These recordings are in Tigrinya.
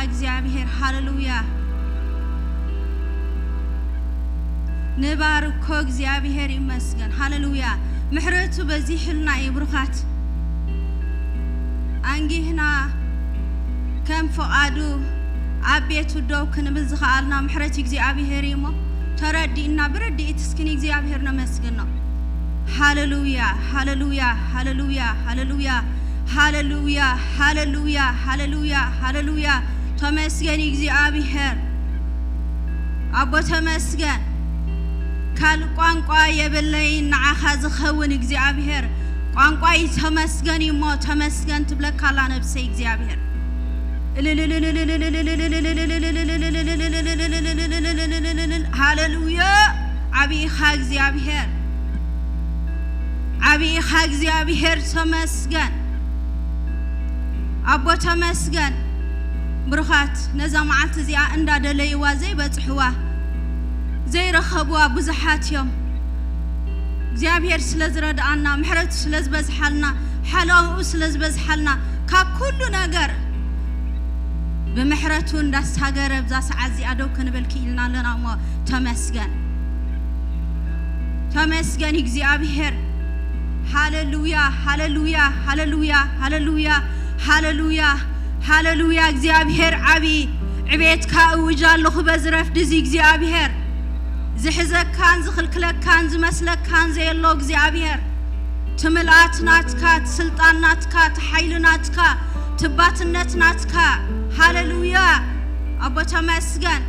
እግዚኣብሔር። ሃሌሉያ። ንባርኮ። እግዚኣብሔር ይመስገን። ሃሌሉያ። ምሕረቱ በዚሑልና እዩ ብሩኻት። ኣንጊህና ከም ፍቓዱ ኣብ ቤቱ ደው ክንብል ዝኸኣልና ምሕረት እግዚኣብሔር እዩ እሞ፣ ተረዲእና ብርድኢት እስኪ ንእግዚኣብሔር ነመስግኖ። ሃሌሉያ፣ ሃሌሉያ፣ ሃሌሉያ፣ ሃሌሉያ፣ ሃሌሉያ፣ ሃሌሉያ፣ ሃሌሉያ፣ ሃሌሉያ። ተመስገን እግዚኣብሔር። ኣቦ ተመስገን። ካልእ ቋንቋ የብለይን ንዓኻ ዝኸውን እግዚኣብሔር። ቋንቋይ ተመስገን እዩ እሞ ተመስገን ትብለካ ኣላ ነብሰይ እግዚኣብሔር። ሃሌሉያ። ዓብይ ኢኻ እግዚኣብሔር። ዓብይ ኢኻ እግዚኣብሔር ተመስገን። ኣቦ ተመስገን። ብሩኻት ነዛ መዓልቲ እዚኣ እንዳደለይዋ ዘይበጽሕዋ ዘይረኸብዋ ብዙሓት እዮም። እግዚኣብሔር ስለ ዝረድኣና፣ ምሕረቱ ስለ ዝበዝሓልና፣ ሓለውኡ ስለ ዝበዝሓልና፣ ካብ ኩሉ ነገር ብምሕረቱ እንዳሳገረ ብዛ ሰዓት እዚኣ ደው ክንብል ክኢልና ኣለና እሞ ተመስገን። ተመስገን እግዚኣብሔር። ሃሌሉያ፣ ሃሌሉያ፣ ሃሌሉያ፣ ሃሌሉያ፣ ሃሌሉያ፣ ሃሌሉያ። እግዚኣብሔር ዓቢ ዕቤትካ እውጅ ኣለኹ በዚ ረፍዲ እዚ እግዚኣብሔር። ዝሕዘካን ዝኽልክለካን ዝመስለካን ዘየሎ እግዚኣብሔር። እቲ ምልኣት ናትካ፣ እቲ ስልጣን ናትካ፣ እቲ ሓይሊ ናትካ፣ እቲ ባትነት ናትካ። ሃሌሉያ። ኣቦ ተመስገን።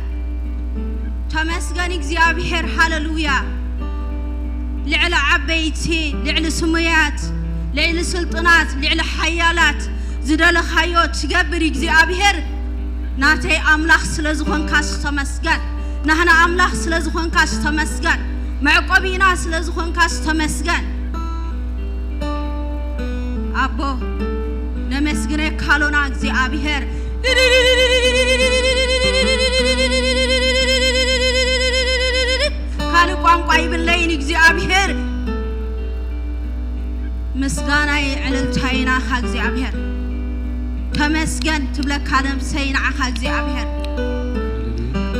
ተመስገን እግዚኣብሔር። ሃሌሉያ። ልዕሊ ዓበይቲ፣ ልዕሊ ስሙያት፣ ልዕሊ ስልጡናት፣ ልዕሊ ሓያላት ዝደለኻዮ ትገብር እግዚኣብሔር ናተይ ኣምላኽ ስለ ዝኾንካስ ተመስገን። ናህና ኣምላኽ ስለ ዝኾንካስ ተመስገን። መዕቆቢና ስለ ዝኾንካስ ተመስገን። ኣቦ ነመስግነካ ኣሎና እግዚኣብሔር። ካልእ ቋንቋ ይብለይን እግዚኣብሔር። ምስጋናይ ዕልልታይ ናኻ እግዚኣብሔር። ተመስገን ትብለካ ነብሰይ ንዓኻ እግዚኣብሔር።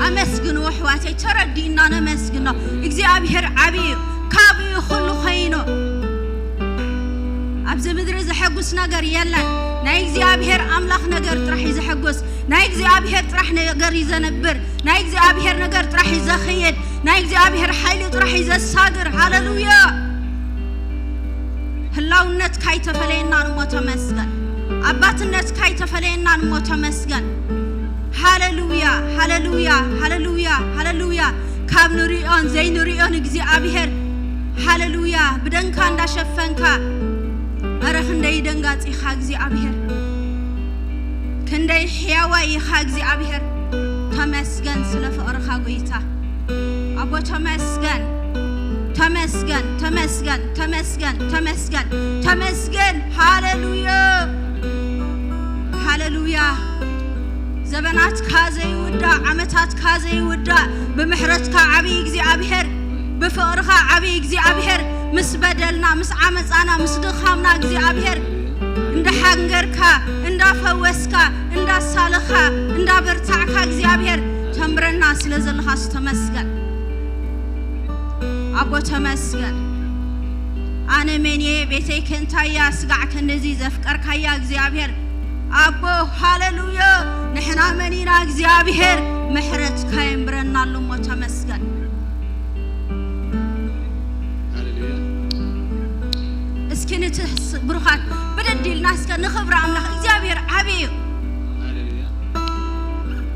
ኣመስግንዎ ኣሕዋተይ፣ ተረዲእና ነመስግኖ። እግዚኣብሔር ዓብዪ እዩ፣ ካብኡ እዩ ኩሉ ኾይኑ። ኣብዚ ምድሪ ዘሐጉስ ነገር የለን። ናይ እግዚኣብሔር ኣምላኽ ነገር ጥራሕ እዩ ዘሐጉስ። ናይ እግዚኣብሔር ጥራሕ ነገር እዩ ዘንብር። ናይ እግዚኣብሔር ነገር ጥራሕ እዩ ዘኽይድ። ናይ እግዚኣብሔር ሓይሊ ጥራሕ እዩ ዘሳግር። ሃሌሉያ። ህላውነትካ ኣይተፈለየናን እሞ ተመስገን። ኣባትነትካ ኣይተፈለየናን እሞ ተመስገን። ሃሌሉያ፣ ሃሌሉያ፣ ሃሌሉያ፣ ሃሌሉያ። ካብ ንሪኦን ዘይንሪኦን እግዚኣብሔር፣ ሃሌሉያ፣ ብደምካ እንዳሸፈንካ፣ ኧረ ክንደይ ደንጋጺ ኢኻ እግዚኣብሔር። ክንደይ ሕያዋይ ኢኻ እግዚኣብሔር። ተመስገን ስለ ፍቕርኻ ጎይታ። ኣቦ ተመስገን፣ ተመስገን፣ ተመስገን፣ ተመስገን፣ ተመስገን፣ ተመስገን። ሃሌሉያ፣ ሃሌሉያ። ዘበናትካ ዘይውዳእ፣ ዓመታትካ ዘይውዳእ፣ ብምሕረትካ ዓብዪ እግዚኣብሔር፣ ብፍቕርኻ ዓብዪ እግዚኣብሔር፣ ምስ በደልና፣ ምስ ዓመፃና፣ ምስ ድኻምና እግዚኣብሔር እንዳሓንገርካ፣ እንዳፈወስካ፣ እንዳሳለኻ፣ እንዳበርታዕካ እግዚኣብሔር ተምረና ስለ ዘለኻስ ተመስገን። ኣቦ ተመስገን። ኣነ መን እየ፣ ቤተይ ከ እንታይ እያ፣ ስጋዕ ክንድዚ ዘፍቀርካያ እግዚኣብሔር ኣቦ፣ ሃሌሉያ። ንሕና መን ኢና እግዚኣብሔር፣ ምሕረትካ የንብረና ኣሎ እሞ ተመስገን። ሃሌሉያ። እስኪ ንትስ-፣ ብሩኻት ብድድ ኢልና እስከ ንኽብሪ ኣምላኽ። እግዚኣብሔር ዓብዪ እዩ። ሃሌሉያ።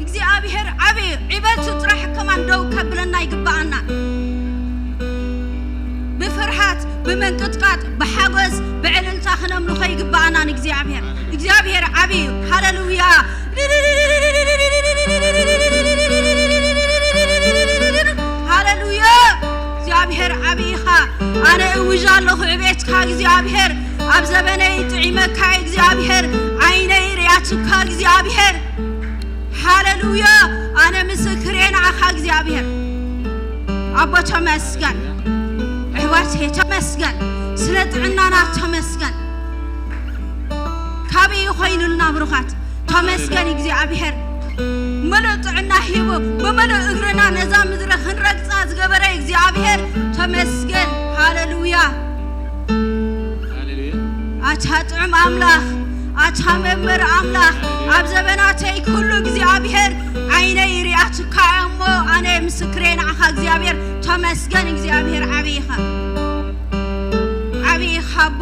እግዚኣብሔር ዓብዪ እዩ። ዕቤቱ ጥራሕ ከማን ደው ከብለና ይግብኣና። ብፍርሃት፣ ብምንቅጥቃጥ፣ ብሓጎስ፣ ብዕልልታ ክነምልኾ ይግብኣና ንእግዚኣብሔር። እግዚኣብሔር ዓብዪ እዩ። ሃሌሉያ። ሃሌሉያ። እግዚኣብሔር ዓብዪ ኢኻ። ኣነ እውጅ ኣለኹ ዕቤትካ እግዚኣብሔር። ኣብ ዘበነይ ጥዒመካ እግዚኣብሔር። ዓይነይ ርእያትካ እግዚኣብሔር። ሃሌሉያ። ኣነ ምስክር እየ ንዓኻ እግዚኣብሔር። ኣቦ ተመስገን። ኣሕዋተይ ተመስገን። ስለ ጥዕናና ተመስገን። ካበይ ኮይኑልና ብሩኻት። ተመስገን እግዚኣብሔር። ምሉእ ጥዕና ሂቡ ብምሉእ እግርና ነዛ ምድሪ ክንረግጻ ዝገበረ እግዚኣብሔር ተመስገን። ሃሌሉያ። ሃሌሉያ። ኣታ ጥዑም ኣምላኽ፣ ኣታ መምህር ኣምላኽ፣ ኣብ ዘበናተይ ኩሉ እግዚኣብሔር ዓይነይ ሪኣትካ እሞ ኣነ ምስክሬ ንዓኻ እግዚኣብሔር ተመስገን። እግዚኣብሔር ዓብዪ ኢኻ፣ ዓብዪ ኢኻ ኣቦ፣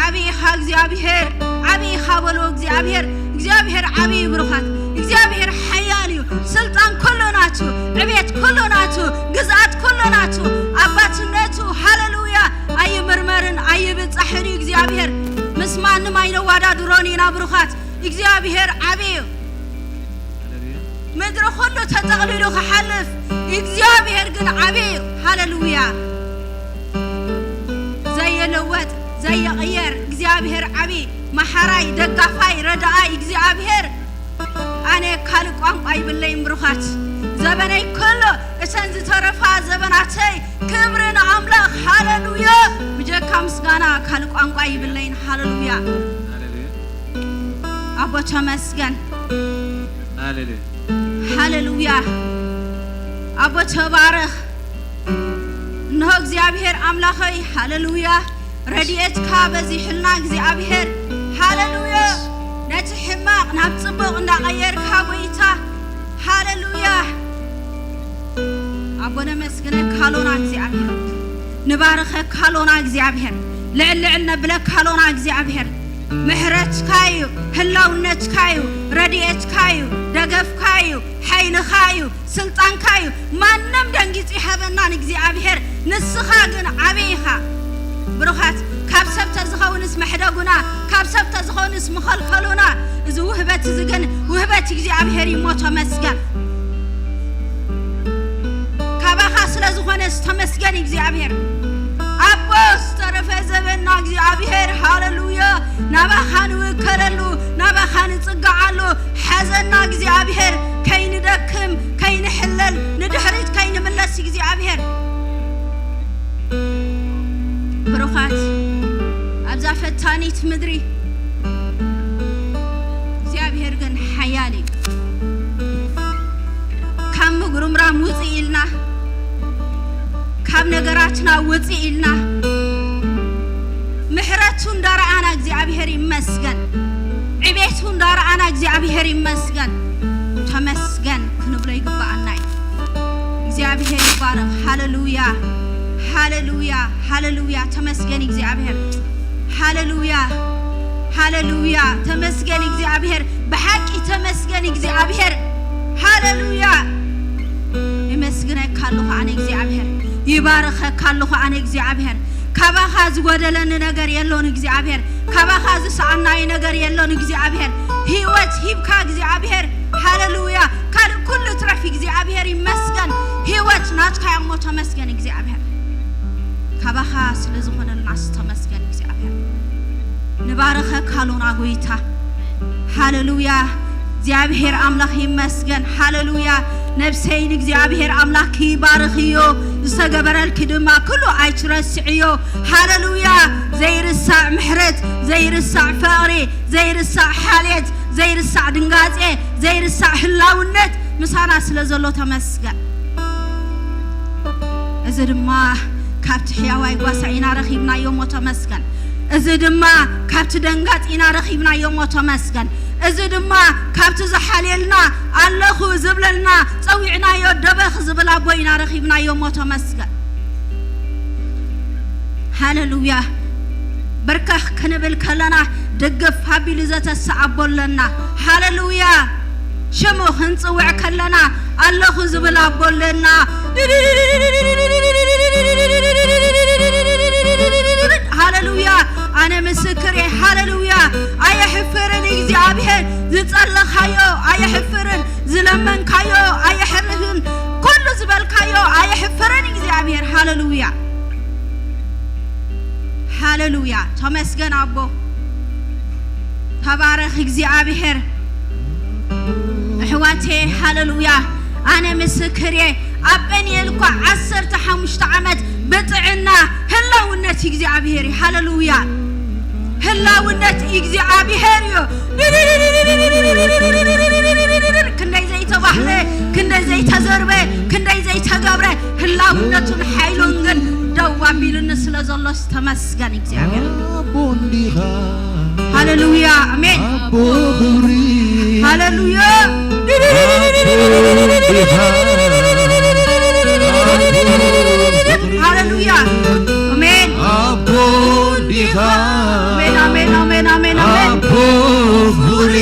ዓብዪ ኢኻ እግዚኣብሔር፣ ዓብዪ ኢኻ በሎ እግዚኣብሔር። እግዚኣብሔር ዓብዪ እዩ ብሩኻት። እግዚኣብሔር ሓያል እዩ። ስልጣን ኩሉ ናቱ፣ ዕቤት ኩሉ ናቱ፣ ግዝኣት ኩሉ ናቱ፣ ኣባትነቱ ሃሌሉያ ኣይምርመርን ኣይብጻሕን እዩ እግዚኣብሔር። ምስ ማንም ኣይነዋዳድሮን ኢና ብሩኻት። እግዚኣብሔር ዓብዪ እዩ። ምድሪ ኩሉ ተጠቕሊሉ ክሓልፍ እግዚኣብሔር ግን ዓብዪ እዩ። ሃሌሉያ። ዘየለወጥ ዘየቕየር እግዚኣብሔር ዓብዪ፣ መሓራይ፣ ደጋፋይ፣ ረዳኣይ እግዚኣብሔር። ኣነ ካልእ ቋንቋ ይብለይን ብሩኻት። ዘበነይ ኩሉ እተን ዝተረፋ ዘበናተይ ክብሪ ንኣምላኽ። ሃሌሉያ። ብጀካ ምስጋና ካልእ ቋንቋ ይብለይን። ሃሌሉያ። ኣቦ ተመስገን። ሃሌሉያ። ሃሌሉያ። ኣቦ ተባረኽ። እንሆ እግዚኣብሔር ኣምላኸይ፣ ሃሌሉያ። ረድኤትካ በዚሕልና እግዚኣብሔር። ሃሌሉያ። ነቲ ሕማቕ ናብ ጽቡቕ እንዳቐየርካ ጎይታ። ሃሌሉያ። ኣቦ ነመስግነካ ኣሎና እግዚኣብሔር። ንባርኸካ ኣሎና እግዚኣብሔር። ልዕል ልዕል ነብለካ ኣሎና እግዚኣብሔር። ምሕረትካ እዩ፣ ህላውነትካ እዩ፣ ረድኤትካ እዩ፣ ደገፍካ እዩ፣ ሓይልኻ እዩ፣ ስልጣንካ እዩ። ማንም ደንጊጹ ይሃበናን እግዚኣብሔር። ንስኻ ግን ዓብዪ ኢኻ። ብሩኻት፣ ካብ ሰብ ተዝኸውንስ መሕደጉና፣ ካብ ሰብ ተዝኸውንስ መኸልከሉና። እዚ ውህበት እዚ ግን ውህበት እግዚኣብሔር እዩ እሞ ተመስገን። ካባኻ ስለ ዝኾነ ዝተመስገን እግዚኣብሔር። ኣቦ ዝተረፈ ዘበንና እግዚኣብሔር፣ ሃሌሉያ። ናባኻ ንውከለሉ፣ ናባኻ ንጽግዓሉ። ሓዘንና እግዚኣብሔር ከይንደክም፣ ከይንሕለል፣ ንድሕሪት ከይንምለስ እግዚኣብሔር። ብሩኻት፣ ኣብዛ ፈታኒት ምድሪ እግዚኣብሔር ግን ሓያል እዩ። ካብ ምጉርምራም ውፅእ ኢልና፣ ካብ ነገራትና ውፅእ ኢልና፣ ምሕረቱ እንዳረኣና እግዚኣብሔር ይመስገን፣ ዕቤቱ እንዳረኣና እግዚኣብሔር ይመስገን። ተመስገን ክንብሎ ይግባኣና እዩ። እግዚኣብሔር ይባረኽ። ሃሌሉያ፣ ሃሌሉያ፣ ሃሌሉያ። ተመስገን እግዚኣብሔር። ሃሌሉያ፣ ሃሌሉያ። ተመስገን እግዚኣብሔር። ብሓቂ ተመስገን እግዚኣብሔር። ሃሌሉያ። የመስግነካ ኣለኹ ኣነ እግዚኣብሔር። ይባርኸካ ኣለኹ ኣነ እግዚኣብሔር። ካባኻ ዝጎደለኒ ነገር የሎን እግዚኣብሔር። ካባኻ ዝሰኣናይ ነገር የሎን እግዚኣብሔር። ህይወት ሂብካ እግዚኣብሔር። ሃሌሉያ። ካልእ ኩሉ ትረፍ እግዚኣብሔር ይመስገን። ህይወት ናትካ እሞ ተመስገን እግዚኣብሔር። ካባኻ ስለ ዝኾነልና ተመስገን እግዚኣብሔር። ንባርኸካ ኣሎና ጎይታ። ሃሌሉያ። እግዚኣብሔር ኣምላኽ ይመስገን። ሃሌሉያ። ነብሰይ ንእግዚኣብሔር ኣምላኽ ይባርኽዮ፣ ዝተገበረልኪ ድማ ኩሉ ኣይትረስዕዮ። ሃሌሉያ። ዘይርሳዕ ምሕረት፣ ዘይርሳዕ ፍቕሪ፣ ዘይርሳዕ ሓልየት፣ ዘይርሳዕ ድንጋጼ፣ ዘይርሳዕ ህላውነት ምሳና ስለ ዘሎ ተመስገን። እዚ ድማ ካብቲ ሕያዋይ ጓሳ ኢና ረኺብናዮ እሞ ተመስገን። እዚ ድማ ካብቲ ደንጋጽ ኢና ረኺብናዮ እሞ ተመስገን። እዚ ድማ ካብቲ ዝሓልየልና ኣለኹ ዝብለልና ጸዊዕናዮ ደበኽ ዝብል ኣቦ ኢና ረኺብናዮ እሞ ተመስገን። ሃሌሉያ። ብርከኽ ክንብል ከለና ድግፍ ኣቢሉ ዘተስእ ኣቦ ኣለና። ሃሌሉያ። ሽሙ ክንጽውዕ ከለና ኣለኹ ዝብል ኣቦ ኣለና። ሃሌሉያ። ኣነ ምስክር እየ። ሃሌሉያ። ኣየሕፍርን እግዚኣብሔር። ዝጸለኻዮ ኣየሕፍርን፣ ዝለመንካዮ ኣየሕርህን፣ ኩሉ ዝበልካዮ ኣየሕፍርን እግዚኣብሔር። ሃሌሉያ፣ ሃሌሉያ። ተመስገን ኣቦ፣ ተባረኽ እግዚኣብሔር። ኣሕዋቴ፣ ሃሌሉያ። ኣነ ምስክር እየ። ኣብ ጴንኤል እኳ ዓሰርተ ሓሙሽተ ዓመት ብጥዕና ህላውነት እግዚኣብሔር እዩ። ሃሌሉያ። ህላውነት እግዚኣብሔር እዩ። ክንደይ ዘይተባህለ፣ ክንደይ ዘይተዘርበ፣ ክንደይ ዘይተገብረ፣ ህላውነቱን ሓይሉን ግን ደው ኣቢሉኒ ስለ ዘሎስ ተመስገን እግዚኣብሔር። ኣቦ እንዲኻ፣ ሃሌሉያ፣ ኣሜን። ኣቦ ክብሪ፣ ሃሌሉያ። ኣቦ እንዲኻ፣ ሃሌሉያ፣ ኣሜን። ኣቦ እንዲኻ፣ ኣሜን፣ ኣሜን፣ ኣሜን፣ ኣሜን፣ ኣሜን። ኣቦ ፍቕሪ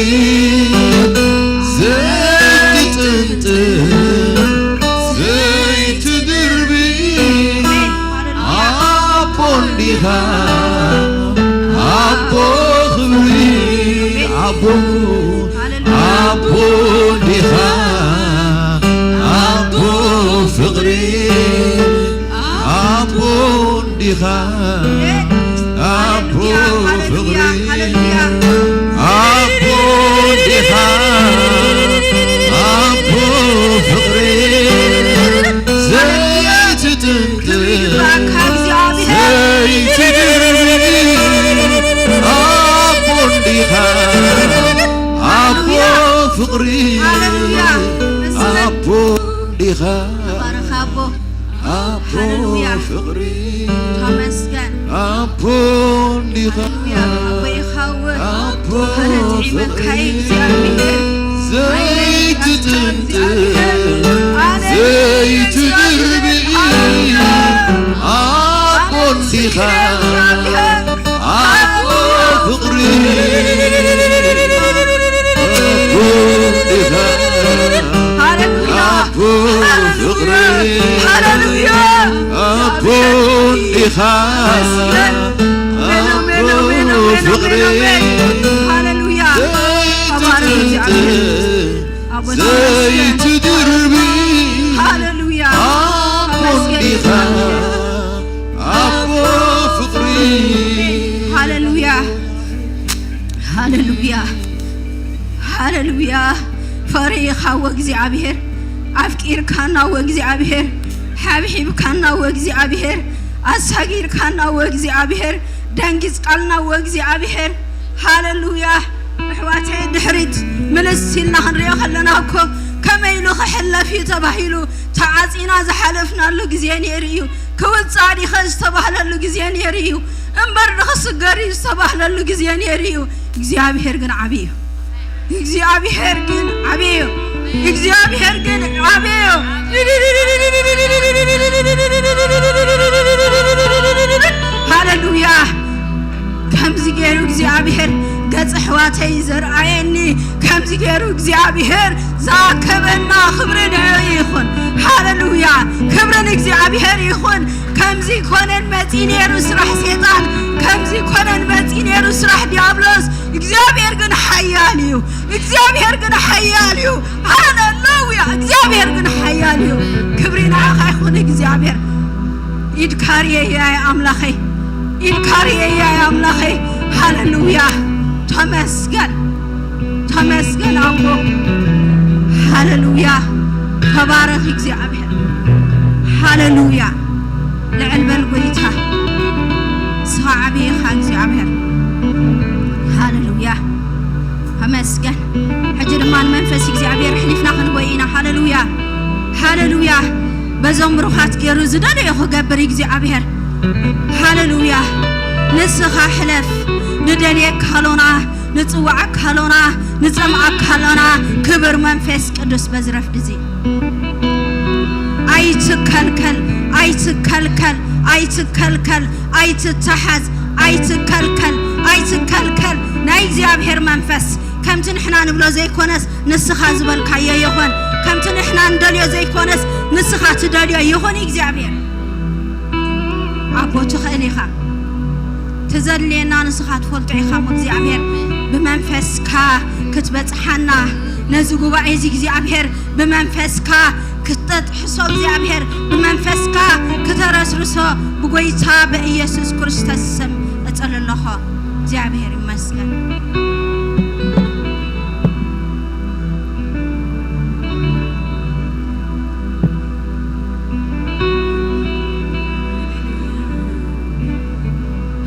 ዘይትጥንጥን ዘይትድርቢ፣ ኣቦ እንዲኻ፣ ኣቦ ክብሪ፣ ኣቦ፣ ሃሌሉያ። ኣቦ እንዲኻ፣ ኣቦ ፍቕሪ፣ ኣቦ እንዲኻ፣ ኣቦ ፍቕሪ፣ ኣቦ እንዲኻ፣ ኣቦ ፍቕሪ፣ ዘይትጥንጥን ዘይትድርቢ፣ ኣቦ እንዲኻ፣ ኣቦ ፍቕሪ፣ ኣቦ እንዲኻ፣ ተባረኽ ኣቦ። ኣቦ ሃሌሉያ። ፍቕሪ፣ ተመስገን። ኣቦ እንዲኻ፣ ሃሌሉያ። ኣቦ ኢኻ እውን። ኣቦ ኣነ ጥዒመካ ፍቕሪ፣ እግዚኣብሔር። ዘይትጥንጥን ኣነ ዘይትድርቢ፣ ኣቦ እንዲኻ፣ ኣቦ ፍቕሪ፣ ኣቦ እንዲኻ፣ ሃሌሉያ። ኣቦ ፍቕሪ፣ ሃሌሉያ። ኣቦ እንዲኻ፣ ኣሜን፣ ኣሜን፣ ኣሜን፣ ኣቦ ኣሜን፣ ፍቕሪ፣ ኣሜን፣ ኣሜን። ሃሌሉያ። ተባረኽ እግዚኣብሔር። ዘይትጥንጥን ኣቦ ዘይትድርቢ፣ ሃሌሉያ። ኣቦ ተመስገን። እንዲኻ፣ ኣቦ ፍቕሪ። ሃሌሉያ፣ ሃሌሉያ፣ ሃሌሉያ። ፈሪኻዎ እግዚኣብሔር፣ ኣፍቂርካናዎ እግዚኣብሔር፣ ሓብሒብካናዎ እግዚኣብሔር፣ ኣሳጊርካናዎ እግዚኣብሔር፣ ደንጊጽካናዎ እግዚኣብሔር። ሃሌሉያ። ኣሕዋተይ፣ ድሕሪት ምልስ ኢልና ክንሪኦ ከለና እኮ ከመይ ኢሉ ክሕለፍ እዩ ተባሂሉ ተዓጺና ዝሓለፍናሉ ግዜ ነይሩ እዩ። ክውጻእ ዲኸ ዝተባህለሉ ግዜ ነይሩ እዩ። እምበር ንኽስገር እዩ ዝተባህለሉ ግዜ ነይሩ እዩ። እግዚኣብሔር ግን ዓቢ እዩ። እግዚኣብሔር ግን ዓቢ እዩ። እግዚኣብሔር ግን ዓቢ እዩ። ሃሌሉያ። ከምዚ ገይሩ እግዚኣብሔር ገጽ ኣሕዋተይ ዘርኣየኒ፣ ከምዚ ገይሩ እግዚኣብሔር ዝኣከበና ክብሪ ንዕኡ ይኹን። ሃሌሉያ። ክብሪ ንእግዚኣብሔር ይኹን። ከምዚ ኮነን መጺ ነይሩ ስራሕ ሰይጣን፣ ከምዚ ኮነን መጺ ነይሩ ስራሕ ዲያብሎስ። እግዚኣብሔር ግን ሓያል እዩ። እግዚኣብሔር ግን ሓያል እዩ። ሃሌሉያ። እግዚኣብሔር ግን ሓያል እዩ። ክብሪ ንዓኻ ይኹን እግዚኣብሔር። ኢድካ ርእየያ ኣምላኸይ፣ ኢድካ ርእየያ ኣምላኸይ። ሃሌሉያ። ተመስገን፣ ተመስገን ኣቦ። ሃሌሉያ። ተባረኽ እግዚኣብሔር። ሃሌሉያ። ልዕል በል ጎይታ። ንስኻ ዓብዪ ኢኻ እግዚኣብሔር። ሃሌሉያ። ተመስገን። ሕጂ ድማ ንመንፈስ እግዚኣብሔር ኣሕሊፍና ክንቦይ ኢና። ሃሌሉያ፣ ሃሌሉያ። በዞም ብሩኻት ገይሩ ዝደለዮ ክገብር እግዚኣብሔር። ሃሌሉያ። ንስኻ ሕለፍ። ንደልየካ ኣሎና፣ ንጽውዓካ ኣሎና፣ ንጸምኣካ ኣሎና። ክብር መንፈስ ቅዱስ በዝረፍድ እዚ ኣይትከልከል፣ ኣይትከልከል፣ ኣይትከልከል፣ ኣይትተሓዝ፣ ኣይትከልከል፣ ኣይትከልከል። ናይ እግዚኣብሔር መንፈስ ከምቲ ንሕና ንብሎ ዘይኮነስ ንስኻ ዝበልካዮ ይኹን። ከምቲ ንሕና ንደልዮ ዘይኮነስ ንስኻ ትደልዮ ይኹን። እግዚኣብሔር ኣቦ ትኽእል ኢኻ። ትዘድልየና ንስኻ ትፈልጦ ኢኻ እሞ እግዚኣብሔር ብመንፈስካ ክትበጽሓና ነዚ ጉባኤ እዚ እግዚኣብሔር ብመንፈስካ ክትጠጥሕሶ እግዚኣብሔር ብመንፈስካ ክተረስርሶ ብጎይታ በኢየሱስ ክርስቶስ ስም እጽሊ ኣለኹ። እግዚኣብሔር ይመስገን።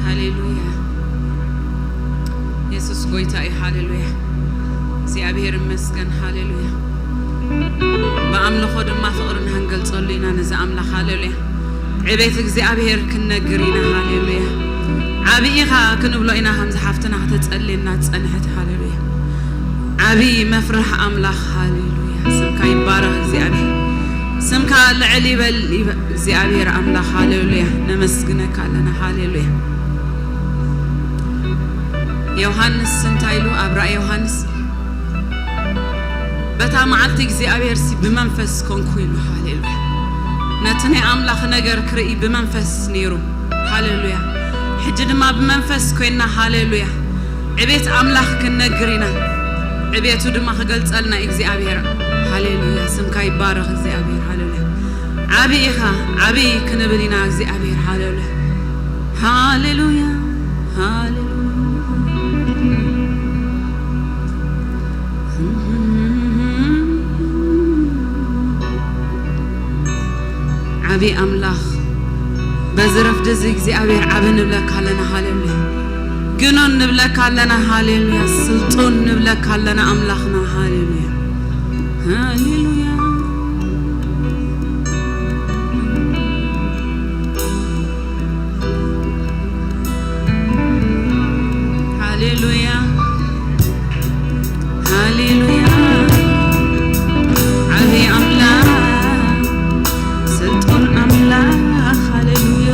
ሃሌሉያ። ኣምልኾ ድማ ፍቕርና ክንገልጸሉ ኢና ነዚ ኣምላኽ። ሃሌሉያ። ዕቤት እግዚኣብሔር ክንነግር ኢና። ሃሌሉያ። ዓብዪ ኢኻ ክንብሎ ኢና፣ ከምዚ ሓፍትና ከተጸልየና ዝጸንሐት። ሃሌሉያ። ዓብዪ መፍርህ ኣምላኽ። ሃሌሉያ። ስምካ ይባረኽ እግዚኣብሔር። ስምካ ልዕል ይበል ይበ-፣ እግዚኣብሔር ኣምላኽ። ሃሌሉያ። ነመስግነካ ኣለና። ሃሌሉያ። ዮሃንስ እንታይ ኢሉ ኣብ ራእይ ዮሃንስ? በታ መዓልቲ እግዚኣብሔር ሲ ብመንፈስ ኮንኩ ኢሉ። ሃሌሉያ። ነቲ ናይ ኣምላኽ ነገር ክርኢ ብመንፈስ ነይሩ። ሃሌሉያ። ሕጂ ድማ ብመንፈስ ኮይና። ሃሌሉያ። ዕቤት ኣምላኽ ክንነግር ኢና። ዕቤቱ ድማ ክገልጸልና እዩ እግዚኣብሔር። ሃሌሉያ። ስምካ ይባረኽ እግዚኣብሔር። ሃሌሉያ። ዓብዪ ኢኻ፣ ዓብዪ ክንብል ኢና እግዚኣብሔር። ሃሌሉያ። ሃሌሉያ። ሃሌሉያ። ዓብዪ ኣምላኽ፣ በዚ ረፍዲ እዚ እግዚኣብሔር ዓቢ ንብለካ ኣለና። ሃሌሉያ። ግኖን ንብለካ ኣለና። ሃሌሉያ። ስልጡን ንብለካ ኣለና ኣምላኽና። ሃሌሉያ። ሃሌሉያ። ሃሌሉያ። ሃሌሉያ። ዓቢ ኣምላኽ፣ ስልጡን ኣምላኽ። ሃሌሉያ።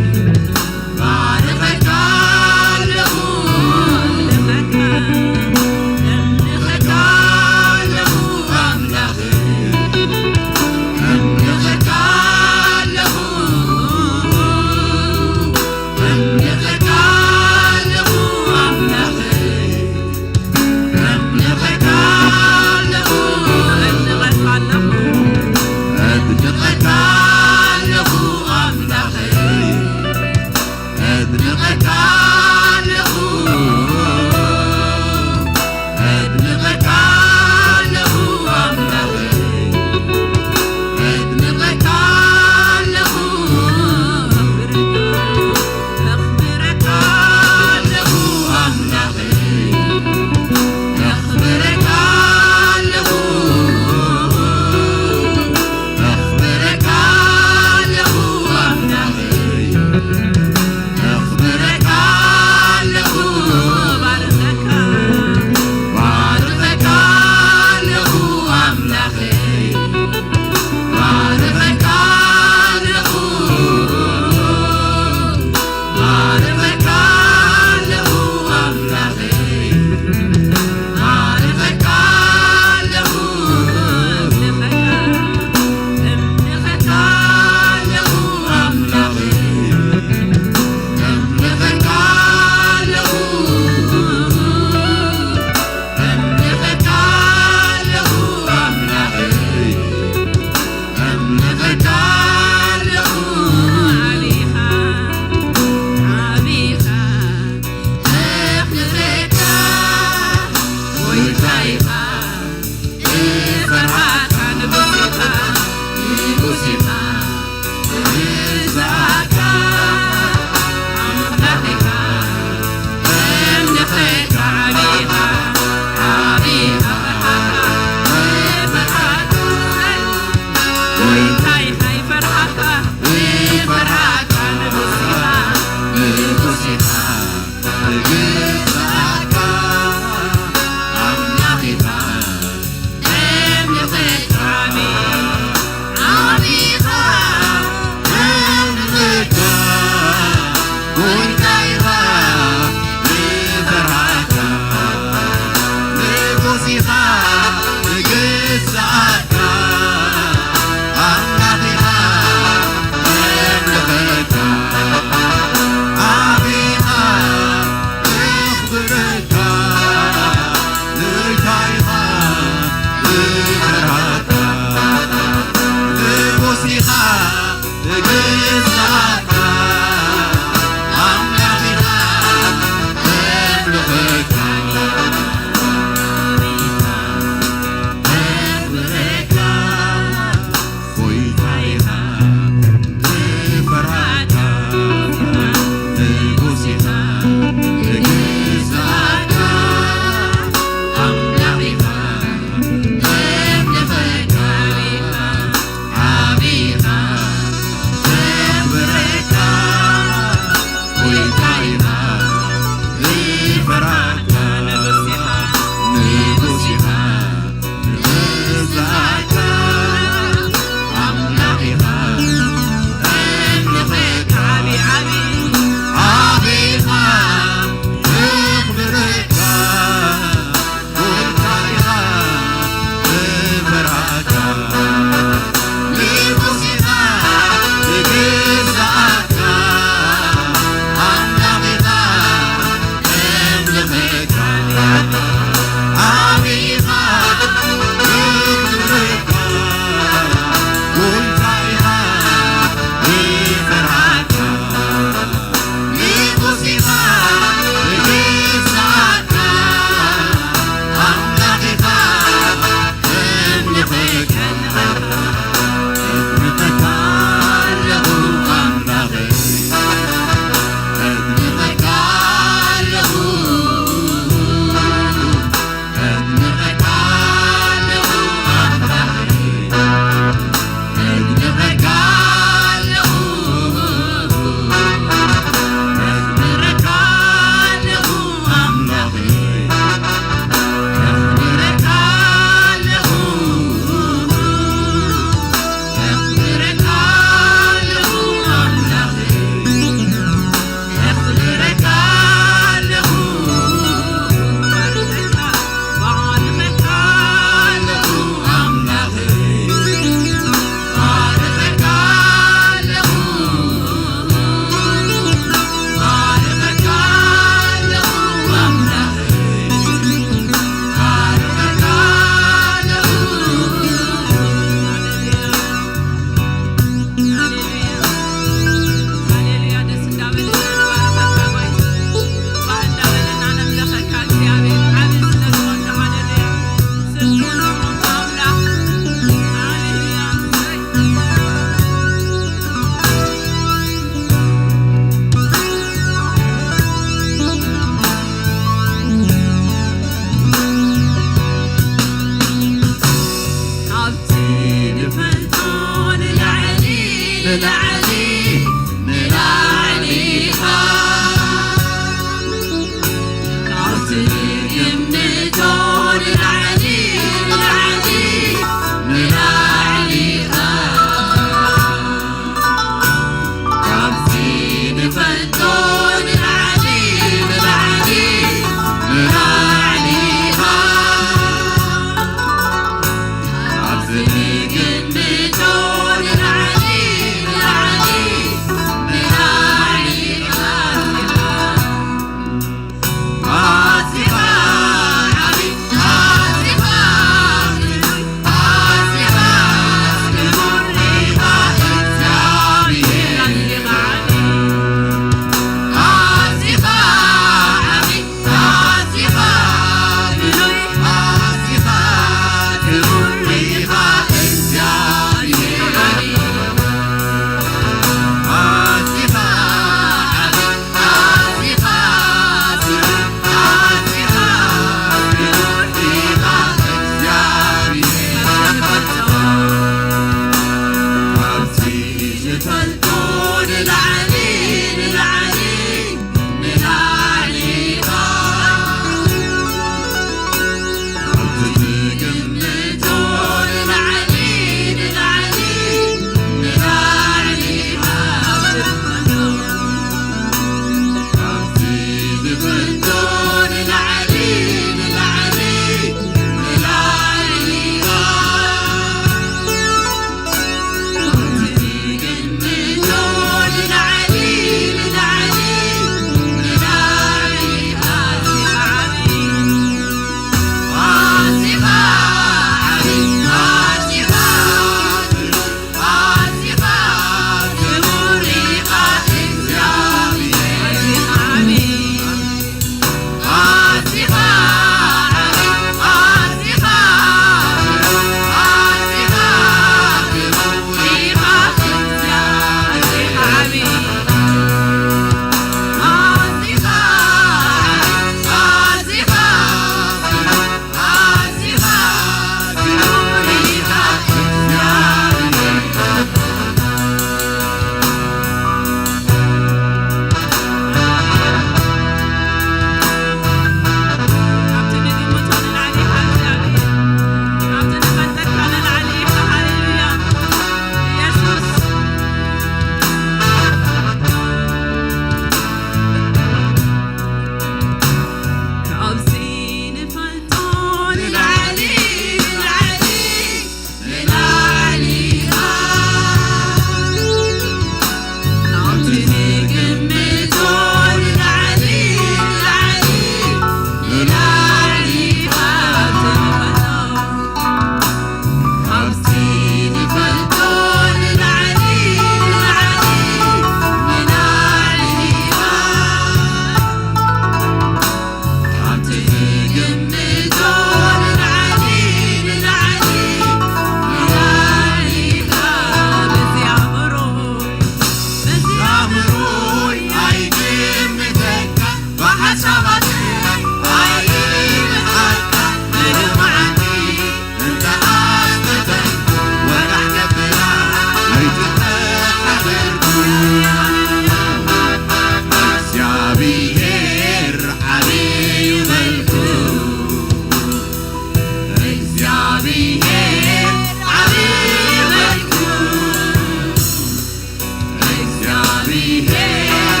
እግዚኣብሔር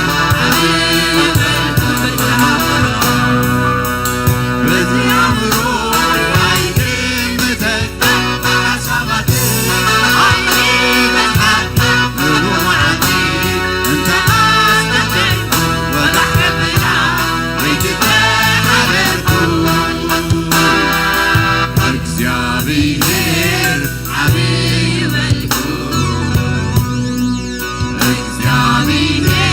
ዓብዪ መልኩ፣ እግዚኣብሔር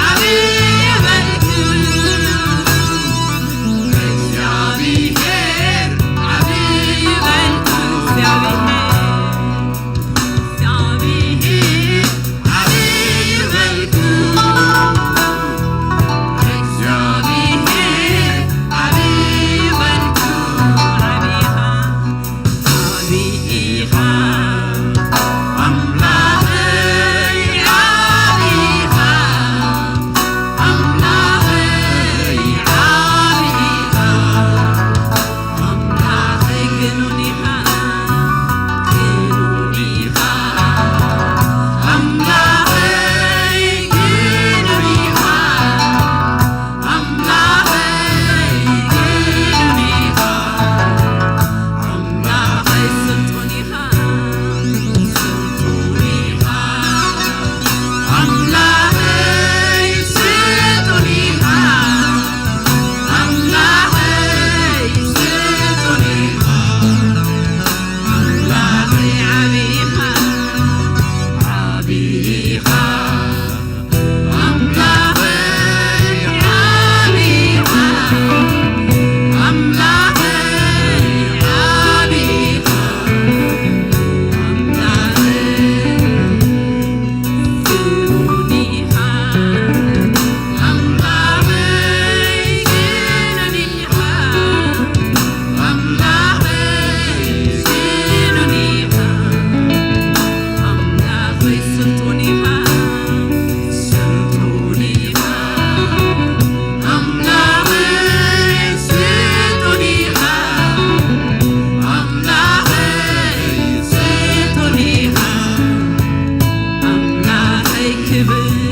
ዓብዪ መልኩ፣ እግዚኣብሔር ዓብዪ መልኩ፣ እግዚኣብሔር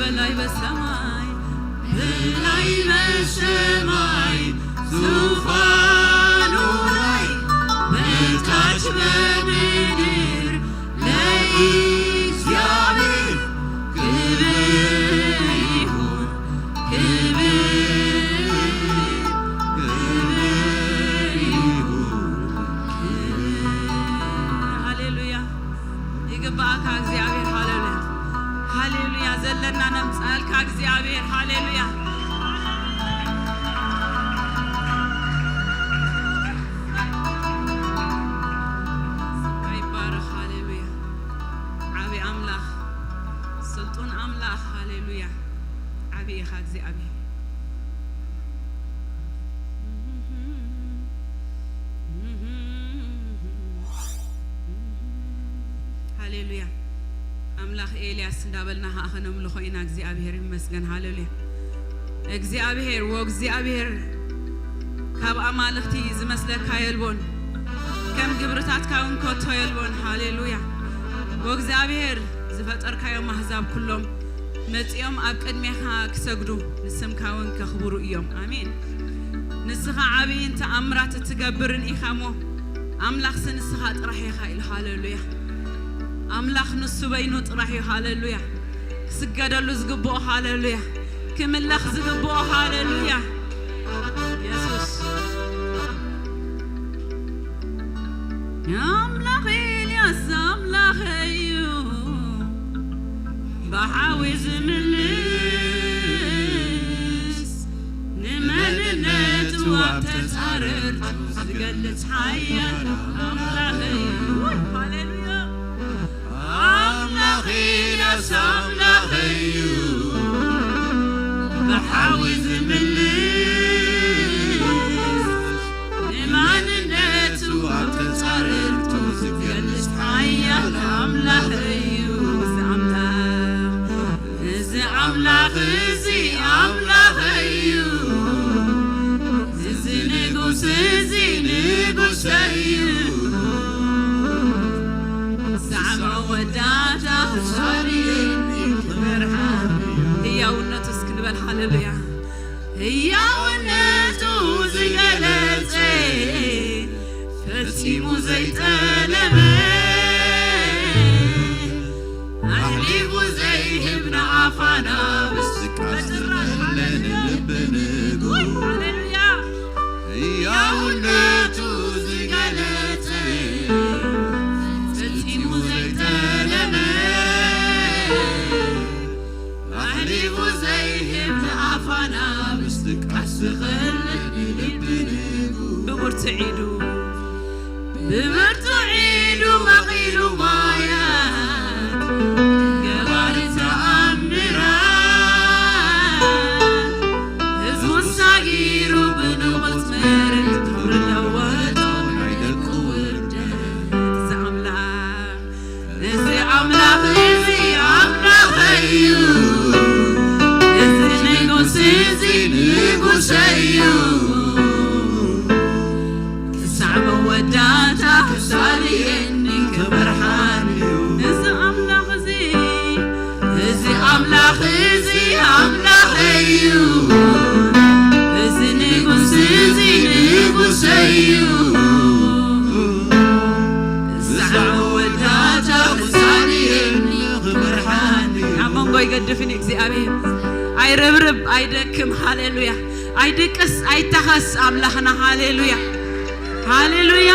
በላይ በሰማይ፣ በላይ በሰማይ ዙፋኑ ላይ፣ በታች በምድር ለእግዚአብሔር ክብር ይሁን፣ ክብር፣ ክብር ይሁን፣ ክብር። ሃሌሉያ። ይግባእካ እግዚኣብሔር። ሃሌሉያ፣ ሃሌሉያ። ዘለና ነምጻልካ እግዚኣብሔር። ሃሌሉያ። ስምካ ይባረኽ። ሃሌሉያ። ዓቢ ኣምላኽ፣ ስልጡን ኣምላኽ። ሃሌሉያ። ዓቢ ኢኻ እግዚኣብሔር። ሃሌሉያ። ኣምላኽ ኤልያስ እንዳበልና ኸዓ ኸነምልኾ ኢና። እግዚኣብሔር ይመስገን። ሃሌሉያ። እግዚኣብሔር ወእግዚኣብሔር ካብ ኣማልኽቲ ዝመስለካ የልቦን፣ ከም ግብርታትካ እውን ከቶ የልቦን። ሃሌሉያ። ወእግዚኣብሔር ዝፈጠርካዮም ኣህዛብ ኩሎም መጺኦም ኣብ ቅድሜኻ ክሰግዱ ንስምካ እውን ከኽብሩ እዮም። ኣሜን። ንስኻ ዓብይን ተኣምራት እትገብርን ኢኻ እሞ ኣምላኽሲ ንስኻ ጥራሕ ኢኻ ኢሉ። ሃሌሉያ። ኣምላኽ ንሱ በይኑ ጥራሕ እዩ። ሃሌሉያ። ክስገደሉ ዝግብኦ። ሃሌሉያ። ክምለኽ ዝግብኦ። ሃሌሉያ። የሱስ ኣምላኽ ኤልያስ ኣምላኸይ እዩ፣ ብሓዊ ዝምልስ ንመንነቱ ኣብ ተጻረርቱ ዝገልጽ ሓያል ኣምላኸይ እዩ። ሃሌሉያ። ኣምላኽ ኤልያስ ኣምላኸይ እዩ፣ ብሓዊ ዝምልስ ንማንነቱ ኣብ ተጻረርቱ ዝገልጽ ሓያል ኣምላኽ እዩ። እዚ ኣምላኽ፣ እዚ ኣምላኽ፣ እዚ ኣምላኽ እዩ። እዚ ንጉስ፣ እዚ ንጉስ እዩ። ክሳዕ መወዳእታ ክሳልየኒ ክመርሓኒ። ህያውነቱ እስኪ ንበል። ሃሌሉያ። ህያውነቱ ዝገለጸ ፈጺሙ ዘይጠለመ ኣሕሊፉ ዘይህብ ንኣፋና ብስቃ በጭራሽ። ዝመለነ ሃሌሉያ። ልቢ ንጉ። ሃሌሉያ። ህያውነቱ ዝገለጸ ፈጺሙ ዘይጠለመ ኣሕሊፉ ዘይህብ ንኣፋና ምስትንቃስ ዝኽእል ልቢ ንጉ። ብብርቱዕ ኢዱ፣ ብብርቱዕ ኢዱ መቒሉ ማያት ገባሪ ተኣምራት ህዝቡ ሳጊሩ ብንቑጽ ምሕረት ክብሪ ለወጦ ናይ ደቁ ውርደት። እዚ ኣምላኽ፣ እዚ ኣምላኽ፣ እዚ ኣምላኸይ እዩ። እዚ ንጉስ፣ እዚ ንጉሰይ እዩ። ክሳዕ መወዳእታ ክሳልየኒ ክመርሓኒ እዩ። እዚ ኣምላኽ እዚ፣ እዚ ኣምላኽ እዚ ኣምላኸይ እዩ። እዚ ንጉስ እዚ ንጉሰይ እዩ። ክሳዕ መወዳእታ ክሳልየኒ ክመርሓኒ እዩ። ኣብ መንጎ ይገድፍን እግዚኣብሔር። ኣይርብርብ፣ ኣይደክም። ሃሌሉያ። ኣይድቅስ ኣይታኸስ ኣምላኽና። ሃሌሉያ፣ ሃሌሉያ።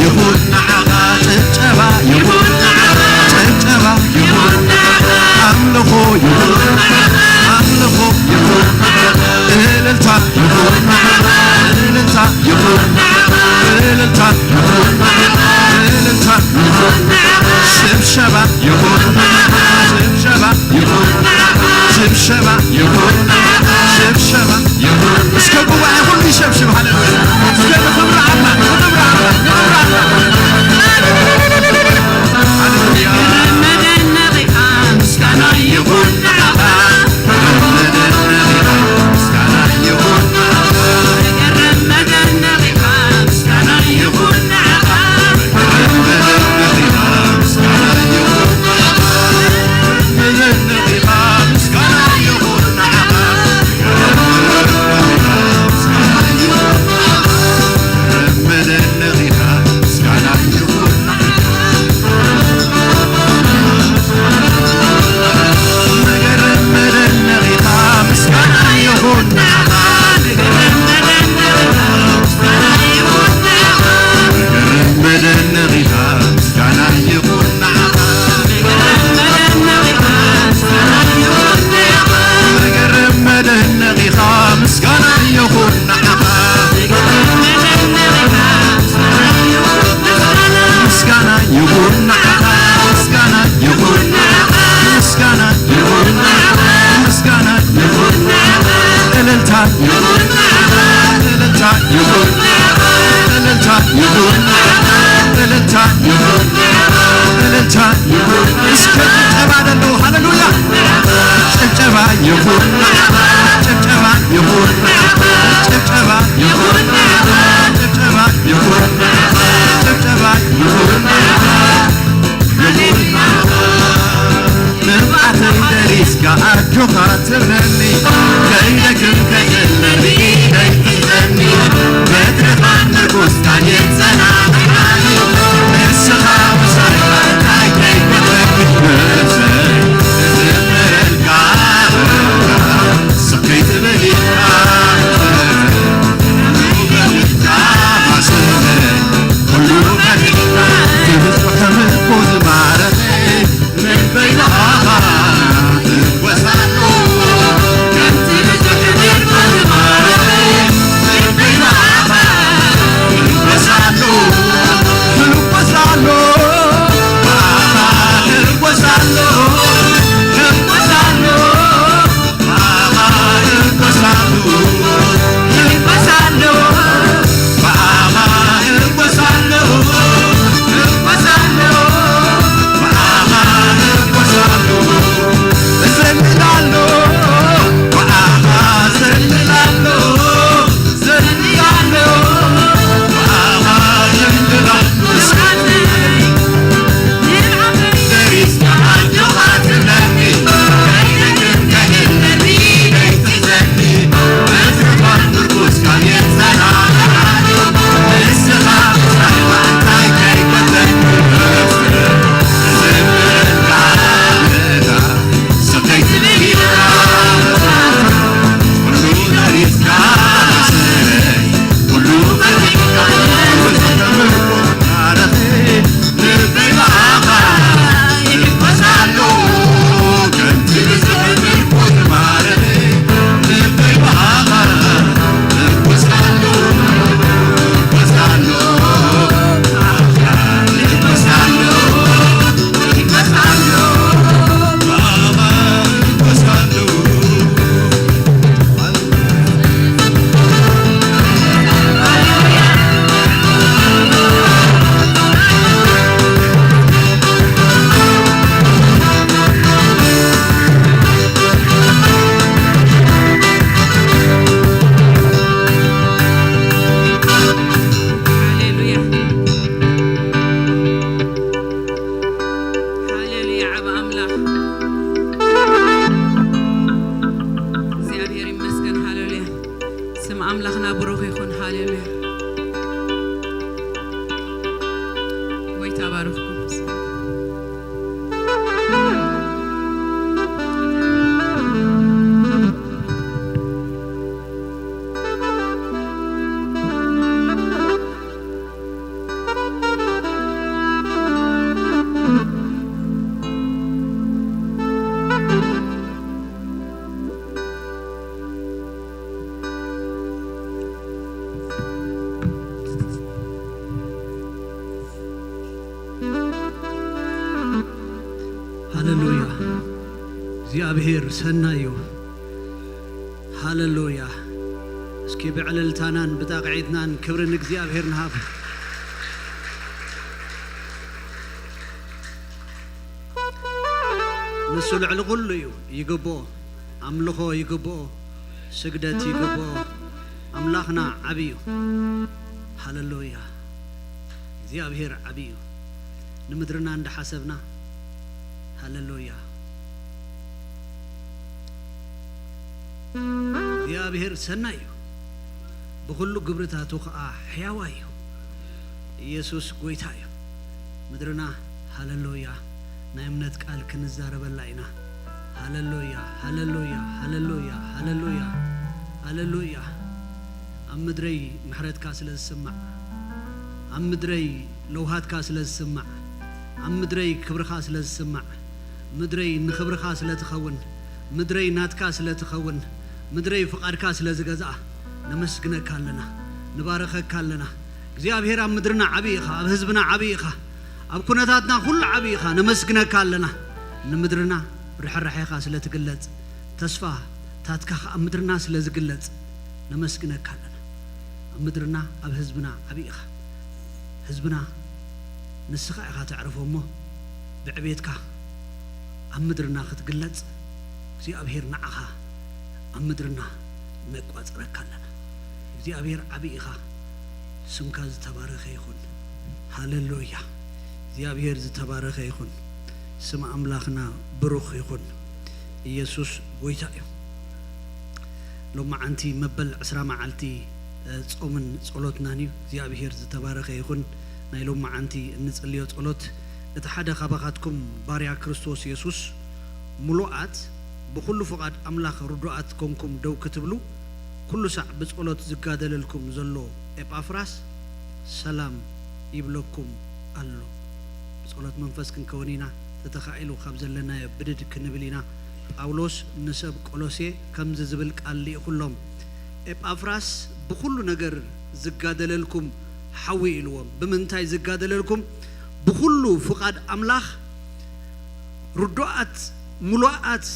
ይኹን ንዓኻ፣ ጭብጨባ ይኹን ንዓኻ፣ ጭብጨባ ይኹን ንዓኻ፣ ኣምልኾ ይኹን ንዓኻ፣ ኣምልኾ ይኹን ንዓኻ፣ እልልታ ይኹን ንዓኻ፣ እልልታ ይኹን ንዓኻ፣ እልልታ ይኹን ንዓኻ፣ እልልታ ይኹን ንዓኻ፣ ሽብሸባ ይኹን ንዓኻ፣ ሽብሸባ ይኹን፣ ሽብሸባ ይኹን፣ ሽብሸባ ይኹን። እስከ ጉባኤ ሁሉ ይሸብሽብ። ሃሌሉያ። እስከ ንኽብሪ ኣምላኽ፣ ንኽብሪ ኣምላኽ፣ ንኽብሪ ኣምላኽ። ሃሌሉያ። መደነቕ ኢኻ፣ ምስጋና ይኹን ንዓኻ። መደነቕ ኢኻ፣ ምስጋና ይኹን ንዓኻ። መደነቕ ኢኻ፣ ምስጋና ይኹን ንዓኻ። መደነቕ ኢኻ፣ ምስጋና ይኹን ንዓኻ። መገረም መደነቕ ኢኻ፣ ምስጋና ይኹን ንዓኻ። ምስጋና ይኹን ንዓኻ፣ ምስጋና ይኹን ንዓኻ፣ ምስጋና ይኹን ንዓኻ፣ ምስጋና ይኹን ንዓኻ። እልልታ ይኹን፣ እልልታ ይኹን፣ እልልታ ይኹን፣ እልልታ ይኹን፣ እልልታ ይኹን። እስከ ጭብጨባ ደለዉ። ሃሌሉያ። ጭብጨባ ይኹን፣ ጭብጨባ ይኹን፣ ጭብጨባ ይኹን፣ ጭብጨባ ይኹን፣ ጭብጨባ ይኹን። ንብዓተይ ደሪስካ ኣጆኻ ትብለኒ፣ ከይደክም ከይሕለኒ ኢደይ ትሕዘኒ፣ በትርኻ ምርኩስካን የጸናንዓኒ፣ ንስኻ ምሳይ እንታይ ከይኮነኒ፣ ነፍሰይ ትዝምረልካ፣ ስቕ ከይትብል ኢልካ፣ ኩሉ ፈቲሕካ ማስለይ፣ ኩሉ ፈቲሕካ ትብጽሕ ምርኩስ ማረኸይ። ሃሌሉያ። ሃሌሉያ፣ ዓቢ ኣምላኽ። እግዚኣብሔር ይመስገን። ሃሌሉያ። ስም ኣምላኽና ብሩኽ ይኹን። ሃሌሉያ። ጎይታ ባርኽኩም። እግዚኣብሔር ሰናይ እዩ። ሃለሉያ። እስኪ ብዕልልታናን ብጣቕዒትናን ክብሪ ንእግዚኣብሔር ንሃብ። ንሱ ልዕሊ ኩሉ እዩ፣ ይግብኦ። ኣምልኾ ይግብኦ፣ ስግደት ይግብኦ። ኣምላኽና ዓቢ እዩ። ሃለሉያ። እግዚኣብሔር ዓቢ እዩ። ንምድርና እንዳሓሰብና፣ ሃለሉያ። እግዚኣብሔር ሰናይ እዩ፣ ብኹሉ ግብርታቱ ኸኣ ሕያዋይ እዩ። ኢየሱስ ጐይታ እዩ። ምድርና፣ ሃለሉያ፣ ናይ እምነት ቃል ክንዛረበላ ኢና። ሃለሉያ፣ ሃለሉያ፣ ሃለሉያ፣ ሃለሉያ፣ ሃለሉያ። ኣብ ምድረይ ምሕረትካ ስለ ዝስማዕ፣ ኣብ ምድረይ ለውሃትካ ስለ ዝስማዕ፣ ኣብ ምድረይ ክብርኻ ስለ ዝስማዕ፣ ምድረይ ንኽብርኻ ስለ ትኸውን፣ ምድረይ ናትካ ስለ ትኸውን፣ ምድረይ ፍቓድካ ስለ ዝገዝኣ፣ ነመስግነካ ኣለና፣ ንባረኸካ ኣለና። እግዚኣብሔር ኣብ ምድርና ዓቢ ኢኻ፣ ኣብ ህዝብና ዓቢ ኢኻ፣ ኣብ ኩነታትና ኩሉ ዓቢ ኢኻ፣ ነመስግነካ ኣለና። ንምድርና ርሕራሄኻ ስለ ትግለጽ፣ ተስፋ ታትካ ኣብ ምድርና ስለ ዝግለጽ፣ ነመስግነካ ኣለና። ኣብ ምድርና፣ ኣብ ህዝብና ዓቢ ኢኻ። ህዝብና ንስኻ ኢኻ ተዕርፎ እሞ፣ ብዕቤትካ ኣብ ምድርና ክትግለጽ፣ እግዚኣብሔር ንዓኻ ኣብ ምድርና ነቋጽረካ ኣለና። እግዚኣብሔር ዓቢ ኢኻ። ስምካ ዝተባረኸ ይኹን። ሃለሉያ። እግዚኣብሔር ዝተባረኸ ይኹን። ስም ኣምላኽና ብሩኽ ይኹን። ኢየሱስ ጐይታ እዩ። ሎማዓንቲ መበል ዕስራ መዓልቲ፣ እ፣ ጾምን ጸሎትናን እዩ። እግዚኣብሔር ዝተባረኸ ይኹን። ናይ ሎማዓንቲ እንጽልዮ ጸሎት፣ እቲ ሓደ ካባኻትኩም ባርያ ክርስቶስ የሱስ ምሉኣት ብኹሉ ፍቓድ ኣምላኽ ርዱኣት ኮንኩም ደው ክትብሉ፣ ኩሉ ሳዕ ብጸሎት ዝጋደለልኩም ዘሎ ኤጳፍራስ ሰላም ይብለኩም ኣሎ። ብጸሎት መንፈስ ክንከውን ኢና፣ ተተኻኢሉ ካብ ዘለናዮ ብድድ ክንብል ኢና። ጳውሎስ ንሰብ ቆሎሴ ከምዚ ዝብል ቃል ልኢኹሎም፣ ኤጳፍራስ ብኹሉ ነገር ዝጋደለልኩም ሓዊ ኢልዎም። ብምንታይ ዝጋደለልኩም? ብኹሉ ፍቓድ ኣምላኽ ርዱኣት፣ ምሉኣት፣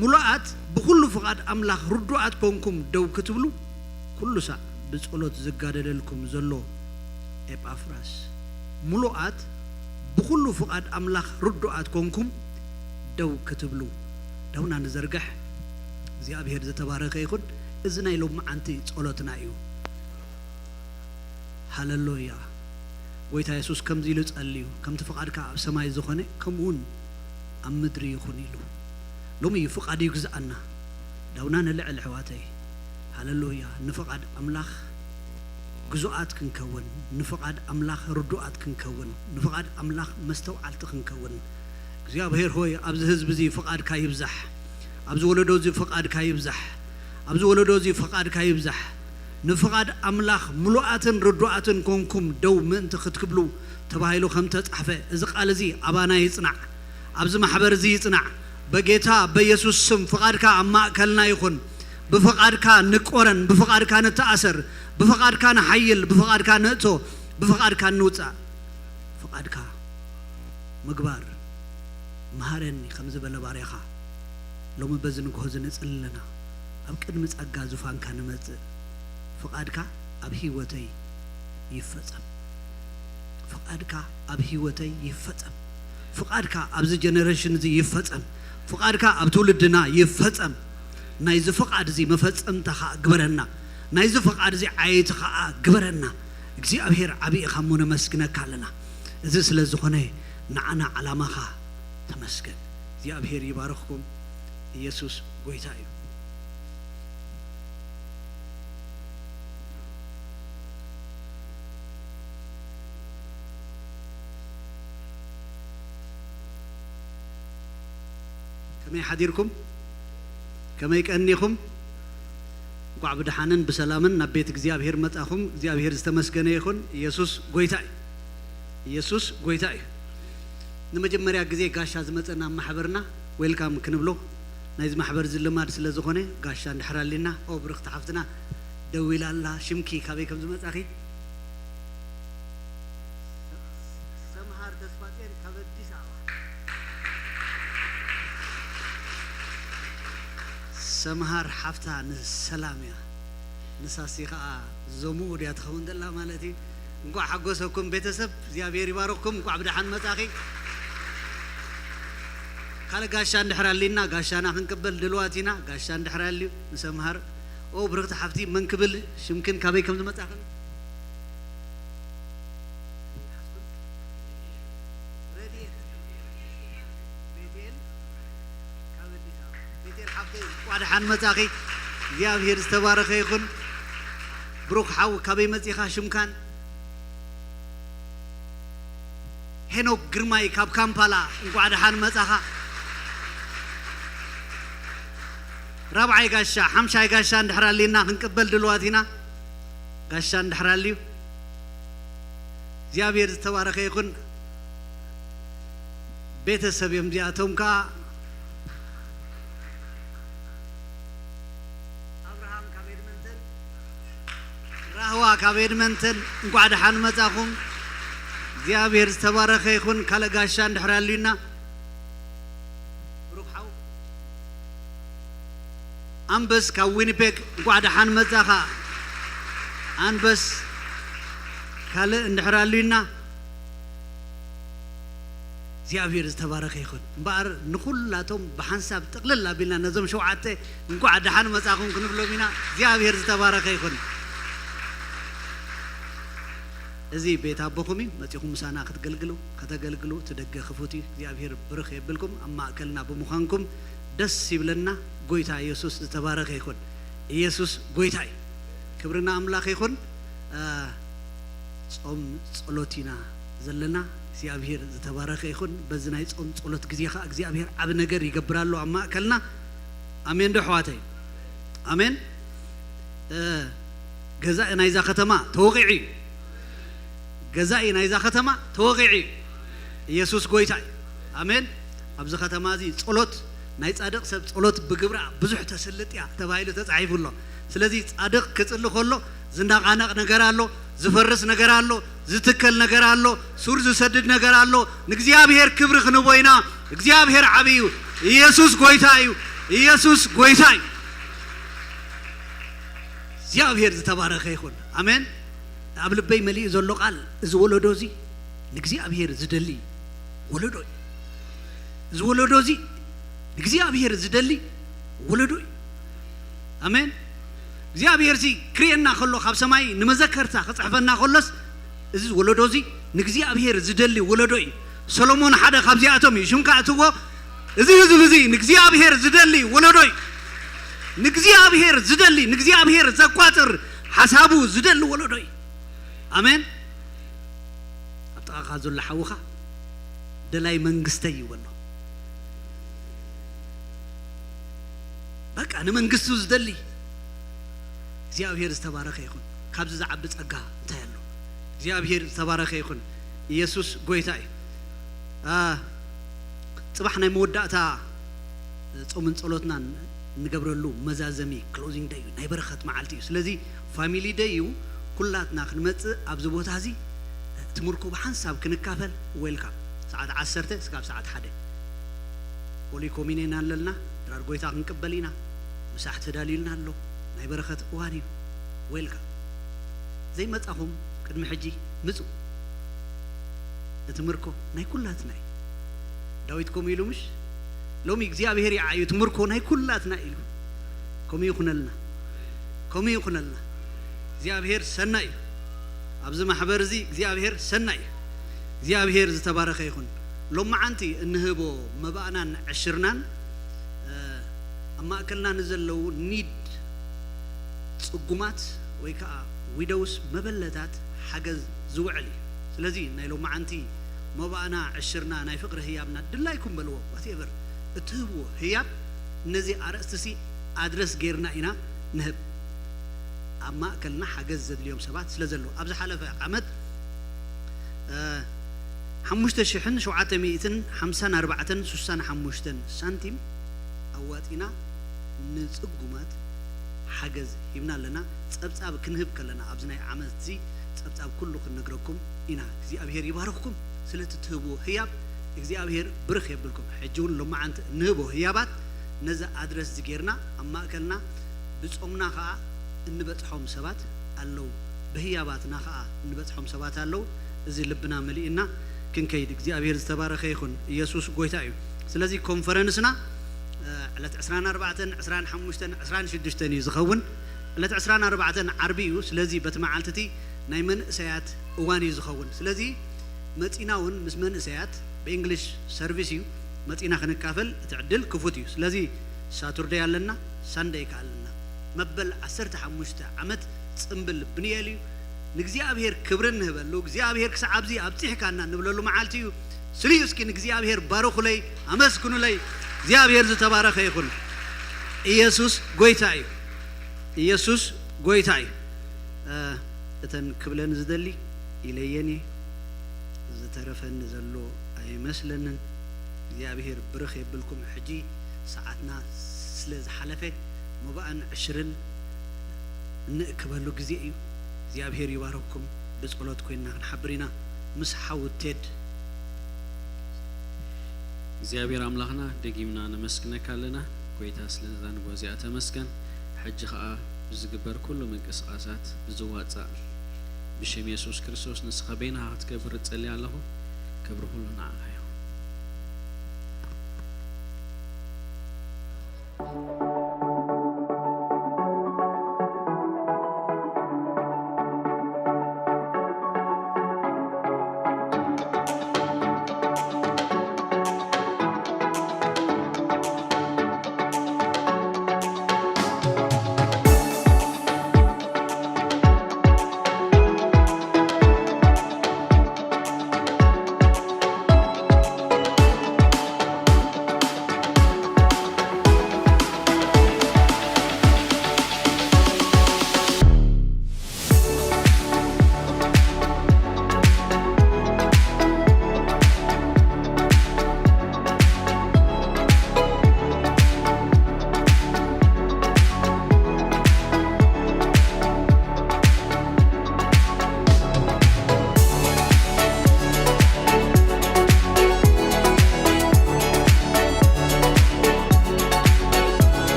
ምሉኣት ብኹሉ ፍቓድ ኣምላኽ ርዱኣት ኮንኩም ደው ክትብሉ፣ ኩሉ ሳዕ ብጸሎት ዝጋደለልኩም ዘሎ ኤጳፍራስ፣ ምሉኣት ብኹሉ ፍቓድ ኣምላኽ ርዱኣት ኮንኩም ደው ክትብሉ። ደውና ንዘርግሕ። እግዚኣብሔር ዝተባረኸ ይኹን። እዚ ናይ ሎማዓንቲ ጸሎትና እዩ። ሃለሉያ። ጐይታ የሱስ ከምዚ ኢሉ ጸልዩ፣ "ከምቲ ፍቓድካ ኣብ ሰማይ ዝኾነ፣ ከምኡውን ኣብ ምድሪ ይኹን" ኢሉ። ሎሚ እዩ ፍቓዱ ይግዝኣና። ደውና ነልዕል ኣሕዋተይ። ሃለሉያ። ንፍቓድ ኣምላኽ ግዙኣት ክንከውን፣ ንፍቓድ ኣምላኽ ርዱኣት ክንከውን፣ ንፍቓድ ኣምላኽ መስተውዓልቲ ክንከውን። እግዚኣብሔር ሆይ፣ ኣብዚ ህዝቢ እዚ ፍቓድካ ይብዛሕ። ኣብዚ ወለዶ እዚ ፍቓድካ ይብዛሕ። ኣብዚ ወለዶ እዚ ፍቓድካ ይብዛሕ። ንፍቓድ ኣምላኽ ምሉኣትን ርዱኣትን ኮንኩም ደው ምእንቲ ክትክብሉ ተባሂሉ ከም ተጻሕፈ፣ እዚ ቃል እዚ ኣባና ይጽናዕ። ኣብዚ ማሕበር እዚ ይጽናዕ። በጌታ በኢየሱስ ስም ፍቓድካ ኣብ ማእከልና ይኹን። ብፍቓድካ ንቆረን፣ ብፍቓድካ ንተኣሰር፣ ብፍቓድካ ንሓይል፣ ብፍቓድካ ንእቶ፣ ብፍቓድካ ንውጻእ። ፍቓድካ ምግባር መሃረኒ ከም ዝበለ ባርያኻ፣ ሎሚ በዚ ንግሆ እዚ ንጽሊ ኣለና። ኣብ ቅድሚ ጸጋ ዙፋንካ ንመጽእ። ፍቓድካ ኣብ ህይወተይ ይፈጸም። ፍቓድካ ኣብ ህይወተይ ይፈጸም። ፍቓድካ ኣብዚ ጀነሬሽን እዚ ይፈጸም። ፍቓድካ ኣብ ትውልድና ይፈጸም። ናይዚ ፍቓድ እዚ መፈጸምታ ኸኣ ግበረና። ናይዚ ፍቓድ እዚ ዓየይቲ ኸኣ ግበረና። እግዚኣብሔር ዓቢ ኢኻ እሞ ነመስግነካ ኣለና። እዚ ስለ ዝኾነ ንዓና ዓላማኻ ተመስገን። እግዚኣብሔር ይባርኽኩም። ኢየሱስ ጐይታ እዩ። ከመይ ሓዲርኩም? ከመይ ቀኒኹም? እንቋዕ ብደሓንን ብሰላምን ናብ ቤት እግዚኣብሔር መጻኹም። እግዚኣብሔር ዝተመስገነ ይኹን። ኢየሱስ ጐይታ እዩ። ኢየሱስ ጐይታ እዩ። ንመጀመርያ ግዜ ጋሻ ዝመጸና ማሕበርና ዌልካም ክንብሎ ናይዚ ማሕበር እዚ ልማድ ስለ ዝኾነ፣ ጋሻ እንድሕር ኣሊና፣ ኦ፣ ብርኽቲ ሓፍትና ደው ኢላ ኣላ። ሽምኪ ካበይ ከም ዝመጻኺ? ሰምሃር ተስፋጽዮን ካብ ኣዲስ ኣበባ። ሰምሃር ሓፍታ ንሰላም እያ። ንሳሲ ከኣ ዞምኡ ድያ ትኸውን ዘላ ማለት እዩ። እንኳዕ ሓጎሰኩም ቤተሰብ፣ እግዚኣብሔር ይባርኽኩም። እንኳዕ ብደሓን መጻኺ። ካልእ ጋሻ እንድሕር ኣሊና፣ ጋሻና ክንቅበል ድልዋት ኢና። ጋሻ እንድሕር ኣልዩ ንሰምሃር። ኦ ብርኽቲ ሓፍቲ፣ መን ክብል ሽምክን ካበይ ከም ዝመጻኽን? ረድኤት ቤቴል ካብ ኣዲስ ኣበባ። ቤቴል ሓፍተይ፣ እንኳዕ ደሓን መጻኺ። እግዚኣብሔር ዝተባረኸ ይኹን። ብሩኽ ሓው፣ ካበይ መጺኻ ሽምካን? ሄኖክ ግርማይ ካብ ካምፓላ፣ እንኳዕ ደሓን መጻኻ። ራብዓይ ጋሻ፣ ሓምሻይ ጋሻ እንድሕር ኣሊና ክንቅበል ድልዋት ኢና። ጋሻ እንድሕር ኣልዩ፣ እግዚኣብሔር ዝተባረኸ ይኹን። ቤተሰብ እዮም እዚኣቶም ከኣ። ኣብርሃም ካብ ኤድመንተን፣ ራህዋ ካብ ኤድመንተን፣ እንኳዕ ደሓን መጻኹም። እግዚኣብሔር ዝተባረኸ ይኹን። ካልእ ጋሻ እንድሕር ኣልዩና፣ ብሩኽ ሓው። ኣንበስ ካብ ዊኒፔግ፣ እንኳዕ ደሓን መጻኻ። ኣንበስ፣ ካልእ እንድሕር ኣልዩና፣ እግዚኣብሔር ዝተባረኸ ይኹን። እምበኣር ንኹላቶም ብሓንሳብ ጥቕልል ኣቢልና ነዞም ሸውዓተ እንኳዕ ደሓን መጻኹም ክንብሎም ኢና። እግዚኣብሔር ዝተባረኸ ይኹን። እዚ ቤት ኣቦኹም እዩ። መጺኹም ምሳና ክትገልግሉ፣ ከተገልግሉ እቲ ደገ ክፉት እዩ። እግዚኣብሔር ብርኽ የብልኩም። ኣብ ማእከልና ብምዃንኩም ደስ ይብለና። ጎይታ ኢየሱስ ዝተባረኸ ይኹን። ኢየሱስ ጎይታ እዩ። ክብሪ ንኣምላኽ ይኹን። እ፣ ጾም ጸሎት ኢና ዘለና። እግዚኣብሔር ዝተባረኸ ይኹን። በዚ ናይ ጾም ጸሎት ግዜ ኸኣ እግዚኣብሔር ዓቢ ነገር ይገብር ኣሎ ኣብ ማእከልና። ኣሜን ዶ ኣሕዋተይ? ኣሜን። እ፣ ገዛኢ ናይዛ ከተማ ተወቒዑ እዩ። ገዛኢ ናይዛ ከተማ ተወቒዑ እዩ። ኢየሱስ ጎይታ እዩ። ኣሜን። ኣብዚ ከተማ እዚ ጸሎት፣ ናይ ጻድቕ ሰብ ጸሎት ብግብራ ብዙሕ ተስልጥ እያ ተባሂሉ ተጻሒፉ ኣሎ። ስለዚ ጻድቕ ክጽሊ ከሎ ዝነቓነቕ ነገር ኣሎ፣ ዝፈርስ ነገር ኣሎ፣ ዝትከል ነገር ኣሎ፣ ሱር ዝሰድድ ነገር ኣሎ። ንእግዚኣብሔር ክብሪ ክንቦ ኢና። እግዚኣብሔር ዓቢ እዩ። ኢየሱስ ጎይታ እዩ። ኢየሱስ ጎይታ እዩ። እግዚኣብሔር ዝተባረኸ ይኹን። ኣሜን። ኣብ ልበይ መሊኡ ዘሎ ቃል፣ እዚ ወለዶ እዚ ንእግዚኣብሔር ዝደሊ ወለዶ እዩ። እዚ ወለዶ እዚ ንእግዚኣብሔር ዝደሊ ወለዶ እዩ። ኣሜን። እግዚኣብሔር እዚ ክርእየና ከሎ፣ ካብ ሰማይ ንመዘከርታ ክጽሕፈና ከሎስ፣ እዚ ወለዶ እዚ ንእግዚኣብሔር ዝደሊ ወለዶ እዩ። ሰሎሞን ሓደ ካብዚኣቶም እዩ። ሽምካ እትዎ፣ እዚ ህዝቢ እዚ ንእግዚኣብሔር ዝደሊ ወለዶ እዩ። ንእግዚኣብሔር ዝደሊ፣ ንእግዚኣብሔር ዘቋጽር፣ ሓሳቡ ዝደሊ ወለዶ እዩ። ኣሜን። ኣብ ጥቓኻ ዘሎ ሓውኻ ደላይ መንግስተይ እዩ በሎ። በቃ ንመንግስቱ ዝደሊ እግዚኣብሔር ዝተባረኸ ይኹን። ካብዚ ዝዓቢ ጸጋ እንታይ ኣሎ? እግዚኣብሔር ዝተባረኸ ይኹን። ኢየሱስ ጎይታ እዩ። አ፣ ጽባሕ ናይ መወዳእታ ጾምን ጸሎትናን እንገብረሉ መዛዘሚ፣ ክሎዚንግ ደይ እዩ፣ ናይ በረኸት መዓልቲ እዩ። ስለዚ ፋሚሊ ደይ እዩ። ኩላትና ክንመጽእ ኣብዚ ቦታ እዚ ትምርኮ ብሓንሳብ ክንካፈል፣ ዌልካም። ሰዓት ዓሰርተ እስካብ ሰዓት ሓደ ሆሊ ኮሚኒየን ኣለና። ድራር ጎይታ ክንቅበል ኢና። ምሳሕ ተዳልዩልና ኣሎ። ናይ በረኸት እዋን እዩ። ዌልካም። ዘይመጻኹም ቅድሚ ሕጂ ምጹ። እቲ ምርኮ ናይ ኩላትና እዩ። ዳዊት ከምኡ ኢሉ ምሽ? ሎሚ እግዚኣብሔር ይዓዩ፣ እቲ ምርኮ ናይ ኩላትና ኢሉ። ከምኡ ይኹነልና። ከምኡ ይኹነልና። እግዚኣብሔር ሰናይ እዩ። ኣብዚ ማሕበር እዚ እግዚኣብሔር ሰናይ እዩ። እግዚኣብሔር ዝተባረኸ ይኹን። ሎመዓንቲ እንህቦ መባእናን ዕሽርናን፣ እ፣ ኣብ ማእከልና ንዘለዉ ኒድ ጽጉማት ወይ ከኣ ዊዶውስ፣ መበለታት ሓገዝ ዝውዕል እዩ። ስለዚ ናይ ሎመዓንቲ መባእና፣ ዕሽርና፣ ናይ ፍቕሪ ህያብና ድላይኩም በልዎ፣ ዋትኤቨር እትህብዎ ህያብ ነዚ ኣርእስቲ ሲ ኣድረስ ጌርና ኢና ንህብ። ኣብ ማእከልና ሓገዝ ዘድልዮም ሰባት ስለ ዘለዉ፣ ኣብ ዝሓለፈ ዓመት፣ እ፣ ሓሙሽተ ሽሕን ሸውዓተ ሚእትን ሓምሳን ኣርባዕተን ስሳን ሓሙሽተን ሳንቲም ኣዋጺና ንጽጉማት ሓገዝ ሂብና ኣለና። ጸብጻብ ክንህብ ከለና፣ ኣብዚ ናይ ዓመት እዚ ጸብጻብ ኩሉ ክንነግረኩም ኢና። እግዚኣብሔር ይባርኽኩም ስለቲ ትህብዎ ህያብ። እግዚኣብሔር ብርኽ የብልኩም። ሕጂ እውን ሎመዓንቲ እንህቦ ህያባት ነዚ ኣድረስ እዚ ጌርና ኣብ ማእከልና ብጾምና ኸኣ እንበጽሖም ሰባት ኣለዉ፣ ብህያባትና ኸኣ እንበጽሖም ሰባት ኣለዉ። እዚ ልብና መሊእና ክንከይድ እግዚኣብሔር ዝተባረኸ ይኹን። ኢየሱስ ጎይታ እዩ። ስለዚ ኮንፈረንስና ዕለት ዕስራን ኣርባዕተን ዕስራን ሓሙሽተን ዕስራን ሽዱሽተን እዩ ዝኸውን። ዕለት ዕስራን ኣርባዕተን ዓርቢ እዩ። ስለዚ በቲ መዓልቲ እቲ ናይ መንእሰያት እዋን እዩ ዝኸውን። ስለዚ መጺና እውን ምስ መንእሰያት ብእንግሊሽ ሰርቪስ እዩ መጺና ክንካፈል እቲ ዕድል ክፉት እዩ። ስለዚ ሳቱርደይ ኣለና፣ ሳንደይ ከ ኣለና። መበል ዓሰርተ ሓሙሽተ ዓመት ጽምብል ብንኤል እዩ። ንእግዚኣብሔር ክብሪ እንህበሉ፣ እግዚኣብሔር ክሳዕ ኣብዚ ኣብጺሕካና እንብለሉ መዓልቲ እዩ። ስልዩ እስኪ ንእግዚኣብሔር ባርኹለይ፣ ኣመስግኑለይ። እግዚኣብሔር ዝተባረኸ ይኹን። ኢየሱስ ጎይታ እዩ። ኢየሱስ ጎይታ እዩ። እተን ክብለን ዝደሊ ኢለየን እየ። ዝተረፈኒ ዘሎ ኣይመስለንን። እግዚኣብሔር ብርኽ የብልኩም። ሕጂ ሰዓትና ስለ ዝሓለፈ መባእን ዕሽርን እንእክበሉ ግዜ እዩ። እግዚኣብሔር ይባረኩም። ብጸሎት ኮይንና ክንሓብር ኢና ምስ ሓው ቴድ። እግዚኣብሔር ኣምላኽና ደጊምና ነመስግነካ ኣለና። ጎይታ ስለዛ ንግሆ እዚኣ ተመስገን። ሕጂ ኸኣ ብዝግበር ኩሉ ምንቅስቓሳት ብዝዋጻእ ብሽም የሱስ ክርስቶስ ንስኻ በይንኻ ክትገብር እጸሊ ኣለኹ። ክብሪ ኩሉ ንዓኻ ይኹን።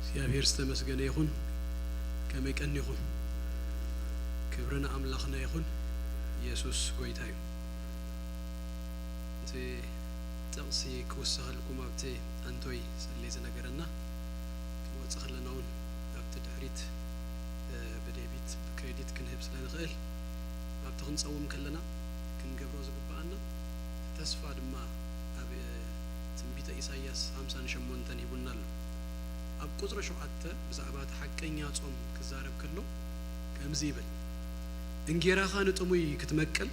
እግዚኣብሔር ዝተመስገነ ይኹን። ከመይ ቀኒኹም? ክብሪ ንኣምላኽና ይኹን። ኢየሱስ ጎይታ እዩ። እቲ ጥቕሲ ክውሰኸልኩም ኣብቲ ኣንቶይ ጸለይ ዝነገረና፣ ክንወጽእ ከለና እውን ኣብቲ ድሕሪት፣ እ፣ ብደቢት፣ ብክሬዲት ክንህብ ስለ ንኽእል፣ ኣብቲ ክንጸውም ከለና ክንገብሮ ዝግብኣና ተስፋ ድማ ኣብ ትንቢተ ኢሳይያስ ሓምሳን ሸሞንተን ሂቡና ኣሎ። ኣብ ቁጽሪ ሸውዓተ ብዛዕባ እቲ ሓቀኛ ጾም ክዛረብ ከሎ ከምዚ ይብል፣ "እንጌራኻ ንጥሙይ ክትመቅል፣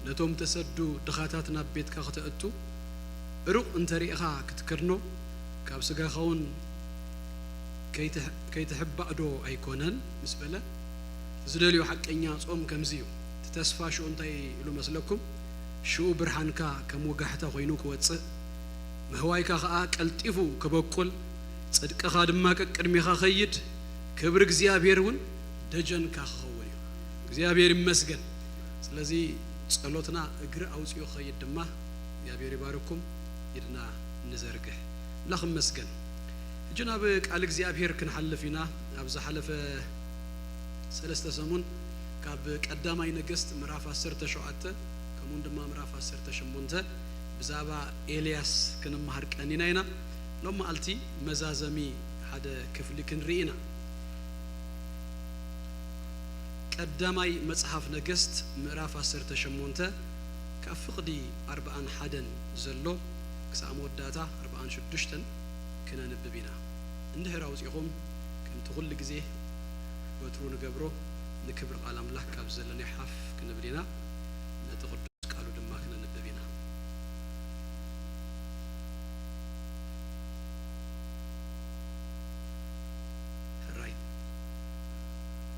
ነቶም ተሰዱ ድኻታት ናብ ቤትካ ክተእቱ፣ ዕሩቕ እንተ ርኢኻ ክትከድኖ፣ ካብ ስጋኻ እውን ከይትሕ-፣ ከይትሕባእ ዶ ኣይኮነን?" ምስ በለ፣ ዝደልዮ ሓቀኛ ጾም ከምዚ እዩ። እቲ ተስፋ ሽኡ እንታይ ኢሉ መስለኩም? ሽኡ ብርሃንካ ከም ወጋሕታ ኮይኑ ክወጽእ፣ ምህዋይካ ኸኣ ቀልጢፉ ክበቁል፣ ጽድቅኻ ድማ ቀቅድሜኻ ኸይድ፣ ክብሪ እግዚኣብሔር እውን ደጀንካ ክኸውን እዩ። እግዚኣብሔር ይመስገን። ስለዚ ጸሎትና እግሪ ኣውጺኡ ክኸይድ ድማ እግዚኣብሔር ይባርኩም። ኢድና ንዘርግሕ። ኣምላኽ ይመስገን። ሕጂ ናብ ቃል እግዚኣብሔር ክንሓልፍ ኢና። ኣብ ዝሓለፈ ሰለስተ ሰሙን ካብ ቀዳማይ ነገስት ምዕራፍ ዓሰርተ ሸውዓተ ከምኡውን ድማ ምዕራፍ ዓሰርተ ሸሞንተ ብዛዕባ ኤልያስ ክንመሃር ቀኒና ኢና። ሎም መዓልቲ መዛዘሚ ሓደ ክፍሊ ክንርኢ ኢና። ቀዳማይ መጽሓፍ ነገስት ምዕራፍ ዓሰርተ ሸሞንተ ካብ ፍቕዲ ኣርብዓን ሓደን ዘሎ ክሳብ መወዳእታ ኣርብዓን ሽዱሽተን ክነንብብ ኢና። እንድሕር ኣውጺኹም፣ ከምቲ ኩሉ ግዜ ወትሩ ንገብሮ፣ ንክብሪ ቃል ኣምላኽ ካብ ዘለናዮ ሓፍ ክንብል ኢና። ነቲ ቅዱስ ቃሉ ድማ ክነንብብ ኢና። ሕራይ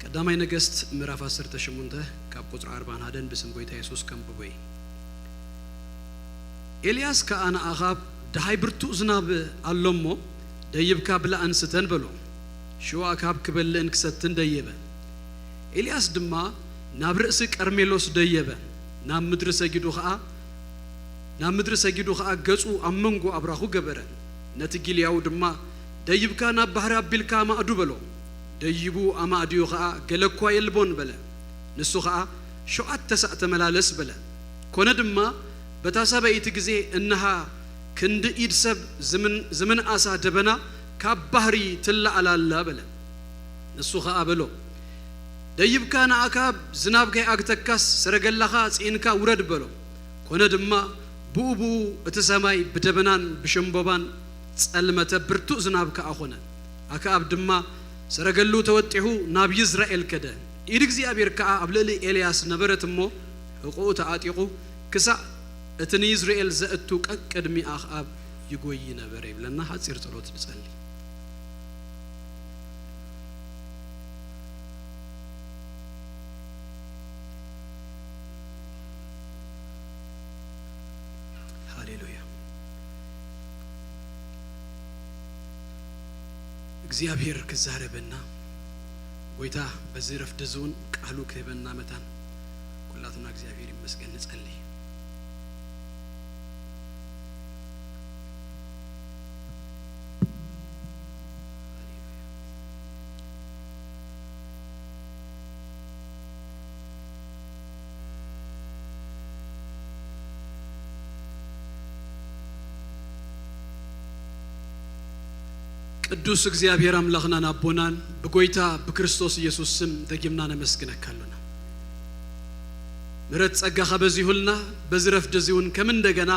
ቀዳማይ ነገስት ምዕራፍ ዓሰርተ ሸሞንተ ካብ ቁጽሪ ኣርባን ሓደን ብስም ጎይታ የሱስ ከንብቦ እየ። ኤልያስ ከኣ ንኣኻብ፣ ደሃይ ብርቱእ ዝናብ ኣሎ እሞ፣ ደይብካ ብላዕን ስተን በሎ። ሽዑ ኣካብ ክበልዕን ክሰትን ደየበ። ኤልያስ ድማ ናብ ርእሲ ቀርሜሎስ ደየበ። ናብ ምድሪ ሰጊዱ ኸኣ፣ ናብ ምድሪ ሰጊዱ ኸኣ ገጹ ኣብ መንጎ ኣብራኹ ገበረ። ነቲ ጊልያዊ ድማ፣ ደይብካ ናብ ባሕሪ ኣቢልካ ኣማዕዱ በሎ። ደይቡ ኣማዕድዩ ኸኣ፣ ገለ እኳ የልቦን በለ። ንሱ ኸኣ፣ ሸውዓተ ሳዕ ተመላለስ በለ። ኮነ ድማ፣ በታ ሳባይቲ ግዜ፣ እንሃ ክንዲ ኢድ ሰብ ዝምን-፣ ዝምንኣሳ ደበና ካብ ባሕሪ ትለዓል ኣላ በለ። ንሱ ኸኣ በሎ፣ ደይብካ ንኣካብ፣ ዝናብ ከይኣግተካስ ሰረገላኻ ጽዒንካ ውረድ በሎ። ኮነ ድማ፣ ብኡ ብኡ እቲ ሰማይ ብደበናን ብሸምቦባን ጸልመተ፣ ብርቱእ ዝናብ ከኣ ኾነ። ኣክኣብ ድማ ሰረገሉ ተወጢሑ ናብ ይዝራኤል ከደ። ኢድ እግዚኣብሔር ከኣ ኣብ ልዕሊ ኤልያስ ነበረት እሞ፣ ሕቖኡ ተዓጢቑ፣ ክሳዕ እቲ ንይዝራኤል ዘእቱ ቀቅድሚ ኣክኣብ ይጎይ ነበረ ይብለና። ሓጺር ጸሎት ንጸሊ። ሃሌሉያ። እግዚኣብሔር ክዛረበና፣ ጎይታ በዚ ረፍዲ እዚ እውን ቃሉ ክህበና መታን ኩላትና እግዚኣብሔር ይመስገን። ንጸሊ። ቅዱስ እግዚኣብሔር ኣምላኽናን ኣቦናን፣ ብጎይታ ብክርስቶስ ኢየሱስ ስም ደጊምና ነመስግነካ ኣሎና። ምሕረት ጸጋኻ በዚሁልና፣ በዚ ረፍዲ እዚ እውን ከም እንደገና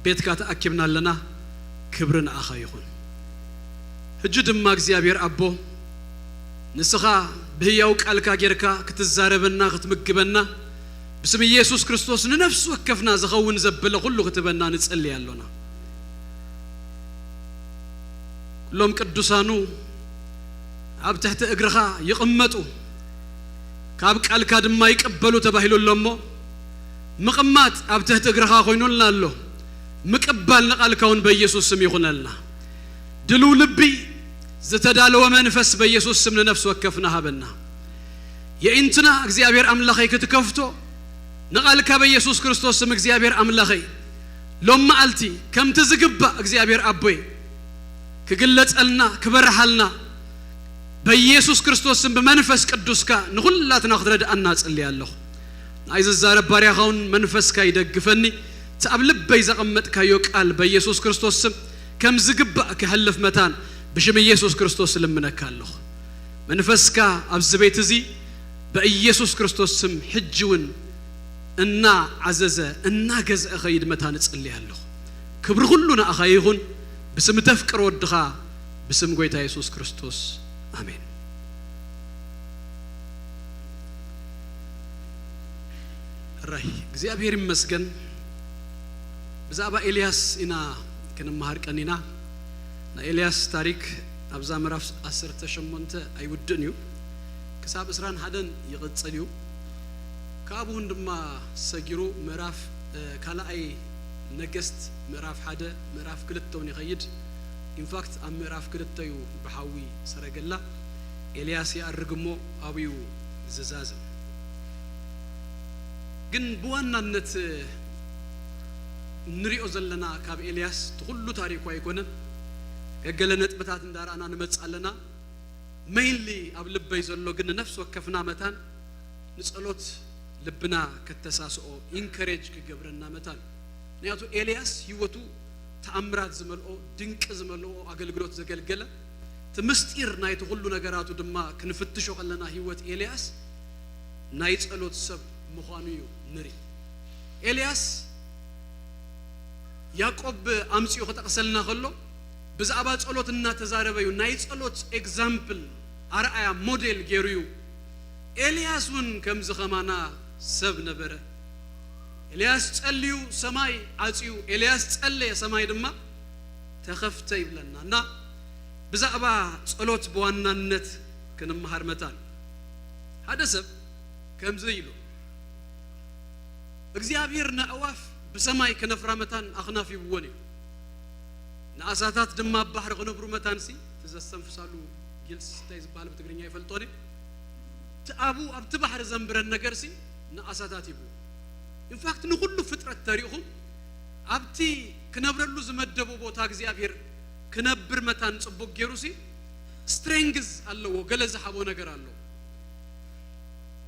ቤትካ ተኣኪብና ኣለና። ክብሪ ንኣኻ ይኹን። ሕጂ ድማ እግዚኣብሔር ኣቦ፣ ንስኻ ብህያው ቃልካ ጌርካ ክትዛረበና፣ ክትምግበና፣ ብስም ኢየሱስ ክርስቶስ ንነፍሲ ወከፍና ዝኸውን ዘበለ ኩሉ ክትበና ንጸሊ ኣሎና። ኩሎም ቅዱሳኑ ኣብ ትሕቲ እግርኻ ይቕመጡ፣ ካብ ቃልካ ድማ ይቀበሉ ተባሂሉ ኣሎ እሞ፣ ምቕማጥ ኣብ ትሕቲ እግርኻ ኮይኑልና ኣሎ። ምቅባል ንቃልካ እውን በኢየሱስ ስም ይኹነልና። ድልው ልቢ፣ ዝተዳለወ መንፈስ በኢየሱስ ስም ንነፍሲ ወከፍና ሃበና። የኢንትና እግዚኣብሔር ኣምላኸይ ክትከፍቶ ንቃልካ በኢየሱስ ክርስቶስ ስም እግዚኣብሔር ኣምላኸይ ሎም መዓልቲ ከምቲ ዝግባእ እግዚኣብሔር ኣቦይ ክግለጸልና ክበርሃልና በኢየሱስ ክርስቶስ ስም ብመንፈስ ቅዱስካ ንኹላትና ክትረድኣና እጽሊ ኣለኹ። ንኣይ ዝዛረብ ባርያኻ እውን መንፈስካ ይደግፈኒ። እቲ ኣብ ልበይ ዘቐመጥካዮ ቃል በኢየሱስ ክርስቶስ ስም ከም ዝግባእ ክሕልፍ መታን ብሽም ኢየሱስ ክርስቶስ እልምነካ ኣለኹ። መንፈስካ ኣብዚ ቤት እዚ በኢየሱስ ክርስቶስ ስም ሕጂ እውን እናዓዘዘ እናገዝአ ኸይድ መታን እጽሊ ኣለኹ። ክብሪ ኩሉ ንኣኻ ይኹን። ብስም ተፍቅር ወድኻ ብስም ጎይታ የሱስ ክርስቶስ ኣሜን። ሕራይ እግዚኣብሔር ይመስገን። ብዛዕባ ኤልያስ ኢና ክንመሃር ቀኒና። ናይ ኤልያስ ታሪክ ኣብዛ ምዕራፍ ዓሰርተ ሸሞንተ ኣይውድእን እዩ፣ ክሳብ ዕስራን ሓደን ይቕጽል እዩ። ካብኡ እውን ድማ ሰጊሩ ምዕራፍ ካልኣይ ነገስት ምዕራፍ ሓደ ምዕራፍ ክልተ እውን ይኸይድ። ኢንፋክት ኣብ ምዕራፍ ክልተ እዩ ብሓዊ ሰረገላ ኤልያስ ይኣርግ እሞ ኣብኡ ዝዛዝም። ግን ብዋናነት እንሪኦ ዘለና ካብ ኤልያስ እቲ ኩሉ ታሪኩ ኣይኮነን። ገገለ ነጥብታት እንዳረኣና ንመጽእ ኣለና። ሜይንሊ ኣብ ልበይ ዘሎ ግን ንነፍሲ ወከፍና መታን ንጸሎት ልብና ከተሳስኦ ኢንከሬጅ ክገብረና መታን። ምክንያቱ ኤልያስ ህይወቱ ተኣምራት ዝመልኦ ድንቂ ዝመልኦ ኣገልግሎት ዘገልገለ እቲ ምስጢር ናይቲ ኩሉ ነገራቱ ድማ ክንፍትሾ ከለና ህይወት ኤልያስ ናይ ጸሎት ሰብ ምዃኑ እዩ ንርኢ። ኤልያስ ያዕቆብ ኣምጺኡ ክጠቕሰልና ከሎ ብዛዕባ ጸሎት እናተዛረበ እዩ። ናይ ጸሎት ኤግዛምፕል፣ ኣርኣያ፣ ሞዴል ገይሩ እዩ። ኤልያስ እውን ከምዚ ከማና ሰብ ነበረ። ኤልያስ ጸልዩ ሰማይ ዓጽዩ፣ ኤልያስ ጸለየ ሰማይ ድማ ተኸፍተ ይብለና። እና ብዛዕባ ጸሎት ብዋናነት ክንመሃር መታን ሓደ ሰብ ከምዚ ኢሉ፣ እግዚኣብሔር ንኣዕዋፍ ብሰማይ ክነፍራ መታን ኣኽናፊብወን እዩ። ንኣሳታት ድማ ኣብ ባሕሪ ክነብሩ መታንሲ፣ እቲ ዘስተንፍሳሉ ጊልስ እንታይ ዝበሃል ብትግርኛ ይፈልጦን እዩ። እቲ ኣብኡ ኣብቲ ባሕሪ ዘንብረን ነገርሲ ንኣሳታት ይብዎ። ኢንፋክት ንኹሉ ፍጥረት ተሪእኹም ኣብቲ ክነብረሉ ዝመደቦ ቦታ እግዚኣብሔር ክነብር መታን ጽቡቅ ገይሩሲ ስትሬንግዝ ኣለዎ፣ ገለ ዝሓቦ ነገር ኣለዎ።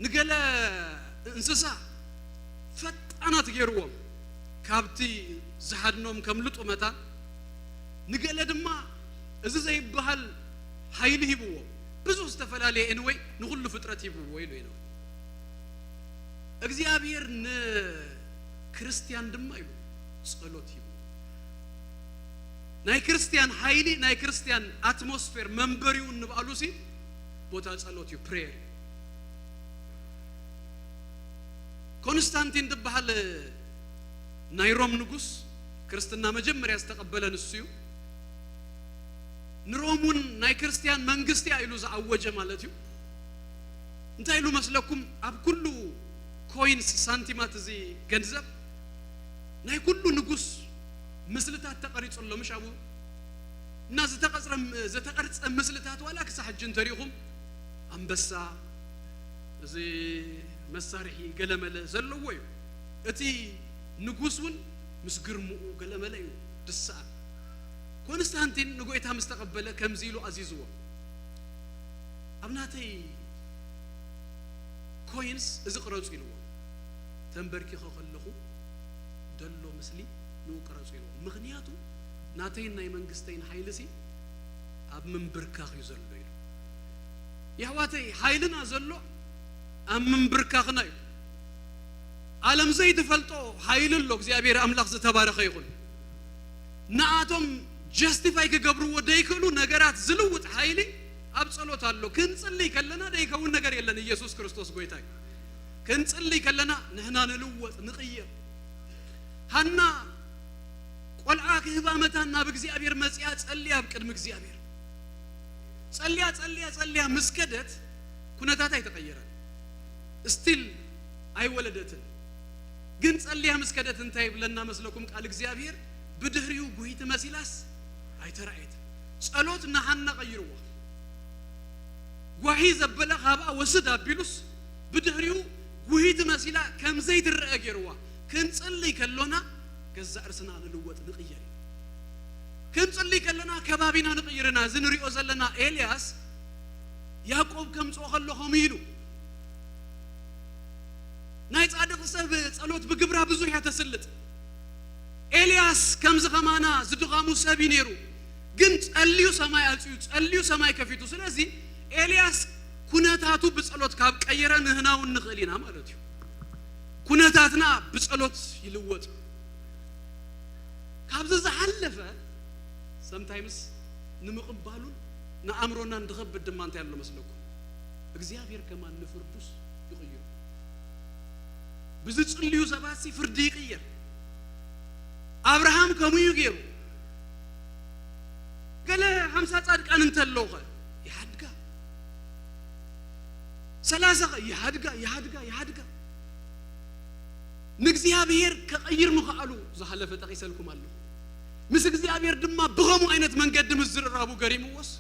ንገለ እንስሳ ፈጣናት ገይርዎም ካብቲ ዝሓድኖም ከምልጡ መታን፣ ንገለ ድማ እዚ ዘይበሃል ሓይሊ ሂብዎም። ብዙሕ ዝተፈላለየ ኤንወይ ንኹሉ ፍጥረት ሂብዎ ኢሉ እዩ። እግዚኣብሔር ንክርስትያን ድማ ኢሉ ጸሎት ሂቡ። ናይ ክርስትያን ሓይሊ፣ ናይ ክርስትያን ኣትሞስፌር መንበሪኡ እንብኣሉሲ ቦታ ጸሎት እዩ፣ ፕሬየር እዩ። ኮንስታንቲን ዝበሃል ናይ ሮም ንጉስ፣ ክርስትና መጀመርያ ዝተቐበለ ንሱ እዩ። ንሮም እውን ናይ ክርስትያን መንግስቲ እያ ኢሉ ዝኣወጀ ማለት እዩ። እንታይ ኢሉ መስለኩም? ኣብ ኩሉ ኮይንስ፣ ሳንቲማት፣ እዚ ገንዘብ ናይ ኩሉ ንጉስ ምስልታት ተቐሪጹ ኣሎ፣ ምሽ ኣብኡ? እና ዝተቐጽረ-፣ ዝተቐርጸ ምስልታት ዋላ ክሳብ ሕጂ እንተሪኢኹም፣ ኣንበሳ፣ እዚ መሳርሒ ገለመለ ዘለዎ እዩ። እቲ ንጉስ እውን ምስ ግርምኡ ገለመለ እዩ ድስኣል። ኮንስታንቲን ንጎይታ ምስ ተቐበለ ከምዚ ኢሉ ኣዚዝዎ፣ ኣብ ናተይ ኮይንስ እዚ ቅረጹ ኢልዎ። ተንበርኪኸ ከለኹ ደሎ ምስሊ ንኡ ቅረጹ ኢልዎ። ምኽንያቱ ናተይን ናይ መንግስተይን ሓይልሲ ኣብ ምንብርካኽ እዩ ዘሎ ኢሉ። የሕዋተይ፣ ሓይልና ዘሎ ኣብ ምንብርካኽና እዩ። ዓለም ዘይትፈልጦ ሓይሊ ኣሎ። እግዚኣብሔር ኣምላኽ ዝተባረኸ ይኹን። ንኣቶም ጀስቲፋይ ክገብርዎ ደይክእሉ ነገራት ዝልውጥ ሓይሊ ኣብ ጸሎት ኣሎ። ክንጽልይ ከለና ደይከውን ነገር የለን። ኢየሱስ ክርስቶስ ጎይታ እዩ። ክንጽልይ ከለና ንሕና ንልወጥ፣ ንቕየር። ሃና ቆልዓ ክህባ መታን ናብ እግዚኣብሔር መጺኣ ጸልያ ኣብ ቅድሚ እግዚኣብሔር። ጸልያ፣ ጸልያ፣ ጸልያ ምስ ከደት ኩነታት ኣይተቐየረን። ስቲል ኣይወለደትን። ግን ጸልያ ምስ ከደት እንታይ ይብለና መስለኩም ቃል እግዚኣብሔር? ብድሕሪኡ ጉሂት መሲላስ ኣይተራእየትን። ጸሎት ንሃና ቀይርዋ። ጓሂ ዘበለ ካብኣ ወስድ ኣቢሉስ ብድሕሪኡ ጉሂት መሲላ ከም ዘይትረአ ገይርዋ። ክንጽልይ ከሎና ገዛእ ርስና ንልወጥ፣ ንቕየር። ክንጽልይ ከለና ከባቢና ንቕይር ኢና። እዚ ንሪኦ ዘለና ኤልያስ ያዕቆብ ከምጽኦ ከሎ ከምኡ ኢሉ። ናይ ጻድቕ ሰብ ጸሎት ብግብራ ብዙሕ እያ ተስልጥ። ኤልያስ ከምዚ ከማና ዝድኻሙ ሰብ እዩ ነይሩ። ግን ጸልዩ ሰማይ ኣጽዩ፣ ጸልዩ ሰማይ ከፊቱ። ስለዚ ኤልያስ ኩነታቱ ብጸሎት ካብ ቀየረ ንህና እውን ንኽእል ኢና ማለት እዩ። ኩነታትና ብጸሎት ይልወጥ። ካብዚ ዝሓለፈ ሰምታይምስ ንምቕባሉን ንኣእምሮናን ድኸብድ ድማ እንታይ ኣሎ መስለኩም? እግዚኣብሔር ከማን ንፍርዱስ ይቕይሮ። ብዝጽልዩ ሰባትሲ ፍርዲ ይቕየር። ኣብርሃም ከምኡ እዩ ገይሩ። ገለ ሓምሳ ጻድቃን እንተለዉ ኸ ይሓድጋ፣ ሰላሳ ኸ ይሓድጋ፣ ይሓድጋ፣ ይሓድጋ። ንእግዚኣብሔር ከቐይር ምኽኣሉ ዝሓለፈ ጠቒሰልኩም ኣለኹ። ምስ እግዚኣብሔር ድማ ብኸምኡ ዓይነት መንገዲ ምዝርራቡ ገሪምዎስ፣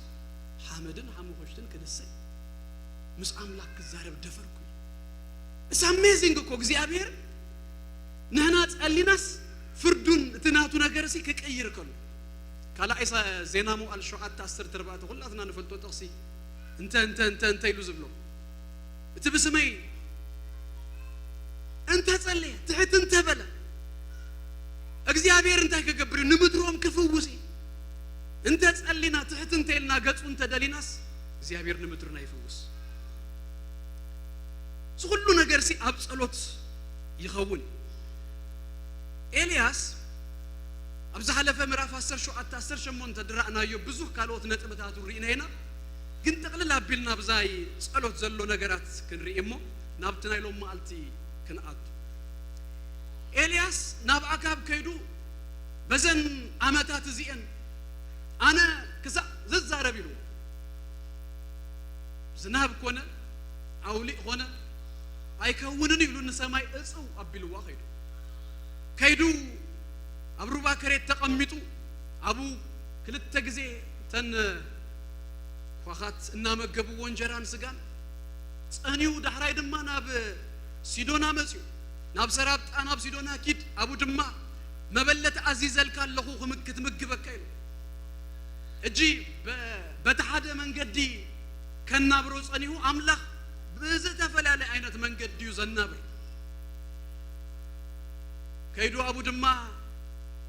ሓመድን ሓሙኾሽትን ክንሰይ ምስ ኣምላኽ ክዛረብ ደፈርኩ። It's amazing እኮ እግዚኣብሔር ንሕና ጸሊናስ ፍርዱን እቲ ናቱ ነገርሲ ክቅይር ከሎ። ካልኣይ ሰ-፣ ዜና መዋዕል ሸውዓተ ዓሰርተ ኣርባዕተ ኩላትና ንፈልጦ ጥቕሲ፣ እንተ፣ እንተ፣ እንተ፣ እንተ ኢሉ ዝብሎ። እቲ ብስመይ እንተ ጸለየ፣ ትሕት እንተ በለ፣ እግዚኣብሔር እንታይ ክገብር እዩ? ንምድሮም ክፍውስ እዩ። እንተ ጸሊና፣ ትሕት እንተ ኢልና፣ ገጹ እንተ ደሊናስ፣ እግዚኣብሔር ንምድርና ይፍውስ። እዚ ኩሉ ነገርሲ ኣብ ጸሎት ይኸውን። ኤልያስ ኣብ ዝሓለፈ ምዕራፍ ዓሰርተ ሸውዓተ ዓሰርተ ሸሞንተ ድራእናዮ ብዙሕ ካልኦት ነጥብታት ርኢና ኢና። ግን ጥቕልል ኣቢልና ብዛይ ጸሎት ዘሎ ነገራት ክንርኢ እሞ ናብቲ ናይ ሎም መዓልቲ ክንኣቱ። ኤልያስ ናብ ኣካብ ከይዱ በዘን ዓመታት እዚኤን ኣነ ክሳዕ ዝዛረብ ኢልዎ። ዝናብ ኮነ ኣውሊእ ኮነ ኣይከውንን ኢሉ ንሰማይ እጽው ኣቢልዋ ከይዱ። ከይዱ ኣብ ሩባ ከሬት ተቐሚጡ ኣብኡ ክልተ ግዜ እተን ኳኻት እናመገብዎ እንጀራን ስጋን ጸንዩ፣ ዳሕራይ ድማ ናብ ሲዶና መጽዩ። ናብ ሰራብጣ ናብ ሲዶና ኪድ፣ ኣብኡ ድማ መበለት ኣዚዘልካ ኣለኹ ክም-፣ ክትምግበካ ኢሉ። ሕጂ በ-፣ በቲ ሓደ መንገዲ ከናብሮ ጸኒሁ፣ ኣምላኽ ብዝተፈላለየ ዓይነት መንገዲ እዩ ዘናብር። ከይዱ ኣብኡ ድማ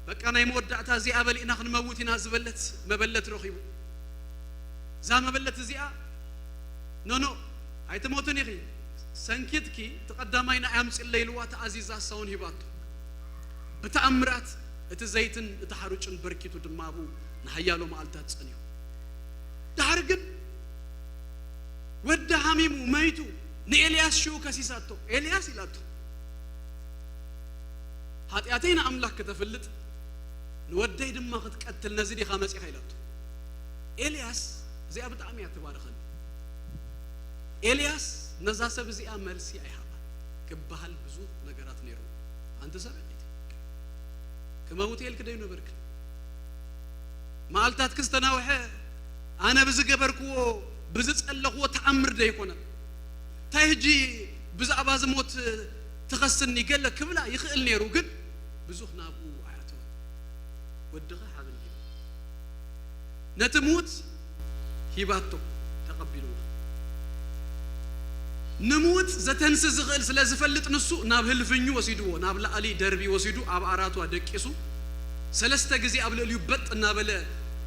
በቃ ናይ መወዳእታ እዚኣ በሊእና ክንመውት ኢና ዝበለት መበለት ረኺቡ። እዛ መበለት እዚኣ ኖኖ ኣይትሞትን ኢኺ፣ ሰንኪትኪ እቲ ቀዳማይ ንዓይ ኣምፅለይ ኢልዋ ተኣዚዛ፣ እሳ እውን ሂባቶ። ብተኣምራት እቲ ዘይትን እቲ ሓሩጭን በርኪቱ ድማ ኣብኡ ንሓያሎ መዓልታት ጸኒሑ። ድሓር ግን ወዲ ሓሚሙ መይቱ ንኤልያስ ሽኡ ከሲሳቶ። ኤልያስ ኢላቶ፣ "ሓጢኣተይ ንኣምላኽ ከተፍልጥ ንወደይ ድማ ክትቀትል ነዚ ዲኻ መጺኻ?" ኢላቶ። ኤልያስ እዚኣ ብጣዕሚ እያ ትባርኸኒ። ኤልያስ ነዛ ሰብ እዚኣ መልሲ ኣይሃባን። ክበሃል ብዙሕ ነገራት ነይሩ። ኣንቲ ሰብ፣ ክመውት ኢልክ ደዩ ነበርክ? መዓልታትክ ዝተናውሐ ኣነ ብዝገበርክዎ ብዝጸለኽዎ ተኣምር ደይኮነ? እንታይ ሕጂ ብዛዕባ እዚ ሞት ትኸስኒ ገለ ክብላ ይኽእል ነይሩ፣ ግን ብዙሕ ናብኡ ኣይኣተወን። ወድኻ ሓበን ሂቡ። ነቲ ምዉት ሂባቶ፣ ተቐቢልዋ። ንምዉት ዘተንስ ዝኽእል ስለ ዝፈልጥ ንሱ ናብ ህልፍኙ ወሲድዎ፣ ናብ ላዕሊ ደርቢ ወሲዱ ኣብ ኣራቷ ደቂሱ ሰለስተ ግዜ ኣብ ልዕሊኡ በጥ እናበለ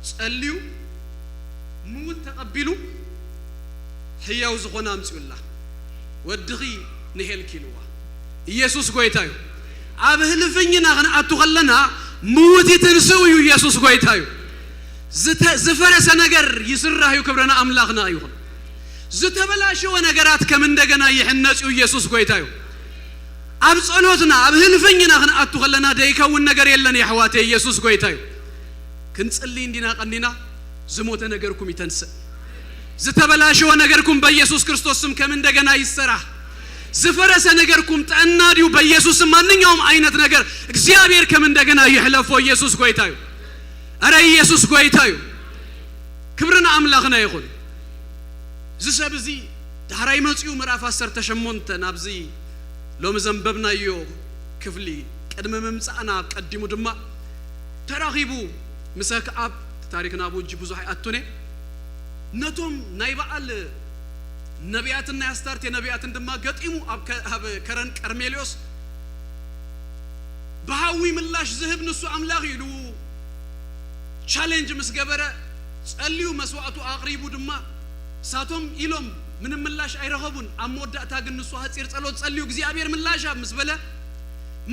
ጸልዩ፣ ምዉት ተቐቢሉ፣ ህያው ዝኾነ ኣምጺኡላ። "ወድኺ ንሄልክ" ኢልዋ። ኢየሱስ ጎይታ እዩ። ኣብ ህልፍኝና ክንኣቱ ከለና ምዉት ይትንስኡ እዩ። ኢየሱስ ጎይታ እዩ። ዝተ-፣ ዝፈረሰ ነገር ይስራሕ እዩ። ክብርና ኣምላኽና ይኹን። ዝተበላሸወ ነገራት ከም እንደገና ይሕነጽ እዩ። ኢየሱስ ጎይታ እዩ። ኣብ ጸሎትና፣ ኣብ ህልፍኝና ክንኣቱ ከለና ደይከውን ነገር የለን የሕዋተይ። ኢየሱስ ጎይታ እዩ። ክንጽሊ እንዲና ቀኒና፣ ዝሞተ ነገርኩም ይተንስእ። ዝተበላሸወ ነገርኩም በኢየሱስ ክርስቶስ ስም ከም እንደገና ይሰራሕ። ዝፈረሰ ነገርኩም ጥዕና ድዩ? በኢየሱስ ስም ማንኛውም ዓይነት ነገር እግዚኣብሔር ከም እንደገና ይሕለፎ። ኢየሱስ ጎይታ እዩ። ኣረ ኢየሱስ ጎይታ እዩ። ክብሪ ንኣምላኽና ይኹን። እዚ ሰብ እዚ ዳሕራይ መጺኡ ምዕራፍ ዓሰርተ ሸሞንተ ናብዚ ሎሚ ዘንበብናዮ ክፍሊ ቅድሚ ምምጻእና ቀዲሙ ድማ ተራኺቡ ምስ ኣክዓብ፣ እቲ ታሪክ ናብኡ ሕጂ ብዙሕ ኣይኣቱን እየ፣ ነቶም ናይ በዓል ነቢያትን ናይ ኣስታርቴ ነቢያትን ድማ ገጢሙ ኣብ ከ-፣ ኣብ ከረን ቀርሜሌዎስ ብሃዊ ምላሽ ዝህብ ንሱ ኣምላኽ ኢሉ ቻሌንጅ ምስ ገበረ፣ ጸልዩ መስዋእቱ ኣቕሪቡ ድማ፣ እሳቶም ኢሎም ምንም ምላሽ ኣይረኸቡን። ኣብ መወዳእታ ግን ንሱ ሓጺር ጸሎት ጸልዩ እግዚኣብሔር ምላሽ ኣብ ምስ በለ፣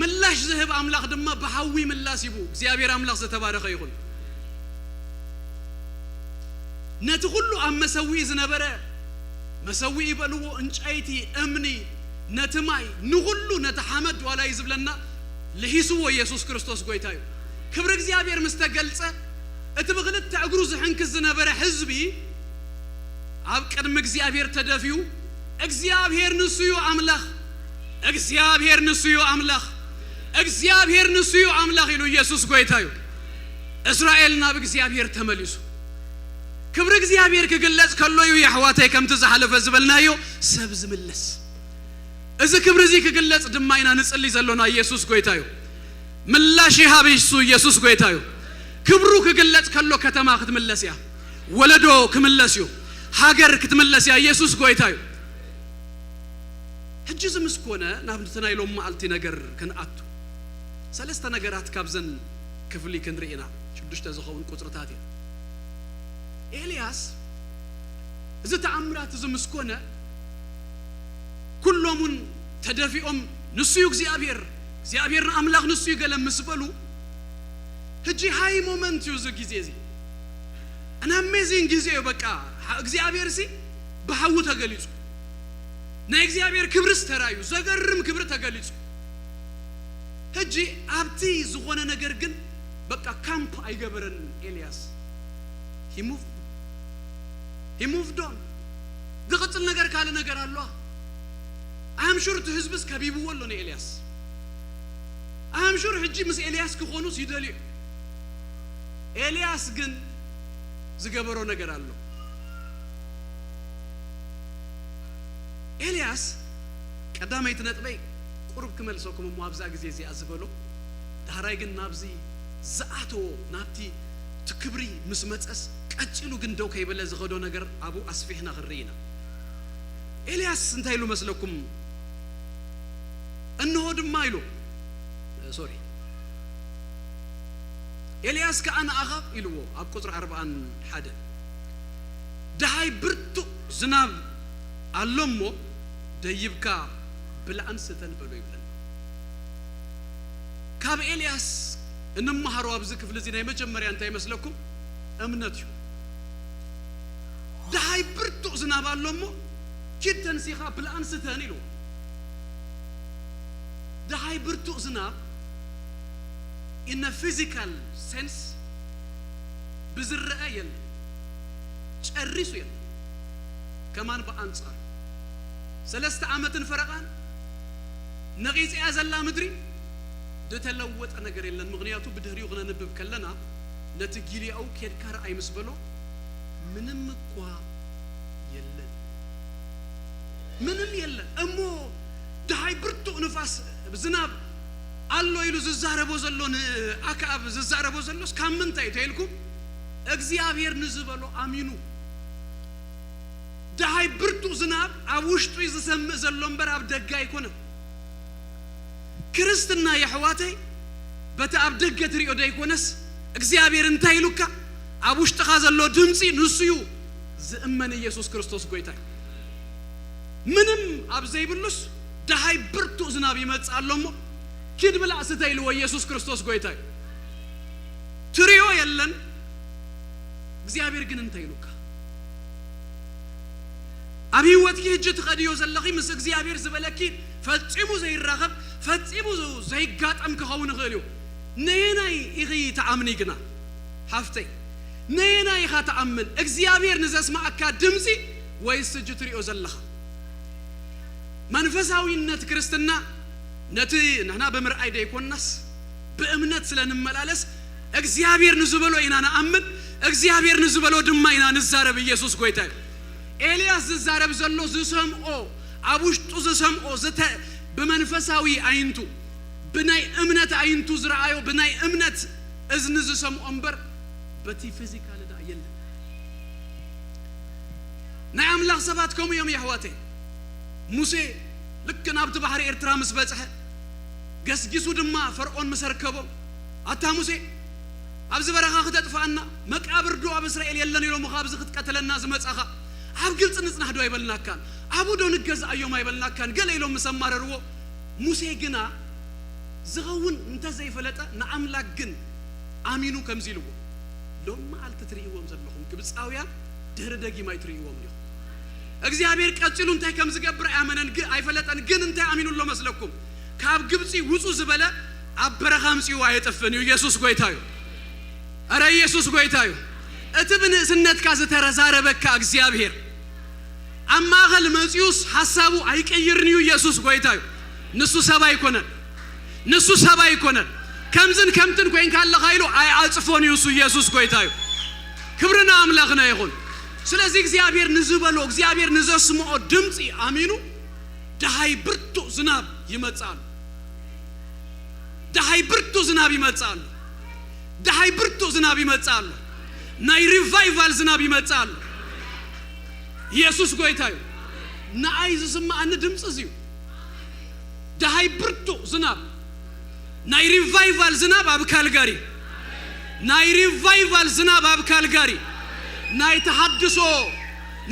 ምላሽ ዝህብ ኣምላኽ ድማ ብሃዊ ምላስ ሂቡ። እግዚኣብሔር ኣምላኽ ዝተባረኸ ይኹን። ነቲ ኩሉ ኣብ መሰዊኢ ዝነበረ፣ መሰዊኢ በልዎ፣ እንጨይቲ፣ እምኒ፣ ነቲ ማይ፣ ንኹሉ ነቲ ሓመድ ዋላ እዩ ዝብለና፣ ልሒስዎ። ኢየሱስ ክርስቶስ ጎይታ እዩ። ክብሪ እግዚኣብሔር ምስ ተገልጸ፣ እቲ ብኽልተ እግሩ ዝሕንክስ ዝነበረ ህዝቢ ኣብ ቅድሚ እግዚኣብሔር ተደፊኡ፣ "እግዚኣብሔር ንሱ እዩ ኣምላኽ፣ እግዚኣብሔር ንሱ እዩ ኣምላኽ፣ እግዚኣብሔር ንሱ እዩ ኣምላኽ" ኢሉ። ኢየሱስ ጎይታ እዩ። እስራኤል ናብ እግዚኣብሔር ተመሊሱ። ክብሪ እግዚኣብሔር ክግለጽ ከሎ እዩ፣ የሕዋተይ፣ ከምቲ ዝሓለፈ ዝበልናዮ፣ ሰብ ዝምለስ። እዚ ክብሪ እዚ ክግለጽ ድማ ኢና ንጽሊ ዘሎና። ኢየሱስ ጎይታ እዩ። ምላሽ ይሃብ እሱ። ኢየሱስ ጎይታ እዩ። ክብሩ ክግለጽ ከሎ ከተማ ክትምለስ እያ። ወለዶ ክምለስ እዩ። ሃገር ክትምለስ እያ። ኢየሱስ ጎይታ እዩ። ሕጂ እዚ ምስ ኮነ፣ ናብ እቲ ናይ ሎም መዓልቲ ነገር ክንኣቱ፣ ሰለስተ ነገራት ካብዘን ክፍሊ ክንርኢ ኢና። ሽዱሽተ ዝኸውን ቁጽርታት እየን። ኤልያስ እዚ ተኣምራት እዚ ምስ ኮነ፣ ኩሎም እውን ተደፊኦም፣ "ንሱ እዩ እግዚኣብሔር፣ እግዚኣብሔር ንኣምላኽ ንሱ እዩ" ገለ ምስ በሉ፣ ሕጂ ሃይ ሞመንት እዩ እዚ ግዜ እዚ። ኣን ኣሜዚንግ ግዜ እዩ። በቃ እግዚኣብሔር ሲ ብሓዊ ተገሊጹ፣ ናይ እግዚኣብሔር ክብርስ ተራዩ፣ ዘገርም ክብሪ ተገሊጹ። ሕጂ ኣብቲ ዝኾነ ነገር ግን በቃ ካምፕ ኣይገበረን ኤልያስ። He moved He moved on። ዝቕጽል ነገር ካልእ ነገር ኣለዋ። ኣም ሹር እቲ ህዝብስ ከቢብዎ ኣሎ ንኤልያስ። ኣም ሹር ሕጂ ምስ ኤልያስ ክኾኑስ ይደልዩ። ኤልያስ ግን ዝገበሮ ነገር ኣሎ። ኤልያስ ቀዳመይቲ ነጥበይ ቁሩብ ክመልሰኩም እሞ ኣብዛ ግዜ እዚኣ ዝበሎ ዳሕራይ ግን ናብዚ ዝኣተዎ ናብቲ እቲ ክብሪ ምስ መጸስ ቀጺሉ ግን ደው ከይበለ ዝኸዶ ነገር ኣብኡ ኣስፊሕና ክንርኢ ኢና። ኤልያስ እንታይ ኢሉ መስለኩም? እንሆ ድማ ኢሉ ሶሪ ኤልያስ ከኣ ንኣኻብ ኢልዎ ኣብ ቁጽሪ ኣርብዓን ሓደ ደሃይ ብርቱእ ዝናብ ኣሎ እሞ ደይብካ ብላዕን ስተን በሎ ይብለና። ካብ ኤልያስ እንመሃሮ ኣብዚ ክፍሊ እዚ ናይ መጀመርያ እንታይ ይመስለኩም? እምነት እዩ። ደሃይ ብርቱእ ዝናብ ኣሎ እሞ ኪድ ተንሲኻ ብላዕን ስተን ኢልዎ። ደሃይ ብርቱእ ዝናብ in a physical sense ብዝረአ የለን፣ ጨሪሱ የለን። ከማን ብኣንጻሩ ሰለስተ ዓመትን ፈረቓን ነቒጸያ ዘላ ምድሪ ዝተለወጠ ነገር የለን። ምኽንያቱ ብድሕሪኡ ክነንብብ ከለና ነቲ ጊልያኡ ኬድካ ረኣይ ምስ በሎ ምንም እኳ የለን፣ ምንም የለን። እሞ ደሃይ ብርቱእ ንፋስ ዝናብ ኣሎ ኢሉ ዝዛረቦ ዘሎ ንኣክኣብ ዝዛረቦ ዘሎስ ካብ ምንታይ እዩ ተይልኩም እግዚኣብሔር ንዝበሎ ኣሚኑ። ደሃይ ብርቱእ ዝናብ ኣብ ውሽጡ እዩ ዝሰምእ ዘሎ እምበር ኣብ ደገ ኣይኮነን። ክርስትና የሕዋተይ በቲ ኣብ ደገ ትሪኦ ደይኮነስ እግዚኣብሔር እንታይ ኢሉካ ኣብ ውሽጥኻ ዘሎ ድምፂ ንሱ እዩ ዝእመን። ኢየሱስ ክርስቶስ ጎይታ እዩ። ምንም ኣብ ዘይብሉስ ደሃይ ብርቱእ ዝናብ ይመጽእ ኣሎ እሞ ኪድ ብላዕ ስተ ኢልዎ ኢየሱስ ክርስቶስ ጎይታ እዩ። ትሪኦ የለን እግዚኣብሔር ግን እንታይ ኢሉካ ኣብ ህይወትኪ ህጂ ትኸድዮ ዘለኺ ምስ እግዚኣብሔር ዝበለኪ ፈጺሙ ዘይራኸብ ፈጺሙ ዘይጋጠም ክኸውን ይኽእል እዩ። ነየናይ ኢኺ ተኣምኒ ግና ሓፍተይ? ነየናይ ኢኻ ተኣምን? እግዚኣብሔር ንዘስማዓካ ድምፂ ወይስ እጂ ትሪኦ ዘለኻ? መንፈሳዊነት ክርስትና ነቲ ንሕና ብምርኣይ ደይኮናስ ብእምነት ስለ ንመላለስ እግዚኣብሔር ንዝበሎ ኢና ንኣምን፣ እግዚኣብሔር ንዝበሎ ድማ ኢና ንዛረብ። ኢየሱስ ጎይታ እዩ። ኤልያስ ዝዛረብ ዘሎ ዝሰምኦ ኣብ ውሽጡ ዝሰምኦ ዝተ ብመንፈሳዊ ኣይንቱ ብናይ እምነት ኣይንቱ ዝረኣዮ ብናይ እምነት እዝኒ ዝሰምኦ እምበር በቲ ፊዚካል ዳ የለን። ናይ ኣምላኽ ሰባት ከምኡ እዮም የሕዋተይ። ሙሴ ልክ ናብቲ ባሕሪ ኤርትራ ምስ በጽሐ ገስጊሱ ድማ ፈርዖን ምስ ኣርከቦ ኣታ ሙሴ ኣብዚ በረኻ ክተጥፍኣና መቃብር ዶ ኣብ እስራኤል የለን ኢሎምኻ ኣብዚ ክትቀትለና ዝመጻኻ ኣብ ግብጺ ንጽናሕ ዶ ኣይበልናካን ኣብኡ ዶ ንገዝኣዮም ኣይበልናካን ገለ ኢሎም ምስ ኣማረርዎ ሙሴ ግና ዝኸውን እንተዘይፈለጠ ንኣምላክ ግን ኣሚኑ ከምዚ ኢልዎ ሎም መዓልቲ ትርእይዎም ዘለኹም ግብፃውያን ድሕሪ ደጊም ኣይትርእይዎም ዲኹም እግዚኣብሔር ቀፂሉ እንታይ ከም ዝገብር ኣያመነን ግ ኣይፈለጠን ግን እንታይ ኣሚኑ ኣሎ መስለኩም ካብ ግብፂ ውፁ ዝበለ ኣብ በረኻ ምፅኡ ኣየጥፍን እዩ ኢየሱስ ጎይታ እዩ ኧረ ኢየሱስ ጎይታ እዩ እቲ ብንእስነትካ ዝተረዛረበካ እግዚኣብሔር ኣብ ማእኸል መፂኡስ ሓሳቡ ኣይቀይርን እዩ ኢየሱስ ጎይታ እዩ ንሱ ሰብ ኣይኮነን ንሱ ሰብ ኣይኮነን ከምዝን ከምትን ኮይንካ ኣለኻ ኢሉ ኣይዓፅፎን እዩ እሱ ኢየሱስ ጎይታ እዩ ክብርና ኣምላኽና ይኹን ስለዚ እግዚኣብሔር ንዝበሎ እግዚኣብሔር ንዘስምዖ ድምፂ ኣሚኑ ደሃይ ብርቱእ ዝናብ ይመፅእ ኣሎ ደሃይ ብርቱእ ዝናብ ይመፅእ ኣሎ ደሃይ ብርቱእ ዝናብ ይመፅእ ኣሎ ናይ ሪቫይቫል ዝናብ ይመፅእ ኣሎ ኢየሱስ ጎይታ እዩ ንኣይ ዝስምዓኒ ድምፂ እዚ እዩ ደሃይ ብርቱእ ዝናብ ናይ ሪቫይቫል ዝናብ ኣብ ካልጋሪ ናይ ሪቫይቫል ዝናብ ኣብ ካልጋሪ ናይ ተሃድሶ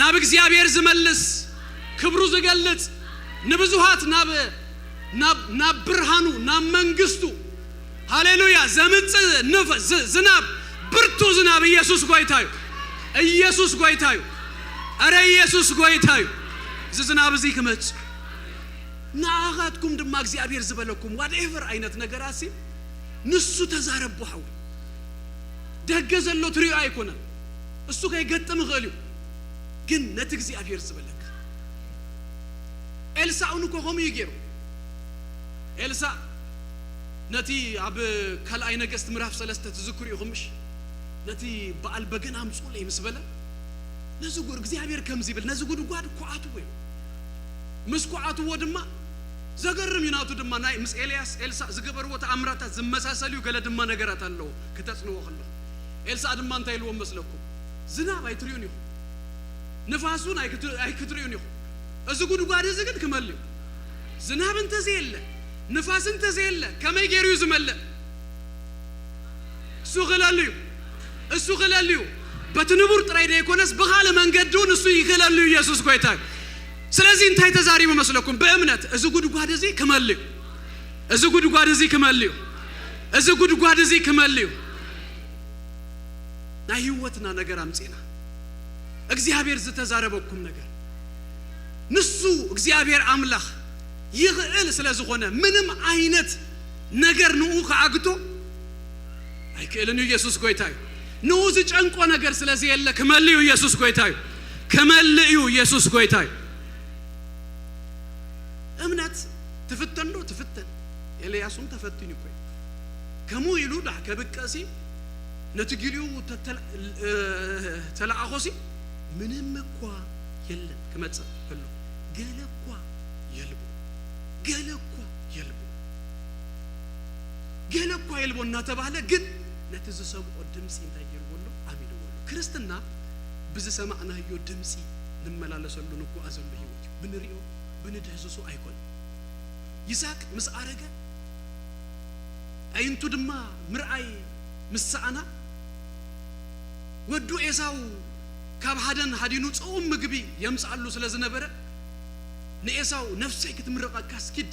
ናብ እግዚኣብሔር ዝመልስ ክብሩ ዝገልጽ ንብዙሃት ናብ ናብ ናብ ብርሃኑ ናብ መንግስቱ ሃሌሉያ። ዘምጽእ ንፍ- ዝ- ዝናብ፣ ብርቱ ዝናብ፣ ኢየሱስ ጎይታ እዩ። ኢየሱስ ጎይታ እዩ። ኧረ ኢየሱስ ጎይታ እዩ። እዚ ዝናብ እዚ ክመጽእ፣ ንኣኻትኩም ድማ እግዚኣብሔር ዝበለኩም ዋትኤቨር ዓይነት ነገራት ሲ፣ ንሱ ተዛረቡ ሓው። ደገ ዘሎ ትሪኦ ኣይኮነን። እሱ ከይገጥም ይኽእል እዩ። ግን ነቲ እግዚኣብሔር ዝበለካ፣ ኤልሳእ እውን እኮ ከምኡ እዩ ገይሩ። ኤልሳእ ነቲ ኣብ ካልኣይ ነገስት ምዕራፍ ሰለስተ ትዝክሩ ኢኹም ምሽ? ነቲ በዓል በገና ኣምጹለይ ምስ በለ፣ ነዚ ጉድ እግዚኣብሔር ከምዚ ይብል፣ ነዚ ጉድጓድ እኮ ኣትዎ እዩ። ምስ ኮዓትዎ ድማ ዘገርም እዩ። ናቱ ድማ ናይ ምስ ኤልያስ ኤልሳእ ዝገበርዎ ተኣምራታት ዝመሳሰል እዩ። ገለ ድማ ነገራት ኣለዎ ክተጽንዎ ከለኹ። ኤልሳእ ድማ እንታይ ኢልዎም መስለኩም? ዝናብ ኣይትሪኡን ኢኹም፣ ንፋስ እውን ኣይክት- ኣይክትሪኡን ኢኹም። እዚ ጉድጓድ እዚ ግን ክመልእ እዩ። ዝናብ እንተዘየለ፣ ንፋስ እንተዘየለ፣ ከመይ ገይሩ እዩ ዝመልእ? እሱ ክለሉ እዩ። እሱ ክለሉ እዩ። በቲ ንቡር ጥራይ ዘይኮነስ ብኻልእ መንገዲ እውን እሱ ይክለሉ እዩ። ኢየሱስ ጎይታ እዩ። ስለዚ እንታይ ተዛሪቡ መስለኩም? ብእምነት እዚ ጉድጓድ እዚ ክመልእ እዩ። እዚ ጉድጓድ እዚ ክመልእ እዩ። እዚ ጉድጓድ እዚ ክመልእ እዩ። ናይ ህይወትና ነገር ኣምጺና፣ እግዚኣብሔር ዝተዛረበኩም ነገር፣ ንሱ እግዚኣብሔር ኣምላኽ ይኽእል ስለ ዝኾነ፣ ምንም ዓይነት ነገር ንኡ ክዓግቶ ኣይክእልን እዩ። ኢየሱስ ጎይታ እዩ። ንኡ ዝጨንቆ ነገር ስለ ዘየለ ክመልእ እዩ። ኢየሱስ ጎይታ እዩ። ክመልእ እዩ። ኢየሱስ ጎይታ እዩ። እምነት ትፍተን ዶ? ትፍተን። ኤልያስ እውን ተፈቲኑ እኮ እዩ። ከምኡ ኢሉ ዳሕ ከብቅዕ ሲ፣ ነቲ ጊልኡ ተተላ- እ፣ ተላእኾ ሲ፣ ምንም እኳ የለን ክመጽእ ከሎ፣ ገለ እኳ የልቦ፣ ገለ እኳ የልቦ፣ ገለ እኳ የልቦ እናተባህለ ግን ነቲ ዝሰምዖ ድምፂ እንታይ ገይርዎ ኣሎ? ኣሚንዎ ኣሎ። ክርስትና ብዝሰማዕናዮ ድምፂ ንመላለሰሉ ንጓዓዘሉ ህይወት እዩ። ብንሪኦ ብንድህስሶ ኣይኮነን። ይስሐቅ ምስ ኣረገ ኣዒንቱ ድማ ምርኣይ ምስ ሰኣና፣ ወዱ ኤሳው ካብ ሃደን ሃዲኑ ጽኡም ምግቢ የምጽኣሉ ስለ ዝነበረ፣ ንኤሳው ነፍሰይ ክትምርቐካ እስኪድ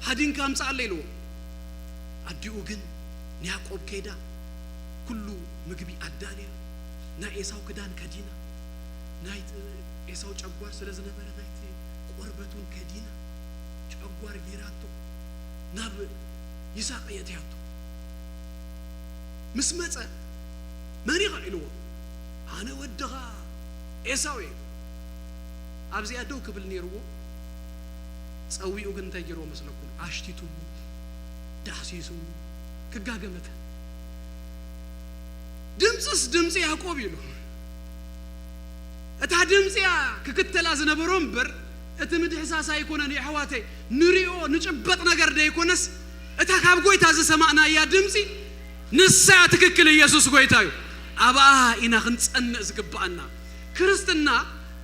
ሃዲንካ ኣምጽኣለይ ኢልዎ። ኣዲኡ ግን ንያዕቆብ ከይዳ ኩሉ ምግቢ ኣዳልያ፣ ናይ ኤሳው ክዳን ከዲና፣ ናይቲ ኤሳው ጨጓር ስለ ዝነበረ ናይቲ ቆርበት እውን ከዲና ጨጓር ገይራቶ ናብ ይስሐቅ የእትያቶ። ምስ መጸ መን ኢኻ ኢልዎ፣ ኣነ ወድኻ ኤሳው እየ። ኣብዚኣ ደው ክብል ነይርዎ። ጸዊኡ ግን እንታይ ገይርዎ መስለኩም? ኣሽቲትዎ፣ ዳህሲስዎ። ክጋገ መታን ድምፅስ ድምፂ ያዕቆብ ኢሉ። እታ ድምፂ እያ ክክተላ ዝነበሮ እምበር፣ እቲ ምድህሳስ ኣይኮነን። የሕዋተይ፣ ንሪኦ ንጭበጥ ነገር ደይኮነስ፣ እታ ካብ ጎይታ ዝሰማዕናያ ድምፂ ንሳ እያ ትክክል። ኢየሱስ ጎይታ እዩ። ኣብኣ ኢና ክንጸንዕ ዝግብኣና። ክርስትና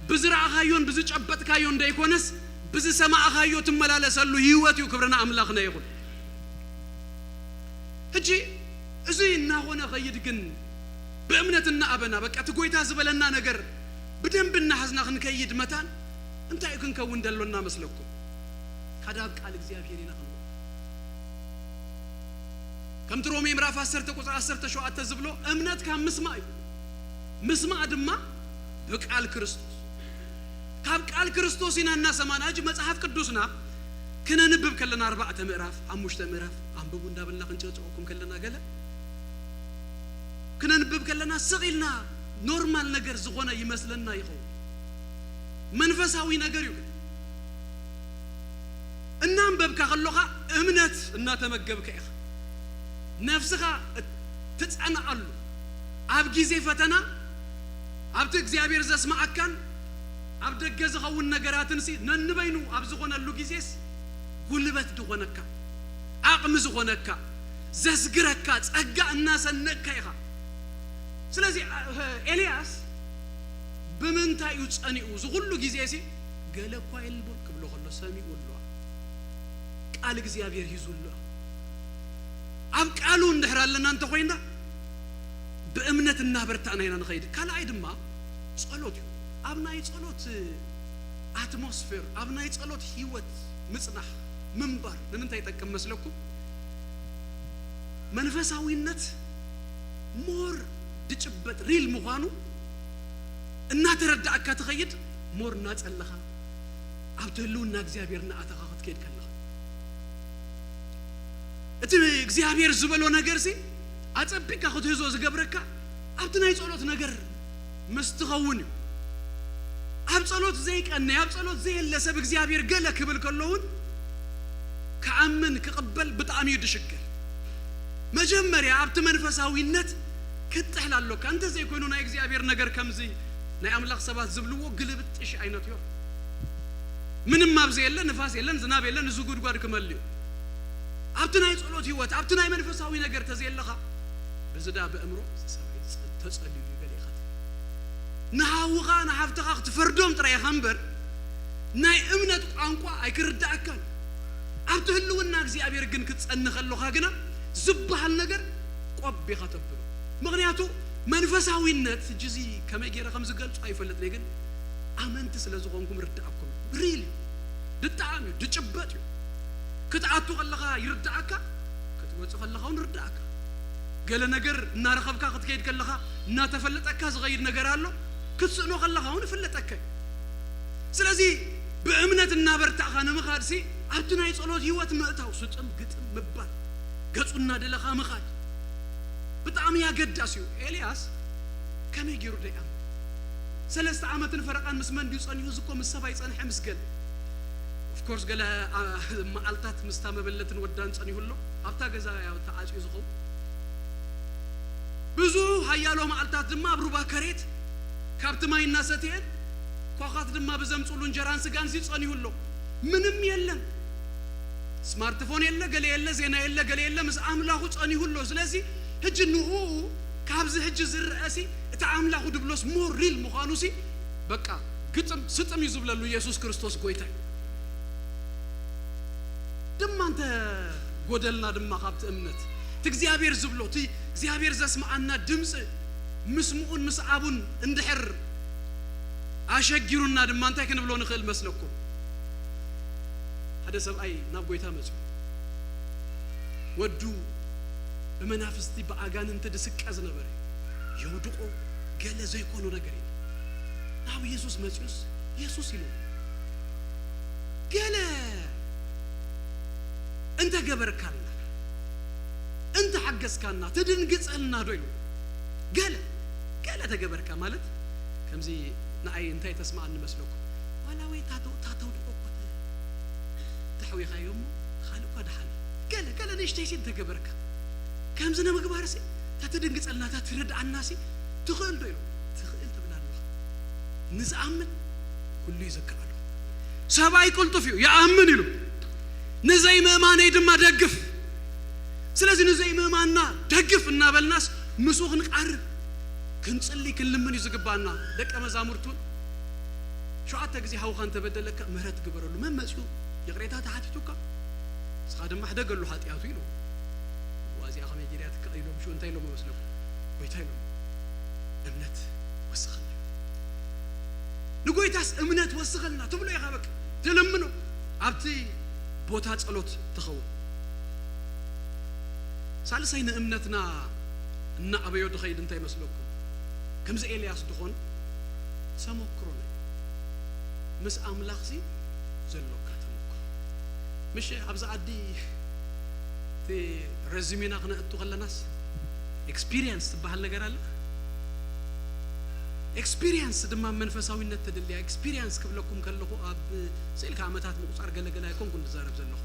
ብዝረኣኻዮን ብዝጨበጥካዮን ደይኮነስ፣ ብዝሰማዕኻዮ ትመላለሰሉ ህይወት እዩ። ክብርና ኣምላኽና ይኹን። ሕጂ እዚ እናኾነ ኸይድ ግን፣ ብእምነት እናኣበና፣ በቃ እቲ ጎይታ ዝበለና ነገር ብደንብ እናሓዝና ክንከይድ መታን፣ እንታይ እዩ ክንከውን ደሎና መስለኩም? ካዳ ኣብ ቃል እግዚኣብሔር ኢና ክንወ-፣ ከምቲ ሮሜ ምዕራፍ ዓሰርተ ቁጽሪ ዓሰርተ ሸውዓተ ዝብሎ፣ እምነት ካብ ምስማዕ እዩ፣ ምስማዕ ድማ ብቃል ክርስቶስ። ካብ ቃል ክርስቶስ ኢና እናሰማና። ሕጂ መጽሓፍ ቅዱስና ክነንብብ ከለና፣ ኣርባዕተ ምዕራፍ፣ ሓሙሽተ ምዕራፍ ኣንብቡ እንዳበልና ክንጭቕጭቐኩም ከለና፣ ገለ ክነንብብ ከለና ስቕ ኢልና ኖርማል ነገር ዝኾነ ይመስለና ይኸውን። መንፈሳዊ ነገር እዩ ግን። እናንበብካ ከሎኻ እምነት እናተመገብካ ኢኻ። ነፍስኻ እትጸንዓሉ፣ ኣብ ግዜ ፈተና ኣብቲ እግዚኣብሔር ዘስምዓካን ኣብ ደገ ዝኸውን ነገራትን ሲ ነንበይኑ ኣብ ዝኾነሉ ግዜስ፣ ጉልበት ዝኾነካ፣ ዓቕሚ ዝኾነካ፣ ዘስግረካ ጸጋ እናሰነቅካ ኢኻ። ስለዚ፣ እ፣ ኤልያስ ብምንታይ እዩ ጸኒኡ? እዚ ኩሉ ግዜ ሲ ገለ እኳ የልቦን ክብሎ ከሎ ሰሚዑ ኣለዋ። ቃል እግዚኣብሔር ሂዙ ኣለዋ። ኣብ ቃሉ እንድሕር ኣለና እንተኾይንና፣ ብእምነት እናበርታዕና ኢና ንኸይድ። ካልኣይ ድማ ጸሎት እዩ። ኣብ ናይ ጸሎት ኣትሞስፌር፣ ኣብ ናይ ጸሎት ህይወት ምጽናሕ፣ ምንባር ንምንታይ ይጠቅም መስለኩም? መንፈሳዊነት ሞር ድጭበጥ ሪል ምዃኑ እናተረዳእካ ትኸይድ፣ ሞር እናጸለኻ ኣብቲ ህልውና እግዚኣብሔር እናኣተኻ ክትከይድ ከለኻ፣ እቲ እግዚኣብሔር ዝበሎ ነገርሲ ኣጸቢቕካ ክትህዞ ዝገብረካ ኣብቲ ናይ ጸሎት ነገር ምስ ትኸውን እዩ። ኣብ ጸሎት ዘይቀነይ፣ ኣብ ጸሎት ዘየለ ሰብ እግዚኣብሔር ገለ ክብል ከሎ እውን ክኣምን ክቕበል ብጣዕሚ እዩ ድሽገር። መጀመርያ ኣብቲ መንፈሳዊነት ክትጥሕል ኣሎካ። እንተዘይኮይኑ ናይ እግዚኣብሔር ነገር ከምዚ ናይ ኣምላኽ ሰባት ዝብልዎ ግልብጥሽ ዓይነት እዩ። ምንም ኣብ ዘየለ፣ ንፋስ የለን፣ ዝናብ የለን፣ እዚ ጉድጓድ ክመልእ እዩ። ኣብቲ ናይ ጸሎት ህይወት፣ ኣብቲ ናይ መንፈሳዊ ነገር ተዘየለኻ፣ ብዝዳ ብእምሮ ሰብኣይ ተጸልዩ እዩ ገለ ኢኻ ትብል። ንሃውኻ ንሓፍትኻ ክትፈርዶም ጥራይ ኢኻ እምበር ናይ እምነት ቋንቋ ኣይክርዳእካን። ኣብቲ ህልውና እግዚኣብሔር ግን ክትጸንኸ ኣለኻ ግና ዝበሃል ነገር ቆብ ኢኻ ተብሎ። ምኽንያቱ መንፈሳዊነት ሕጂ እዚ ከመይ ገይረ ከም ዝገልጾ ኣይፈልጥን እየ፣ ግን ኣመንቲ ስለ ዝኾንኩም ርዳእኩም ሪል ድጣዕም እዩ፣ ድጭበጥ እዩ። ክትኣቱ ከለኻ ይርዳእካ፣ ክትወጽእ ከለኻ እውን ይርዳእካ። ገለ ነገር እናረኸብካ ክትከይድ ከለኻ እናተፈለጠካ ዝኸይድ ነገር ኣሎ፣ ክትስእኖ ከለኻ እውን ይፍለጠካ እዩ። ስለዚ ብእምነት እናበርታዕኻ ንምኻድሲ ኣብቲ ናይ ጸሎት ህይወት ምእታው፣ ስጥም ግጥም ምባል፣ ገጹ እናደለኻ ምኻድ ብጣዕሚ ኣገዳሲ እዩ። ኤልያስ ከመይ ገይሩ ደይኣምን? ሰለስተ ዓመትን ፈረቓን ምስ መን ድዩ ጸኒሑ? እዚ እኮ ምስ ሰብ ኣይጸንሐ፣ ምስ ገለ። ኦፍኮርስ ገለ፣ ኣ፣ መዓልታት ምስታ መበለትን ወዳን ጸኒሑ ኣሎ። ኣብታ ገዛ እያ ተዓጽዩ ዝኸውን። ብዙ ሓያሎ መዓልታት ድማ ኣብ ሩባ ከሬት ካብቲ ማይ እናሰትየን ኳኻት ድማ ብዘምጽሉ እንጀራን ስጋን ሲ ጸኒሑ ኣሎ። ምንም የለን። ስማርትፎን የለ፣ ገለ የለ፣ ዜና የለ፣ ገለ የለ፣ ምስ ኣምላኹ ጸኒሑ ኣሎ። ስለዚ ሕጂ ንኡ ካብዚ ሕጂ ዝረአ ሲ እቲ ኣምላኹ ድብሎስ ሞር ሪል ምዃኑ ሲ በቃ ግጥም ስጥም እዩ ዝብለሉ። ኢየሱስ ክርስቶስ ጎይታ እዩ። ድማ እንተ ጎደልና ድማ ካብቲ እምነት፣ እቲ እግዚኣብሔር ዝብሎ፣ እቲ እግዚኣብሔር ዘስምዓና ድምፂ ምስምኡን ምስዓቡን እንድሕር ኣሸጊሩና ድማ እንታይ ክንብሎ ንኽእል መስለኩም? ሓደ ሰብኣይ ናብ ጎይታ መፅኡ። ወዱ ብመናፍስቲ ብኣጋንንቲ ድስቀ ዝነበረ፣ የውድቆ፣ ገለ ዘይኮኖ ነገር የለን። ናብ የሱስ መጺኡስ፣ የሱስ ኢሉ፣ "ገለ እንተ ገበርካልና፣ እንተ ሓገዝካና፣ ትድንግጸልና ዶ?" ኢሉ። ገለ፣ ገለ ተገበርካ ማለት፣ ከምዚ ንኣይ እንታይ ተስምዓኒ መስለኩም? ዋላ ወይ ታተው-፣ ታተውድቆ እኮ ተ-፣ ተሕዊኻዮ እሞ፣ ካልእ እኳ ደሓን። ገለ፣ ገለ ንእሽተይሲ እንተ ገበርካ፣ ከምዚ ንምግባርሲ፣ እታ ትድንግጸልና፣ እታ ትርድኣናሲ ትኽእል ዶ? ኢሉ። ትኽእል ትብል ኣለኻ። ንዝኣምን ኩሉ እዩ ዝከኣሎ። ሰብኣይ ቅልጡፍ እዩ፣ ይኣምን ኢሉ። ንዘይምእማነይ ድማ ደግፍ። ስለዚ ንዘይምእማንና ደግፍ እናበልናስ ምስኡ ክንቃርብ፣ ክንጽሊ፣ ክንልምን እዩ ዝግባና። ደቀ መዛሙርቱን ሸውዓተ ግዜ ሓውኻ እንተበደለካ ምህረት ግበረሉ። መን መጺኡ ይቕሬታ ተሓቲቱካ? ንስኻ ድማ ሕደገሉ ሓጢኣቱ ኢሉ። እዋ እዚኣ ከመይ ገይራ ትከኣል ኢሎም ሽዑ እንታይ ኢሎም መስለኩም? ጎይታ ኢሎም፣ "እምነት ወስኸልና." ንጎይታስ "እምነት ወስኸልና" ትብሎ ኢኻ፣ በቃ ትልምኖ። ኣብቲ ቦታ ጸሎት ትኸውን። ሳልሳይ ንእምነትና እናዕበዮ ድኸይድ እንታይ መስለኩም? ከምዚ ኤልያስ ድኾን ተመክሮና እዩ። ምስ ኣምላኽሲ ዘሎካ ተመክሮ። ምሽ ኣብዚ ዓዲ እቲ ረዚሜና ክነእቱ ከለናስ ኤክስፒሪየንስ ትበሃል ነገር ኣለ። ኤክስፒሪየንስ ድማ መንፈሳዊነት ተደልያ። ኤክስፒሪየንስ ክብለኩም ከለኹ ኣብ ስእልካ ዓመታት ምቁጻር ገለገለ ኣይኮንኩን ዝዛረብ ዘለኹ።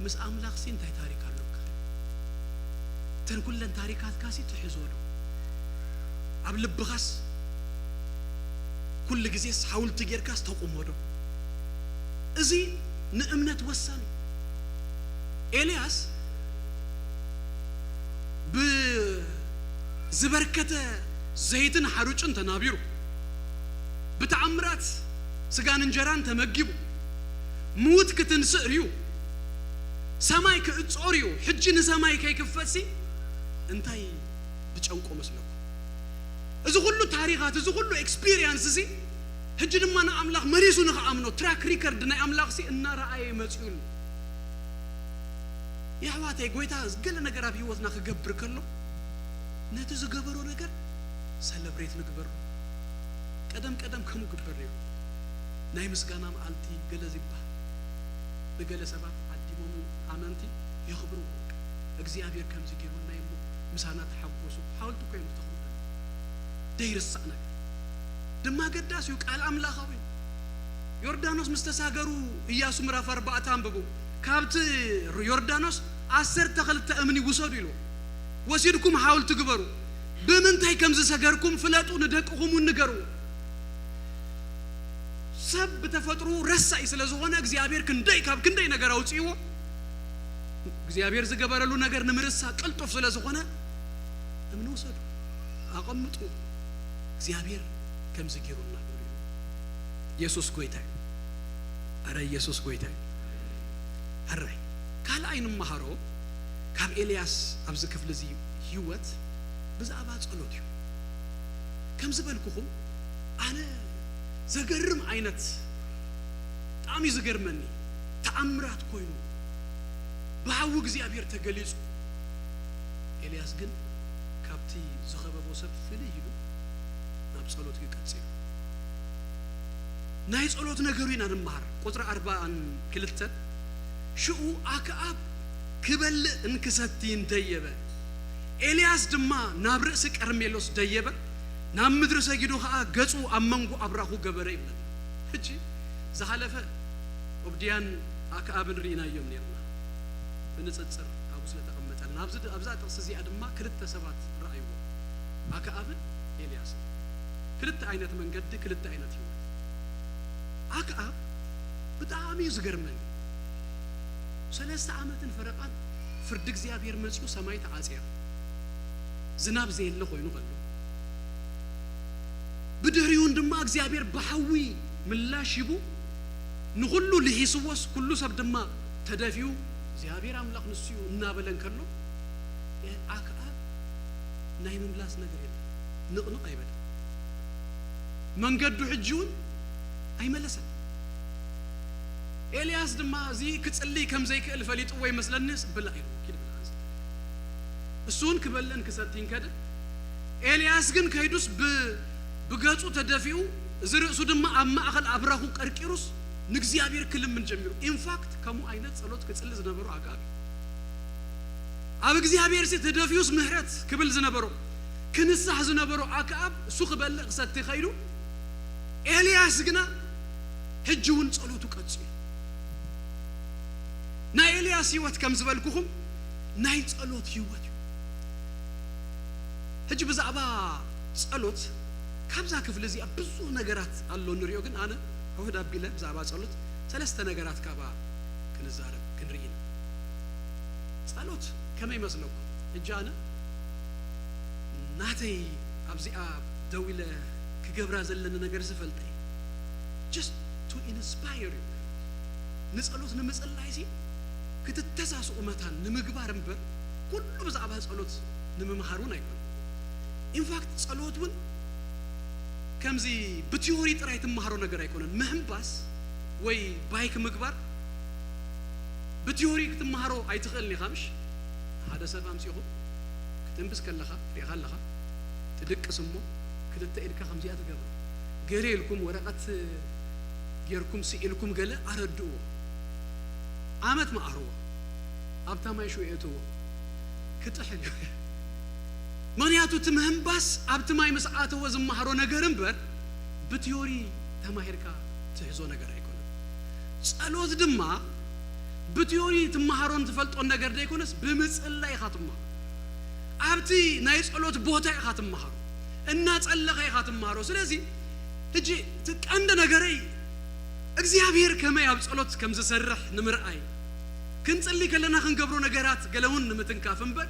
ምስ ኣምላኽሲ እንታይ ታሪክ ኣሎካ? እተን ኩለን ታሪካትካሲ ትሕዞ ዶ? ኣብ ልብኻስ ኩሉ ግዜስ ሓውልቲ ጌርካስ ተቑሞ ዶ? እዚ ንእምነት ወሳኒ። ኤልያስ ብዝበርከተ ዘይትን ሓሩጭን ተናቢሩ፣ ብተኣምራት ስጋን እንጀራን ተመጊቡ፣ ምዉት ክትንስእ ርዩ፣ ሰማይ ክእጾ ርዩ፣ ሕጂ ንሰማይ ከይክፈትሲ እንታይ ብጨንቆ መስለኩም? እዚ ኩሉ ታሪኻት፣ እዚ ኩሉ ኤክስፒሪየንስ እዚ ሕጂ ድማ ንኣምላኽ መሊሱ ንኽኣምኖ ትራክ ሪከርድ ናይ ኣምላኽሲ እናረኣየ መጺኡሉ። የሕዋተይ፣ ጎይታ ገለ ነገር ኣብ ህይወትና ክገብር ከሎ፣ ነቲ ዝገበሮ ነገር ሰለብሬት ንግበሮ። ቀደም ቀደም ከምኡ ግበር ነይሩ። ናይ ምስጋና መዓልቲ ገለ ዝበሃል፣ ንገለ ሰባት ዓዲሞም ኣመንቲ የኽብርዎ። እግዚኣብሔር ከምዚ ገይሩልና እሞ ምሳና ተሓጎሱ፣ ሓወልቲ እኮ እዮም ዝተኽሉለን። ደይርሳዕ ነገር ድማ ገዳስ እዩ፣ ቃል ኣምላኻዊ እዩ። ዮርዳኖስ ምስ ተሳገሩ፣ ኢያሱ ምዕራፍ ኣርባዕተ ኣንብቡ። ካብቲ ዮርዳኖስ ዓሰርተ ክልተ እምኒ ውሰዱ ኢሉ፣ ወሲድኩም ሓውልቲ ግበሩ፣ ብምንታይ ከም ዝሰገርኩም ፍለጡ፣ ንደቅኹም እውን ንገርዎ። ሰብ ብተፈጥሮ ረሳይ ስለ ዝኾነ፣ እግዚኣብሔር ክንደይ ካብ ክንደይ ነገር ኣውፅእዎ። እግዚኣብሔር ዝገበረሉ ነገር ንምርሳ ቅልጡፍ ስለ ዝኾነ፣ እምኒ ውሰዱ፣ ኣቐምጡ፣ እግዚኣብሔር ከምዚ ገይሩልና በሉ። ኢየሱስ ጎይታ እዩ። ኣረ ኢየሱስ ጎይታ እዩ። ሕራይ ካልኣይ ንመሃሮ ካብ ኤልያስ ኣብዚ ክፍሊ እዚ ህይወት ብዛዕባ ጸሎት እዩ። ከም ዝበልኩኹም ኣነ ዘገርም ዓይነት ብጣዕሚ እዩ ዝገርመኒ። ተኣምራት ኮይኑ ብሓዊ እግዚኣብሔር ተገሊጹ። ኤልያስ ግን ካብቲ ዝኸበቦ ሰብ ፍልይ ኢሉ ናብ ጸሎት እዩ ቀጺሉ። ናይ ጸሎት ነገሩ ኢና ንመሃር። ቁጽሪ ኣርባን ክልተን፣ ሽኡ ኣክኣብ ክበልእን ክሰትይን ደየበ፣ ኤልያስ ድማ ናብ ርእሲ ቀርሜሎስ ደየበ፣ ናብ ምድሪ ሰጊዱ ኸኣ ገጹ ኣብ መንጎ ኣብራኹ ገበረ ይብለና። ሕጂ ዝሓለፈ ኦብድያን ኣክኣብን ርኢናዮም ነርና፣ ብንጽጽር ኣብኡ ስለ ተቐመጠልና። ኣብዚ ድ-፣ ኣብዛ ጥቕሲ እዚኣ ድማ ክልተ ሰባት ረኣይዎ፣ ኣክኣብን ኤልያስን። ክልተ ዓይነት መንገዲ፣ ክልተ ዓይነት ህይወት። ኣክኣብ ብጣዕሚ እዩ ዝገርመኒ። ሰለስተ ዓመትን ፈረቓን ፍርዲ እግዚኣብሔር መጺኡ፣ ሰማይ ተዓጽያ፣ ዝናብ ዘየለ ኮይኑ ከሎ፣ ብድሕሪኡን ድማ እግዚኣብሔር ብሓዊ ምላሽ ሂቡ፣ ንኹሉ ልሂስዎስ፣ ኩሉ ሰብ ድማ ተደፊኡ፣ እግዚኣብሔር ኣምላኽ ንሱ እዩ እናበለ እንከሎ፣ ኣክኣብ ናይ ምምላስ ነገር የለን። ንቕንቕ ኣይበለን። መንገዱ ሕጂ እውን ኣይመለሰን። ኤልያስ ድማ እዚ ክጽልይ ከም ዘይክእል ፈሊጥዎ ይመስለኒስ፣ ብላዕ ኢልዎ፣ ኪድ ብላዕ፣ ኣንስቲ። እሱ እውን ክበልዕን ክሰትይን ከደ። ኤልያስ ግን ከይዱስ ብ-፣ ብገጹ ተደፊኡ፣ እዚ ርእሱ ድማ ኣብ ማእከል ኣብራኹ ቀርቂሩስ ንእግዚኣብሔር ክልምን ጀሚሩ። ኢንፋክት፣ ከምኡ ዓይነት ጸሎት ክጽሊ ዝነበሮ ኣክኣብ እዩ። ኣብ እግዚኣብሔር ሲ ተደፊኡስ ምሕረት ክብል ዝነበሮ፣ ክንሳሕ ዝነበሮ ኣክኣብ፣ እሱ ክበልዕ ክሰቲ ከይዱ፣ ኤልያስ ግና ሕጂ እውን ጸሎቱ ቀጺሉ። ናይ ኤልያስ ህይወት ከም ዝበልኩኹም ናይ ጸሎት ህይወት እዩ። ሕጂ ብዛዕባ ጸሎት ካብዛ ክፍሊ እዚኣ ብዙሕ ነገራት ኣሎ ንሪኦ፣ ግን ኣነ ሕውሕድ ኣቢለ ብዛዕባ ጸሎት ሰለስተ ነገራት ካብኣ ክንዛረብ ክንርኢ ኢና። ጸሎት ከመይ ይመስለኩም? ሕጂ ኣነ ናተይ ኣብዚኣ ደው ኢለ ክገብራ ዘለኒ ነገር ዝፈልጠ እዩ። Just to inspire you። ንጸሎት ንምጽላይሲ ክትተሳስኡ መታን ንምግባር እምበር፣ ኩሉ ብዛዕባ ጸሎት ንምምሃር እውን ኣይኮነን። ኢንፋክት ጸሎት እውን ከምዚ ብቲዮሪ ጥራይ ትመሃሮ ነገር ኣይኮነን። ምህንባስ ወይ ባይክ ምግባር ብቲዮሪ ክትመሃሮ ኣይትኽእልን ኢኻ፣ ምሽ? ሓደ ሰብ ኣምጺኹ ክትንብስ ከለኻ ሪኢኻ ኣለኻ፣ ትድቅስ እሞ ክልተ ኢድካ ከምዚኣ ትገብር። ገለ ኢልኩም ወረቐት ጌርኩም ስኢልኩም ገለ ኣረድእዎ። ዓመት መኣርዎ። ኣብታ ማይ ሽው የእትዎ። ክጥሕል እዩ። ምኽንያቱ እቲ ምህንባስ ኣብቲ ማይ ምስ ኣተወ ዝመሃሮ ነገር እምበር ብቲዮሪ ተማሂርካ ትሕዞ ነገር ኣይኮነን። ጸሎት ድማ ብቲዮሪ ትመሃሮን ትፈልጦን ነገር ዘይኮነስ ብምጽላይ ኢኻ ትመሃሮ። ኣብቲ ናይ ጸሎት ቦታ ኢኻ ትመሃሮ። እናጸለኻ ኢኻ ትመሃሮ። ስለዚ ሕጂ እቲ ቀንዲ ነገረይ እግዚኣብሔር ከመይ ኣብ ጸሎት ከም ዝሰርሕ ንምርኣይ፣ ክንጽሊ ከለና ክንገብሮ ነገራት ገለ እውን ንምትንካፍ እምበር፣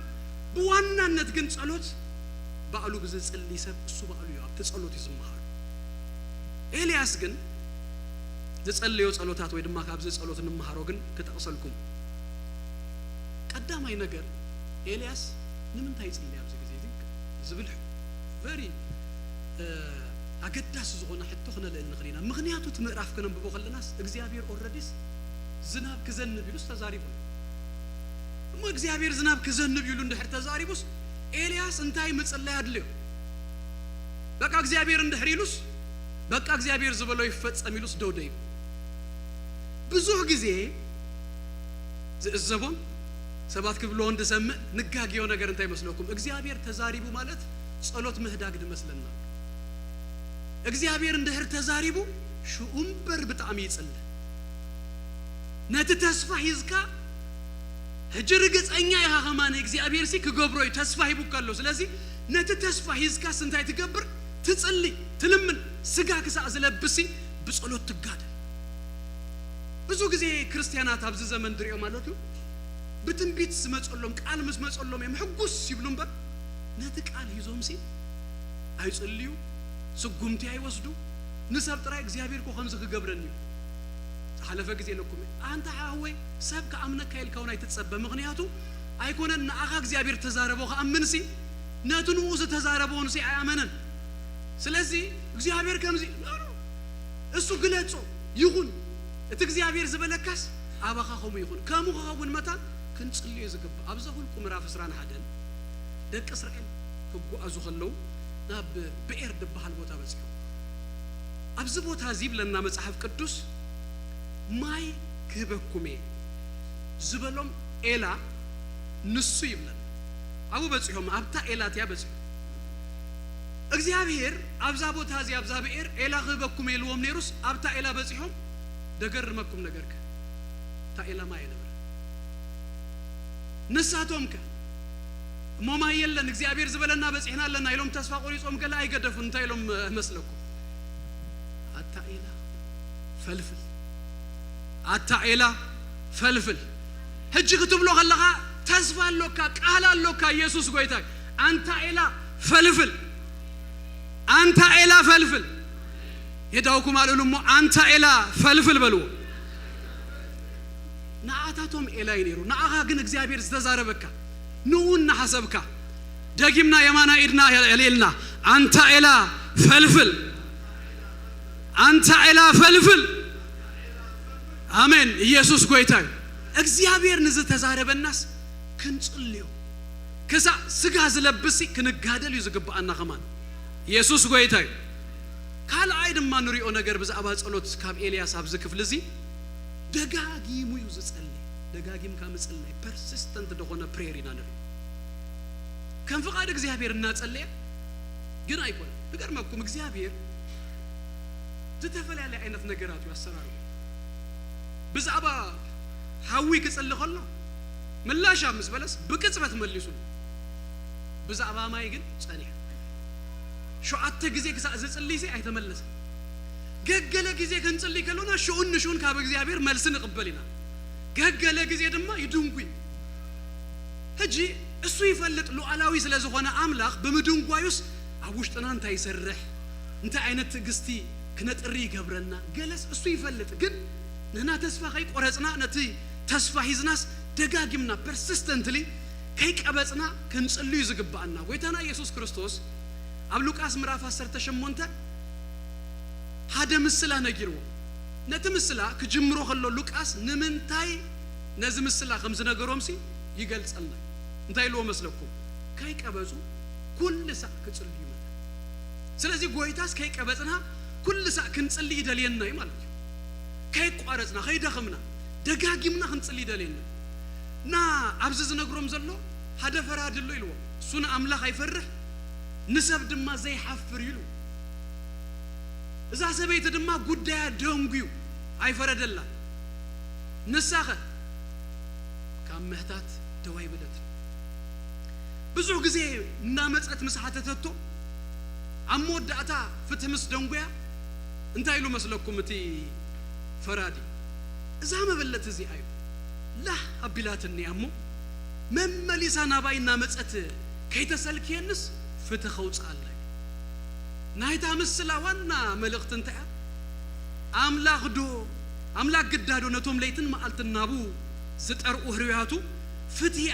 ብዋናነት ግን ጸሎት ባዕሉ ብዝጽሊ ሰብ እሱ ባዕሉ እዩ ኣብቲ ጸሎት እዩ ዝመሃር። ኤልያስ ግን ዝጸለዮ ጸሎታት ወይ ድማ ካብዚ ጸሎት እንመሃሮ ግን ክጠቕሰልኩም። ቀዳማይ ነገር ኤልያስ ንምንታይ ይጽሊ ኣብዚ ግዜ እዚ ዝብል ቨሪ፣ እ፣ ኣገዳሲ ዝኾነ ሕቶ ክነልዕል ንኽእል ኢና። ምኽንያቱ እቲ ምዕራፍ ከነንብቦ ከለናስ እግዚኣብሔር ኦልረዲስ ዝናብ ክዘንብ ኢሉስ ተዛሪቡ። እሞ እግዚኣብሔር ዝናብ ክዘንብ ኢሉ እንድሕር ተዛሪቡስ፣ ኤልያስ እንታይ ምጽላይ ኣድልዮ? በቃ እግዚኣብሔር እንድሕር ኢሉስ፣ በቃ እግዚኣብሔር ዝበሎ ይፈጸም ኢሉስ ደው ደይቡ። ብዙሕ ግዜ ዝእዘቦን ሰባት ክብልዎ እንድሰምዕ ንጋግዮ ነገር እንታይ ይመስለኩም? እግዚኣብሔር ተዛሪቡ ማለት ጸሎት ምህዳግ ድመስለና። እግዚኣብሔር እንድሕር ተዛሪቡ ሽኡ እምበር ብጣዕሚ ይጽለ። ነቲ ተስፋ ሒዝካ ሕጂ ርግጸኛ ኢኻ ከማን እግዚኣብሔር ሲ ክገብሮ እዩ ተስፋ ሂቡካ ኣሎ። ስለዚ ነቲ ተስፋ ሒዝካስ እንታይ ትገብር? ትጽሊ፣ ትልምን፣ ስጋ ክሳዕ ዝለብሲ ብጸሎት ትጋደል። ብዙ ግዜ ክርስትያናት ኣብዚ ዘመን ድሪኦ ማለት እዩ ብትንቢት ዝመጸሎም ቃል ምስ መጸሎም እዮም ሕጉስ ይብሉ እምበር ነቲ ቃል ሂዞምሲ ኣይጽልዩ፣ ስጉምቲ ኣይወስዱ። ንሰብ ጥራይ እግዚኣብሔር እኮ ከምዚ ክገብረኒ እዩ። ዝሓለፈ ግዜ ኢለኩም እየ። ኣንታ ሓወይ ሰብ ክኣምነካ ኢልካ እውን ኣይትጸበ። ምኽንያቱ ኣይኮነን ንኣኻ እግዚኣብሔር ተዛረቦ ክኣምንሲ ነቲ ንኡ ዝተዛረቦ ንሲ ኣይኣመነን። ስለዚ እግዚኣብሔር ከምዚ no, no። እሱ ግለጾ ይኹን እቲ እግዚኣብሔር ዝበለካስ ኣባኻ ከምኡ ይኹን። ከምኡ ክኸውን መታን ክንጽልዮ ዝግባእ። ኣብዛ ሁልቁ ምዕራፍ ዕስራን ሓደን ደቂ እስራኤል ክጓዓዙ ከለዉ ናብ ብኤር ዝበሃል ቦታ በጺሖም። ኣብዚ ቦታ እዚ ይብለና መጽሓፍ ቅዱስ ማይ ክህበኩም እየ ዝበሎም ኤላ ንሱ ይብለና። ኣብኡ በጺሖም ኣብታ ኤላ እቲያ በጺሖም። እግዚኣብሔር ኣብዛ ቦታ እዚ ኣብዛ ብኤር ኤላ ክህበኩም እየ ኢልዎም ነይሩስ ኣብታ ኤላ በጺሖም። ደገርመኩም ነገርከ እታ ኤላ ማይ ኣይነበረ። ንሳቶም ከ እሞ ማይ የለን እግዚኣብሔር ዝበለና በጺሕና ኣለና ኢሎም ተስፋ ቆሪጾም ገለ ኣይገደፉን። እንታይ ኢሎም መስለኩም? ኣታ ኤላ ፈልፍል፣ ኣታ ኤላ ፈልፍል። ሕጂ ክትብሎ ከለኻ ተስፋ ኣሎካ፣ ቃል ኣሎካ። ኢየሱስ ጎይታ እዩ። ኣንታ ኤላ ፈልፍል፣ ኣንታ ኤላ ፈልፍል። የዳውኩም ኣልእሉ እሞ ኣንታ ኤላ ፈልፍል በልዎ። ንኣታቶም ኤላ እዩ ነይሩ፣ ንኣኻ ግን እግዚኣብሔር ዝተዛረበካ ንኡ እናሓሰብካ ደጊምና የማና ኢድና የልኢልና ኣንታ ኤላ ፈልፍል፣ ኣንታ ኤላ ፈልፍል። ኣሜን። ኢየሱስ ጎይታ እዩ። እግዚኣብሔር ንዝተዛረበናስ ክንጽልዮ ክሳዕ ስጋ ዝለብስ ክንጋደል እዩ ዝግብኣና ከማን። ኢየሱስ ጎይታ እዩ። ካልኣይ ድማ ንሪኦ ነገር ብዛዕባ ጸሎት ካብ ኤልያስ ኣብዚ ክፍሊ እዚ ደጋጊሙ እዩ ዝጸሊ። ደጋጊምካ ምጽላይ ፐርሲስተንት ዝኾነ ፕሬየር ኢና ንርኢ። ከም ፍቓድ እግዚኣብሔር እናጸለየ ግን ኣይኮነን። ክገርመኩም እግዚኣብሔር ዝተፈላለየ ዓይነት ነገራት እዩ ኣሰራርሑ። ብዛዕባ ሓዊ ክጽሊ ከሎ ምላሽ ኣብ ምስ በለስ ብቅጽበት መሊሱሉ። ብዛዕባ ማይ ግን ጸኒሑ ሸውዓተ ግዜ ክሳዕ ዝጽልይሲ ኣይተመለሰን። ገገለ ግዜ ክንጽሊ ከሎና ሽኡን ንሽኡን ካብ እግዚኣብሔር መልሲ ንቕበል ኢና። ገገለ ግዜ ድማ ይድንጉ እዩ። ሕጂ እሱ ይፈልጥ ሉዓላዊ ስለ ዝኾነ ኣምላኽ ብምድንጓዩስ ኣብ ውሽጥና እንታይ ይሰርሕ እንታይ ዓይነት ትዕግስቲ ክነጥሪ ይገብረና ገለስ እሱ ይፈልጥ። ግን ንሕና ተስፋ ከይቆረጽና ነቲ ተስፋ ሒዝናስ ደጋጊምና ፐርሲስተንትሊ ከይቀበጽና ክንጽልዩ ዝግብኣና። ጎይታና ኢየሱስ ክርስቶስ ኣብ ሉቃስ ምዕራፍ ዓሰርተ ሸሞንተ ሓደ ምስላ ነጊርዎ። ነቲ ምስላ ክጅምሮ ከሎ ሉቃስ ንምንታይ ነዚ ምስላ ከም ዝነገሮምሲ ይገልጸልና። እንታይ ኢልዎ መስለኩም? ከይቀበጹ ኩሉ ሳዕ ክጽልዩ መታን። ስለዚ ጎይታስ ከይቀበጽና ኩሉ ሳዕ ክንጽሊ ይደልየና እዩ ማለት እዩ። ከይቋረጽና ከይደኸምና ደጋጊምና ክንጽሊ ይደልየና። እና ኣብዚ ዝነግሮም ዘሎ ሓደ ፈራዲ ኣሎ ኢልዎ። እሱ ንኣምላኽ ኣይፈርሕ ንሰብ ድማ ዘይሓፍር እዩ ኢሉ። እዛ ሰበይቲ ድማ ጉዳያ ደንጉዩ ኣይፈረደላ። ንሳኸ ካብ ምሕታት ደው ኣይበለትን። ብዙሕ ግዜ እናመጸት ምስ ሓተተቶ ኣብ መወዳእታ ፍትሒ ምስ ደንጉያ እንታይ ኢሉ መስለኩም እቲ ፈራዲ? እዛ መበለት እዚኣ እዩ ላህ ኣቢላትኒ እያ እሞ መመሊሳ ናባይ እናመጸት ከይተሰልክየንስ ፍትሒ ከውጽኣላ እዩ። ናይታ ምስላ ዋና መልእኽቲ እንታይ እያ? ኣምላኽ ዶ ኣምላኽ ግዳዶ ነቶም ለይትን መዓልትን ናቡ ዝጠርኡ ህርያቱ ፍትሒ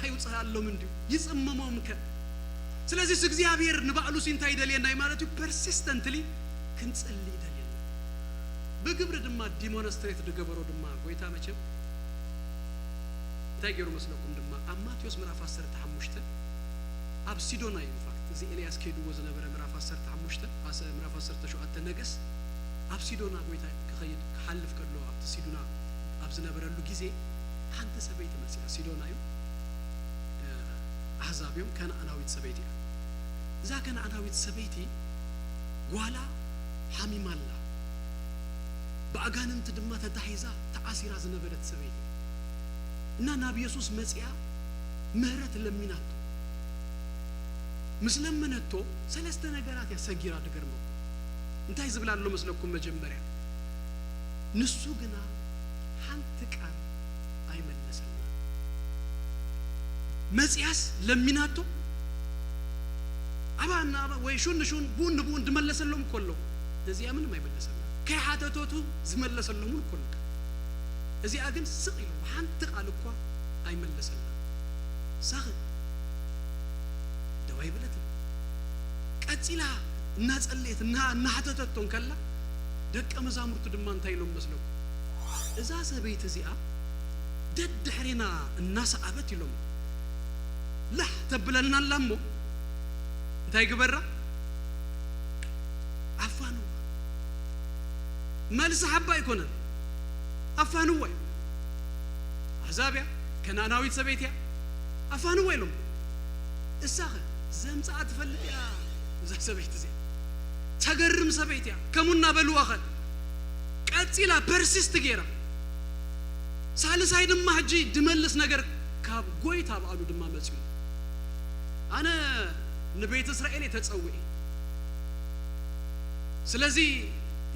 ኣይውፅኣሎም እንድዩ ይፅመሞም ከ? ስለዚስ እግዚኣብሔር ንባዕሉሲ እንታይ ይደልየና እዩ ማለት እዩ? ፐርሲስተንትሊ ክንፅሊ ይደልየና። ብግብሪ ድማ ዲሞንስትሬት ዝገበሮ ድማ ጎይታ መቸም እንታይ ገይሩ መስለኩም ድማ? ኣብ ማቴዎስ ምዕራፍ ዓሰርተ ሓሙሽተ ኣብ ሲዶና እዩ። ኢንፋክት፣ እዚ ኤልያስ ከይድዎ ዝነበረ ምዕራፍ ዓሰርተ ሓሙሽተ፣ ኣሰ-፣ ምዕራፍ ዓሰርተ ሸውዓተ ነገስ፣ ኣብ ሲዶና ጎይታ ክኸይድ፣ ክሓልፍ ከሎ፣ ኣብቲ ሲዶና ኣብ ዝነበረሉ ግዜ፣ ሓንቲ ሰበይቲ መጺኣ። ሲዶና እዩ፣ እ፣ ኣህዛብ እዮም፣ ከነኣናዊት ሰበይቲ እያ። እዛ ከነኣናዊት ሰበይቲ ጓላ ሓሚማ ኣላ። ብኣጋንንቲ ድማ ተታሒዛ ተኣሲራ ዝነበረት ሰበይቲ እና ናብ የሱስ መጺኣ ምህረት ለሚናቶ። ምስ ለመነቶ ሰለስተ ነገራት እያ ሰጊራ። ድገርመኩም፣ እንታይ ዝብል ኣሎ መስለኩም? መጀመርያ፣ ንሱ ግና ሓንቲ ቃል ኣይመለሰልና። መጺኣስ ለሚናቶ፣ ኣባ እናኣባ ወይ ሹን ንሹን ብኡን ንብኡን ዝመለሰሎም እኮ ኣለዉ። ነዚኣ ምንም ኣይመለሰልና። ከይሓተተቱ ዝመለሰሎም እውን እኮ ኣለዉ። እዚኣ ግን ስቕ ኢሉ ሓንቲ ቃል እኳ ኣይመለሰልና። ሳኸ ደው ኣይበለትን። ቀጺላ እናጸለየት፣ እና-፣ እናሓተተቶ እንከላ፣ ደቀ መዛሙርቱ ድማ እንታይ ኢሎም መስለኩም? እዛ ሰበይቲ እዚኣ ደድሕሬና እናሰኣበት ኢሎም፣ ላሕ ተብለልና ኣላ እሞ፣ እንታይ ግበራ? ኣፋንዋ። መልሲ ሓባ ኣይኮነን። ኣፋንዋ እዩ። ኣህዛብ እያ፣ ከነኣናዊት ሰበይቲ እያ። ኣፋንዋ ኢሎም። እሳኸ ዘምጽኣ ትፈልጥ እያ እዛ ሰበይቲ እዚኣ። ተገርም ሰበይቲ እያ። ከምኡ እናበልዋ ኸ ቀጺላ ፐርሲስት ገይራ። ሳልሳይ ድማ ሕጂ ድመልስ ነገር ካብ ጎይታ ብኣሉ ድማ መጺኡ። ኣነ ንቤት እስራኤል እየ ተጸዊዐ። ስለዚ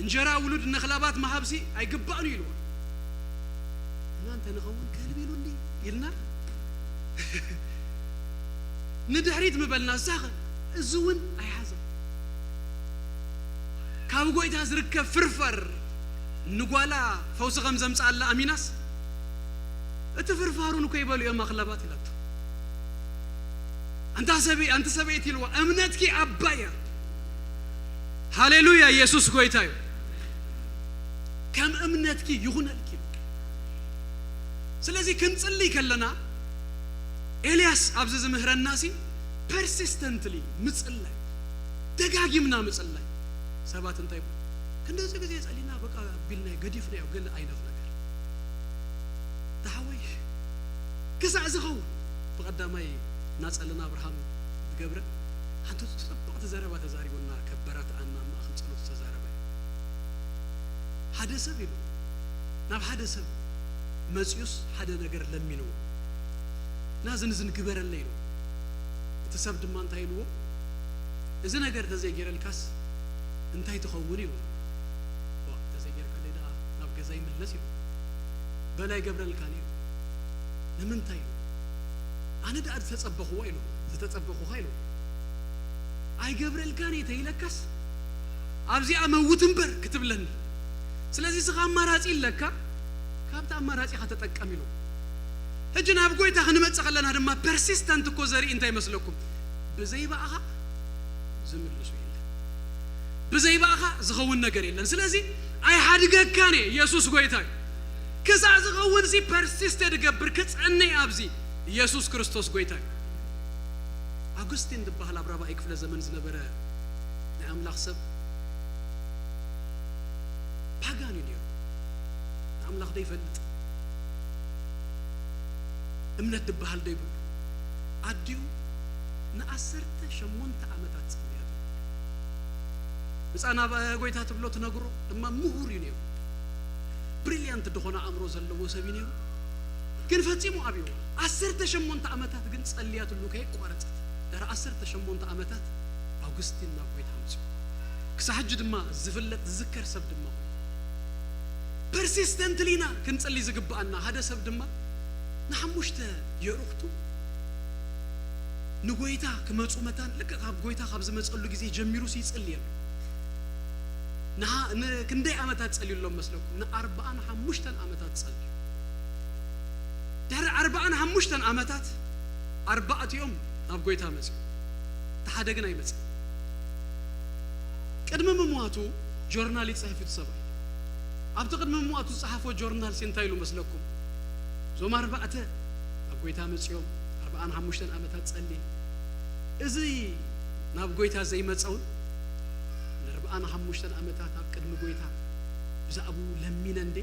እንጀራ ውሉድ ነኽላባት ምሃብሲ ኣይግባእን እዩ ኢልዋ። እና እንተ ንኸውን ከልቢ ኢሉ እንዲ ኢልና ንድሕሪት ምበልና። እሳኸ እዚ እውን ኣይሓዛ። ካብ ጎይታ ዝርከብ ፍርፋር ንጓላ ፈውሲ ከም ዘምጽኣላ ኣሚናስ፣ እቲ ፍርፋሩን እኮ ይበሉ እዮም ኣኽላባት ኢላቶ። ኣንታ ሰበይ-፣ ኣንቲ ሰበይቲ ኢልዋ፣ እምነትኪ ዓባይ እያ። ሃሌሉያ፣ ኢየሱስ ጎይታ እዩ። ከም እምነትኪ ይኹነልኪ። ስለዚ ክንጽልይ ከለና ኤልያስ ኣብዚ ዝምህረና ሲ ፐርሲስተንትሊ ምጽላይ፣ ደጋጊምና ምጽላይ። ሰባት እንታይ ይብሉ? ክንደዚ ግዜ ጸሊና በቃ ቢልናዮ ገዲፍናዮ ገለ ዓይነት ነገር። ተሓወይ ክሳዕ ዝኸውን ብቐዳማይ እናጸለና ኣብርሃም ዝገብረ ሓንቲ ጽብቕቲ ዘረባ ተዛሪቡና ከበራትኣና ማእኸል ጸሎት ዝተዛረበ ሓደ ሰብ ኢሉ ናብ ሓደ ሰብ መጺኡስ ሓደ ነገር ለሚንዎ እና ዝንዝን ግበረለይ ኢሉ። እቲ ሰብ ድማ እንታይ ኢልዎ? እዚ ነገር ተዘይገይረልካስ እንታይ ትኸውን ኢልዎ። ዋ፣ ተዘይገይርካለይ ደኣ ናብ ገዛ ይምለስ ኢሉ። በላ ኣይገብረልካን ኢሉ። ንምንታይ ኢሉ? ኣነ ደኣ ዝተጸበኽዎ ኢሉ፣ ዝተጸበኹኻ ኢሉ። ኣይገብረልካን እየ ተይለካስ ኣብዚኣ መውት እምበር ክትብለኒ። ስለዚ እስኻ ኣማራጺ ኣለካ፣ ካብቲ ኣማራጺኻ ተጠቀም ኢሉ። ሕጂ ናብ ጎይታ ክንመጽእ ከለና ድማ ፐርሲስተንት እኮ ዘርኢ እንታይ ይመስለኩም? ብዘይ ብኣኻ ዝምልሱ የለን። ብዘይ ብኣኻ ዝኸውን ነገር የለን። ስለዚ ኣይሓድገካን እየ፣ ኢየሱስ ጎይታ እዩ። ክሳዕ ዝኸውን ሲ ፐርሲስት ድገብር ክጸንዕ ኣብዚ ኢየሱስ ክርስቶስ ጎይታ እዩ። ኣጉስቲን ዝበሃል ኣብ ራብዓይ ክፍለ ዘመን ዝነበረ ናይ ኣምላኽ ሰብ ፓጋን እዩ ነይሩ። ንኣምላኽ ዘይፈልጥ፣ እምነት ዝበሃል ዘይብሉ። ኣዲኡ ንዓሰርተ ሸሞንተ ዓመታት ጸልያቶ። ብጻ ናብ ጎይታ ትብሎ ትነግሮ ድማ ምሁር እዩ ነይሩ። ብሪልያንት ዝኾነ ኣእምሮ ዘለዎ ሰብ እዩ ነይሩ። ግን ፈጺሙ ኣብይዋ። ዓሰርተ ሸሞንተ ዓመታት ግን ጸልያትሉ ከየቋረጸት። ድሕሪ ዓሰርተ ሸሞንተ ዓመታት ኣውግስቲን ናብ ጎይታ መጺኡ። ክሳብ ሕጂ ድማ ዝፍለጥ ዝዝከር ሰብ ድማ ኮይኑ። ፐርሲስተንትሊ ኢና ክንጽሊ ዝግብኣና። ሓደ ሰብ ድማ ንሓሙሽተ የእሩኽቱ ንጎይታ ክመጹ መታን ልክዕ ካብ ጎይታ ካብ ዝመጸሉ ግዜ ጀሚሩ ይጽልየሉ። ንሃ-፣ ንክንደይ ዓመታት ጸልዩሎም መስለኩም? ንኣርብዓን ሓሙሽተን ዓመታት ጸልዩ። ድሕሪ ኣርብዓን ሓሙሽተን ዓመታት ኣርባዕቲኦም ናብ ጎይታ መጺኡ። እቲ ሓደ ግን ኣይመጽእን። ቅድሚ ምሟቱ ጆርናል ይጽሕፍ እዩ እቲ ሰብኣይ። ኣብቲ ቅድሚ ምሟቱ ዝጸሓፎ ጆርናል ሲ እንታይ ኢሉ መስለኩም? እዞም ኣርባዕተ ጎይታ መጺኦም ኣርብዓን ሓሙሽተን ዓመታት ጸልየ። እዚ ናብ ጎይታ ዘይመጸውን ንኣርብዓን ሓሙሽተን ዓመታት ኣብ ቅድሚ ጎይታ ብዛዕባኡ ለሚነ እንዴ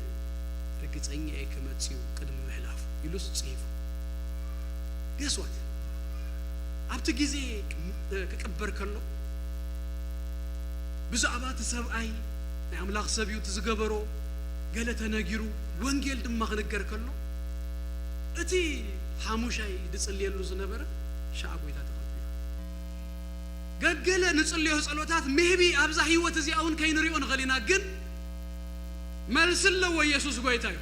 ርግጸኛ እየ ክመጽእ እዩ ቅድሚ ምሕላፉ ኢሉስ ጽሒፉ። Guess what? ኣብቲ ግዜ ክቅበር ከሎ ብዛዕባ እቲ ሰብኣይ ናይ ኣምላኽ ሰብ እዩ እቲ ዝገበሮ ገለ ተነጊሩ ወንጌል ድማ ክንገር ከሎ እቲ ሓሙሻይ ዝጽልየሉ ዝነበረ ሻዕ ጎይታ ተቐቢሉ። ገገለ ንጽልዮ ጸሎታት maybe ኣብዛ ህይወት እዚኣ እውን ከይንሪኦ ንኽእል ኢና፣ ግን መልሲ ኣለዎ። ኢየሱስ ጎይታ እዩ።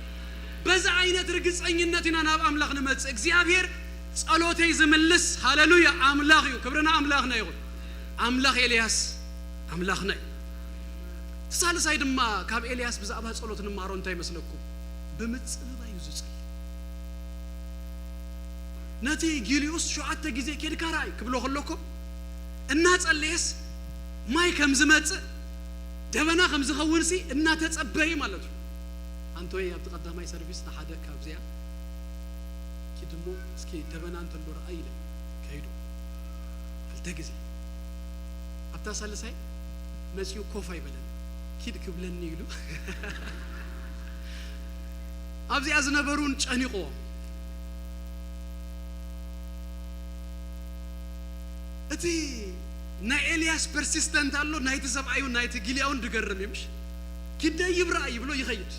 በዛ ዓይነት ርግጸኝነት ኢና ናብ ኣምላኽ ንመጽእ። እግዚኣብሔር ጸሎተይ ዝምልስ ሃለሉያ ኣምላኽ እዩ። ክብርና ኣምላኽና ይኹን። ኣምላኽ ኤልያስ ኣምላኽና እዩ። እቲ ሳልሳይ ድማ ካብ ኤልያስ ብዛዕባ ጸሎት ንመሃሮ እንታይ ይመስለኩም? ብምጽብባይ እዩ ዝጽሊ። ነቲ ጊልዮስ ሸውዓተ ግዜ ኬድካ ርኣይ ክብሎ ከለኮ እናጸለየስ ማይ ከም ዝመጽእ ደበና ከም ዝኸውን ሲ እናተጸበዩ ማለት እዩ። ኣንቶይ ኣብቲ ቀዳማይ ሰርቪስ ንሓደ ካብዚኣ ኪድ እሞ እስኪ ደበና እንተሎ ረኣይ ኢለ ከይዱ ክልተ ግዜ ኣብታ ሳልሳይ መጺኡ ኮፍ ኣይበለን ኪድ ክብለኒ ኢሉ ኣብዚኣ ዝነበሩን ጨኒቕዎም። እቲ ናይ ኤልያስ ፐርሲስተንት ኣሎ፣ ናይቲ ሰብኣይ እውን ናይቲ ጊልያውን ድገርም እዩ። ምሽ ኪደይብ ረኣይ ይብሎ ይኸይድ።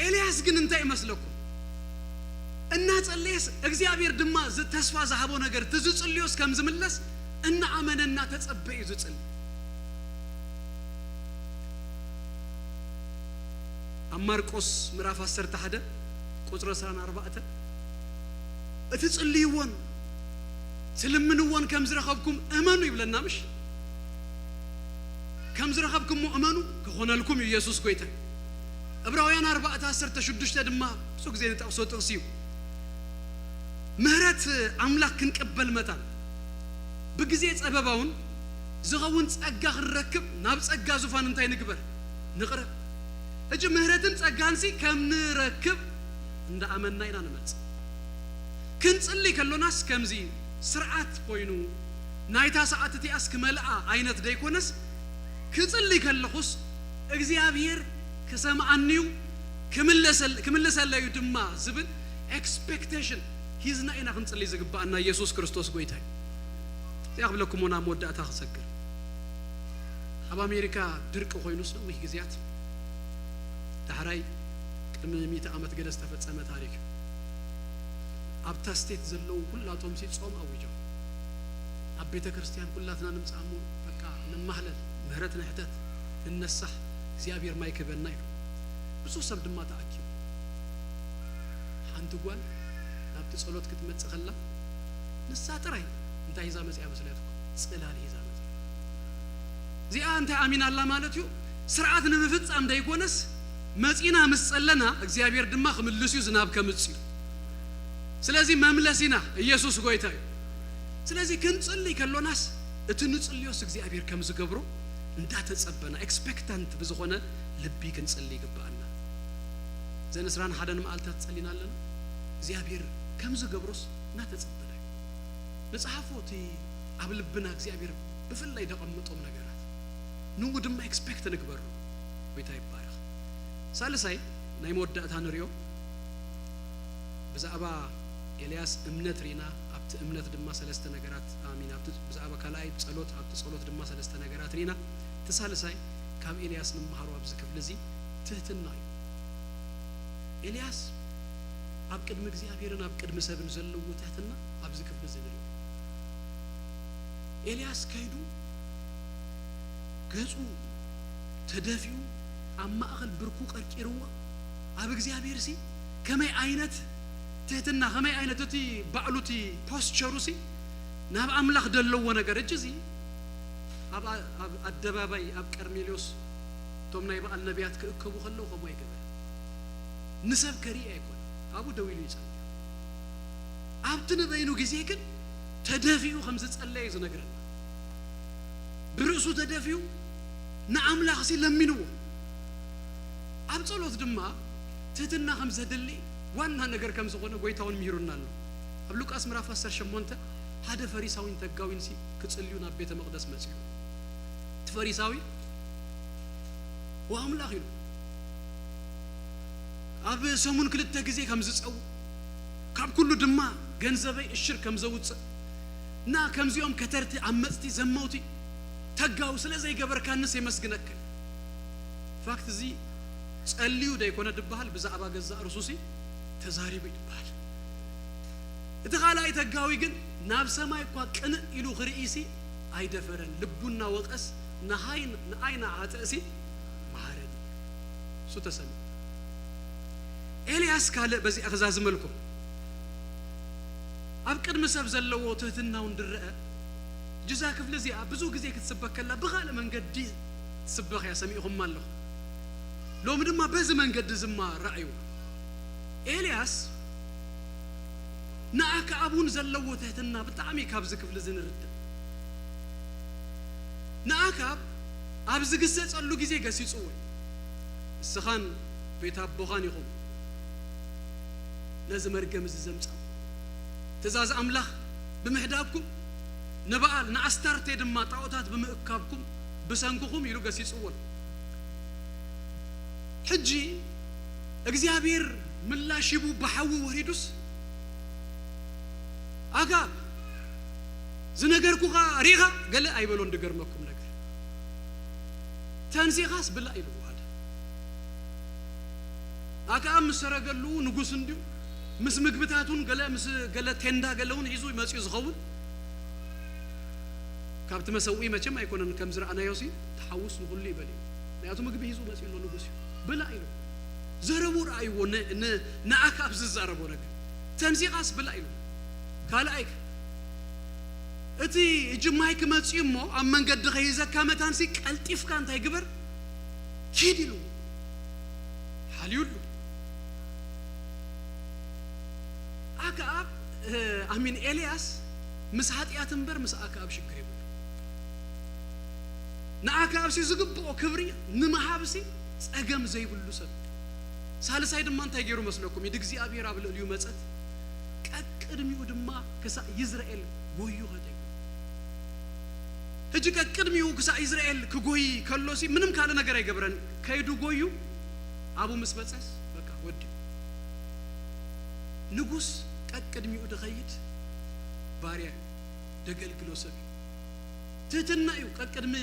ኤልያስ ግን እንታይ ይመስለኩም? እናጸለየስ እግዚኣብሔር ድማ ዝ- ተስፋ ዝሃቦ ነገር እቲ ዝጽልዮስ ከም ዝምለስ እናኣመነ እናተጸበ እዩ ዝጽሊ። ኣብ ማርቆስ ምዕራፍ ዓሰርተ ሓደ ቁጽሪ ዕስራን ኣርባዕተን እቲ ጽልይዎን ትልምንዎን ከም ዝረኸብኩም እመኑ ይብለና ምሽ? ከም ዝረኸብኩሞ እመኑ ክኾነልኩም እዩ። ኢየሱስ ጎይታ እዩ። ዕብራውያን ኣርባዕተ ዓሰርተ ሽዱሽተ ድማ ብዙ ግዜ ንጠቕሶ ጥቕሲ እዩ። ምህረት ኣምላኽ ክንቅበል መታን ብግዜ ጸበባውን ዝኸውን ጸጋ ክንረክብ ናብ ጸጋ ዙፋን እንታይ ንግበር? ንቕረብ። እጂ ምህረትን ጸጋንሲ ከም ንረክብ እንዳኣመንና ኢና ንመጽእ። ክንጽሊ ከሎናስ ከምዚ ስርዓት ኮይኑ ናይታ ሰዓት እቲኣስ ክመልኣ ዓይነት ደይኮነስ ክጽሊ ከለኹስ እግዚኣብሔር ክሰምዓኒዩ ክምለሰል- ክምልሰለዩ ድማ ዝብል ኤክስፔክቴሽን ሂዝና ኢና ክንጽሊ ዝግባኣና። ኢየሱስ ክርስቶስ ጎይታ እዩ። እዚኣ ክብለኩም ናብ መወዳእታ ክሰግር ኣብ ኣሜሪካ ድርቂ ኮይኑስ ነዊሕ ግዜያት ዳሕራይ ቅድሚ ሚእቲ ዓመት ገለ ዝተፈጸመ ታሪክ እዩ። ኣብታ ስቴት ዘለዉ ኩላቶም ሲ ጾም ኣዊጆም ኣብ ቤተ ክርስቲያን ኩላትና ንምጻእ እሞ በቃ ንማህለል ምህረት ንሕተት ንነሳሕ እግዚኣብሔር ማይ ክበና ኢሉ ብዙሕ ሰብ ድማ ተኣኪቡ ሓንቲ ጓል ናብቲ ጸሎት ክትመጽእ ከላ ንሳ ጥራይ እንታይ ሒዛ መጽያ መስለትኩም ጽላል ሒዛ መጽያ እዚኣ እንታይ ኣሚና ኣላ ማለት እዩ ስርዓት ንምፍጻም ደይኮነስ መጺና ምስ ጸለና እግዚኣብሔር ድማ ክምልስ እዩ ዝናብ ከምጽ እዩ ስለዚ መምለሲና ኢየሱስ ጎይታ እዩ ስለዚ ክንጽልይ ከሎናስ እቲ ንጽልዮስ እግዚኣብሔር ከም ዝገብሮ እንዳተጸበና ኤክስፔክታንት ብዝኾነ ልቢ ክንጽሊ ይግብኣና እዘን ዕስራን ሓደን መዓልታት ጸሊና ኣለና እግዚኣብሔር ከም ዝገብሮስ እናተጸበና እዩ ንጽሓፎ እቲ ኣብ ልብና እግዚኣብሔር ብፍላይ ደቐምጦም ነገራት ንኡ ድማ ኤክስፔክት ንግበሮ ጎይታ ይባረኽ ሳልሳይ ናይ መወዳእታ ንሪኦ ብዛዕባ ኤልያስ እምነት ርኢና ኣብቲ እምነት ድማ ሰለስተ ነገራት ኣሚን ኣብቲ ብዛዕባ ካልኣይ ጸሎት ኣብቲ ጸሎት ድማ ሰለስተ ነገራት ርኢና እቲ ሳልሳይ ካብ ኤልያስ ንመሃሮ ኣብዚ ክፍሊ እዚ ትህትና እዩ ኤልያስ ኣብ ቅድሚ እግዚኣብሔርን ኣብ ቅድሚ ሰብን ዘለዎ ትሕትና ኣብዚ ክፍሊ እዚ ንሪኦ ኤልያስ ከይዱ ገጹ ተደፊኡ ኣብ ማእኸል ብርኩ ቀርቂርዎ ኣብ እግዚኣብሔር ሲ ከመይ ዓይነት ትህትና ከመይ ዓይነት እቲ ባዕሉ እቲ ፖስቸሩ ሲ ናብ ኣምላኽ ደለዎ ነገር እጂ እዚ ኣብ ኣደባባይ ኣብ ቀርሜልዮስ እቶም ናይ በዓል ነቢያት ክእከቡ ከለዉ ከምኡ ኣይገበረ ንሰብ ከርኢ ኣይኮነ ኣብኡ ደው ኢሉ ይጸልዩ ኣብቲ ንበይኑ ግዜ ግን ተደፊኡ ከም ዝጸለየ እዩ ዝነግረና ብርእሱ ተደፊኡ ንኣምላኽ ሲ ለሚንዎ ኣብ ጸሎት ድማ ትህትና ከም ዘድሊ ዋና ነገር ከም ዝኾነ ጎይታ እውን ምሂሩና ኣሎ። ኣብ ሉቃስ ምዕራፍ ዓሰርተ ሸሞንተ ሓደ ፈሪሳዊን ተጋዊንሲ ክጽልዩ ናብ ቤተ መቕደስ መጺኡ። እቲ ፈሪሳዊ "ወኣምላኽ" ኢሉ ኣብ ሰሙን ክልተ ግዜ ከም ዝጸው፣ ካብ ኩሉ ድማ ገንዘበይ እሽር ከም ዘውጽእ፣ እና ከምዚኦም ከተርቲ፣ ዓመጽቲ፣ ዘመውቲ፣ ተጋው ስለ ዘይገበርካንስ የመስግነካ። ፋክት እዚ ጸልዩ ደይኮነ ድበሃል፣ ብዛዕባ ገዛእ ርእሱሲ ተዛሪቡ እዩ ድበሃል። እቲ ካልኣይ ተጋዊ ግን ናብ ሰማይ እኳ ቅንእ ኢሉ ክርእይሲ ኣይደፈረን። ልቡ እናወቐስ ንሃይ-፣ ንኣይ ንዓጥእሲ መሃረኒ። እሱ ተሰምዑ። ኤልያስ ካልእ በዚኣ ክዛዝመልኩም። ኣብ ቅድሚ ሰብ ዘለዎ ትህትና እውን ድረአ። እዛ ክፍሊ እዚኣ ብዙ ግዜ ክትስበክ ከላ ብኻልእ መንገዲ ትስበኽ እያ፣ ሰሚዕኹማ ኣለኹ። ሎሚ ድማ በዚ መንገዲ ዝማ ረኣይዎ። ኤልያስ ንኣክዓብ እውን ዘለዎ ትህትና ብጣዕሚ ካብዚ ክፍሊ እዚ ንርዳእ። ንኣክዓብ ኣብ ዝግሰጸሉ ግዜ ገሲጽዎ፣ "ንስኻን ቤት ኣቦኻን ኢኹም ነዚ መርገም እዚ ዘምጻእኩም፣ ትእዛዝ ኣምላኽ ብምሕዳግኩም፣ ንበኣል ንኣስታርቴ ድማ ጣዖታት ብምእካብኩም ብሰንክኹም" ኢሉ ገሲጽዎ ኣሎ። ሕጂ እግዚኣብሔር ምላሽ ሂቡ ብሓዊ ወሪዱስ፣ ኣክዓብ ዝነገርኩኻ ሪኢኻ ገለ ኣይበሎን። ድገርመኩም ነገር፣ "ተንሲኻስ ብላዕ" ኢልዎ ሓደ። ኣክዓብ ምስ ሰረገሉ ንጉስ እንድዩ፣ ምስ ምግብታቱን ገለ፣ ምስ ገለ ቴንዳ ገለ እውን ሒዙ መጺኡ ዝኸውን። ካብቲ መሰውኢ መቸም ኣይኮነን ከም ዝረኣናዮሲ፣ "ተሓውስ ንኹሉ" ይበል እዩ። ምክንያቱ ምግቢ ሒዙ መጺኡ ኣሎ ንጉስ እዩ። "ብላዕ" ኢሉ ዘረቡ ረኣይዎ፣ ን-፣ ን-፣ ንኣክዓብ ዝዛረቦ ነገር። "ተንሲኻስ ብላዕ" ኢሉ። ካልኣይ ከ፣ እቲ ጅማይ ክመጽእ እዩ እሞ ኣብ መንገዲ ከይዘካ መታንሲ ቀልጢፍካ እንታይ ግበር? ኪድ ኢሉ ሓልዩሉ። ኣክዓብ፣ እ፣ ኣሚን፣ ኤልያስ ምስ ሓጢኣት እምበር ምስ ኣክዓብ ሽግር የብሉ። ንኣክዓብሲ ዝግብኦ ክብሪ ንምሃብሲ ጸገም ዘይብሉ ሰብ። ሳልሳይ ድማ እንታይ ገይሩ መስለኩም? ኢድ እግዚኣብሔር ኣብ ልዕሊኡ መጸት፣ ቀቅድሚኡ ድማ ክሳእ ይዝራኤል ጎዩ ኸደ። ሕጂ ቀቅድሚኡ ክሳእ ይዝራኤል ክጎይ ከሎሲ ምንም ካልእ ነገር ኣይገበረን። ከይዱ ጎዩ ኣብኡ ምስ በጸስ በቃ ወዲኡ። ንጉስ ቀቅድሚኡ ድኸይድ ባርያ እዩ፣ ደገልግሎ ሰብ እዩ። ትህትና እዩ ቀቅድሚ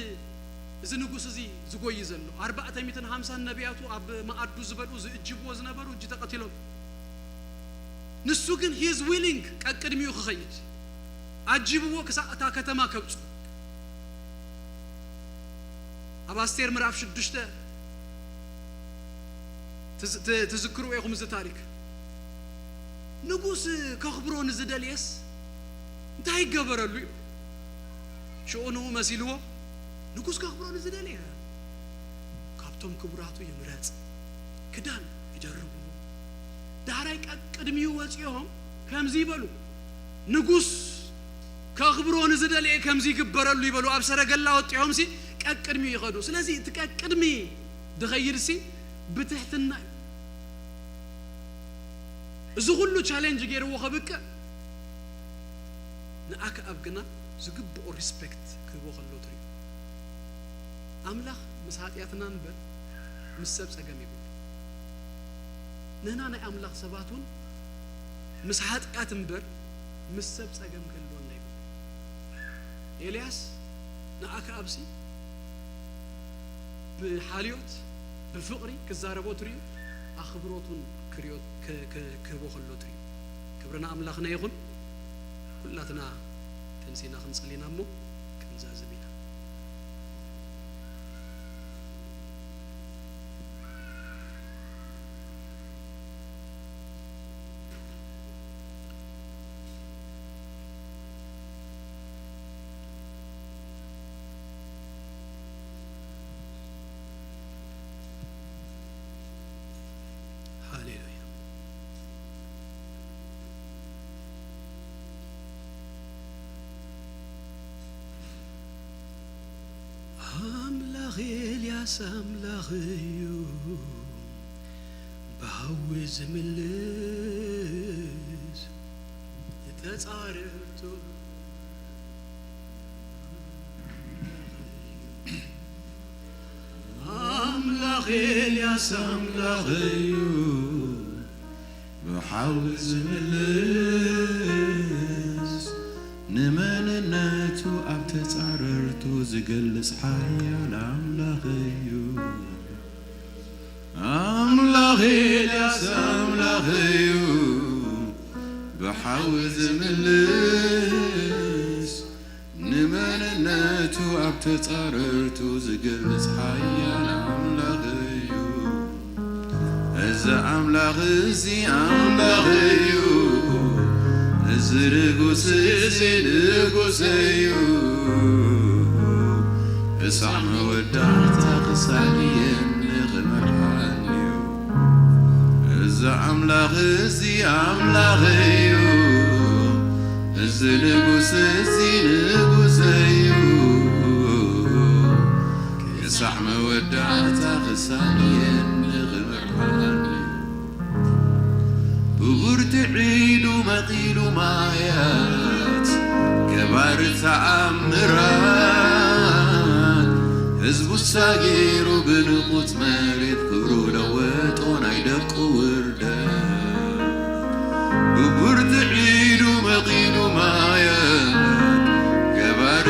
እዚ ንጉስ እዚ ዝጎይ ዘሎ። ኣርባዕተ ሚእትን ሓምሳን ነቢያቱ ኣብ መኣዱ ዝበልኡ ዝእጅብዎ ዝነበሩ እጂ ተቐቲሎም። ንሱ ግን he is willing ቀቅድሚኡ ክኸይድ፣ ኣጂብዎ ክሳዕ እታ ከተማ ከብጽሑ። ኣብ ኣስቴር ምዕራፍ ሽዱሽተ ትዝ-፣ ት-፣ ትዝክርዎ ኢኹም እዚ ታሪክ። ንጉስ ከኽብሮ ንዝደልየስ እንታይ ይገበረሉ እዩ? ሽኡ ንኡ መሲልዎ፣ ንጉስ ከኽብሮ ንዝደልየ ካብቶም ክቡራቱ ይምረጽ፣ ክዳን ይደርብዎ። ዳሕራይ ቀቅድሚኡ ወጺኦም ከምዚ ይበሉ፣ ንጉስ ከኽብሮ ንዝደልየ ከምዚ ይግበረሉ ይበሉ። ኣብ ሰረገላ ወጢሖምሲ ቀቅድሚኡ ይኸዱ። ስለዚ እቲ ቀቅድሚ ድኸይድሲ ብትሕትና እዩ። እዚ ኩሉ ቻሌንጅ ገይርዎ ከብቅዕ፣ ንኣክኣብ ግና ዝግብኦ ሪስፔክት ክህቦ ከሎ ትርእዩ። ኣምላኽ ምስ ሓጢኣትና እምበር ምስ ሰብ ጸገም የብሉ። ንሕና ናይ ኣምላኽ ሰባት እውን ምስ ሓጢኣት እምበር ምስ ሰብ ጸገም ክህልወና የብሉ። ኤልያስ ንኣክኣብሲ ብሓልዮት ብፍቕሪ ክዛረቦ ትርእዩ፣ ኣኽብሮቱን ክርእዮ ክ-፣ ክ-፣ ክህቦ ከሎ ትርእዩ። ክብሪ ንኣምላኽና ይኹን። ኩላትና ተንሲና ክንጽሊ ኢና እሞ ክንዛዝም ኢና። ሃሌሉያ። ኣምላኽ ኤልያስ ኣምላኽ እዩ። ዝምልስ ተጻረርቱ ኣምላኽ ኤልያስ ኣምላኽ እዩ፣ ብሓዊ ዝምልስ ንመንነቱ ኣብ ተጻረርቱ ዝገልጽ ሓያል ኣምላኽ እዩ። ኣምላኽ ኤልያስ ኣምላኽ እዩ፣ ብሓዊ ዝምልስ ንመንነቱ ኣብ ተጻረርቱ ዝገልጽ ሓያል ኣምላኽ እዩ። እዚ ኣምላኽ እዚ ኣምላኽ እዩ፣ እዚ ንጉስ እዚ ንጉስ እዩ። ክሳዕ መወዳእታ ክሳልየኒ ክመርሓኒ እዩ። እዚ ኣምላኽ እዚ ኣምላኽ እዩ፣ እዚ ንጉስ እዚ ንጉስ እዩ። ክሳዕ መወዳእታ ክሳልየኒ ክመርሓኒ እዩ። ብብርቱዕ ኢዱ መቒሉ ማያት ገባሪ ተኣምራት፣ ህዝቡ ሳጊሩ ብንቑጽ መሬት ክብሩ ለወጦ ናይ ደቁ ውርደት። ብብርቱዕ ኢዱ መቒሉ ማያት ገባሪ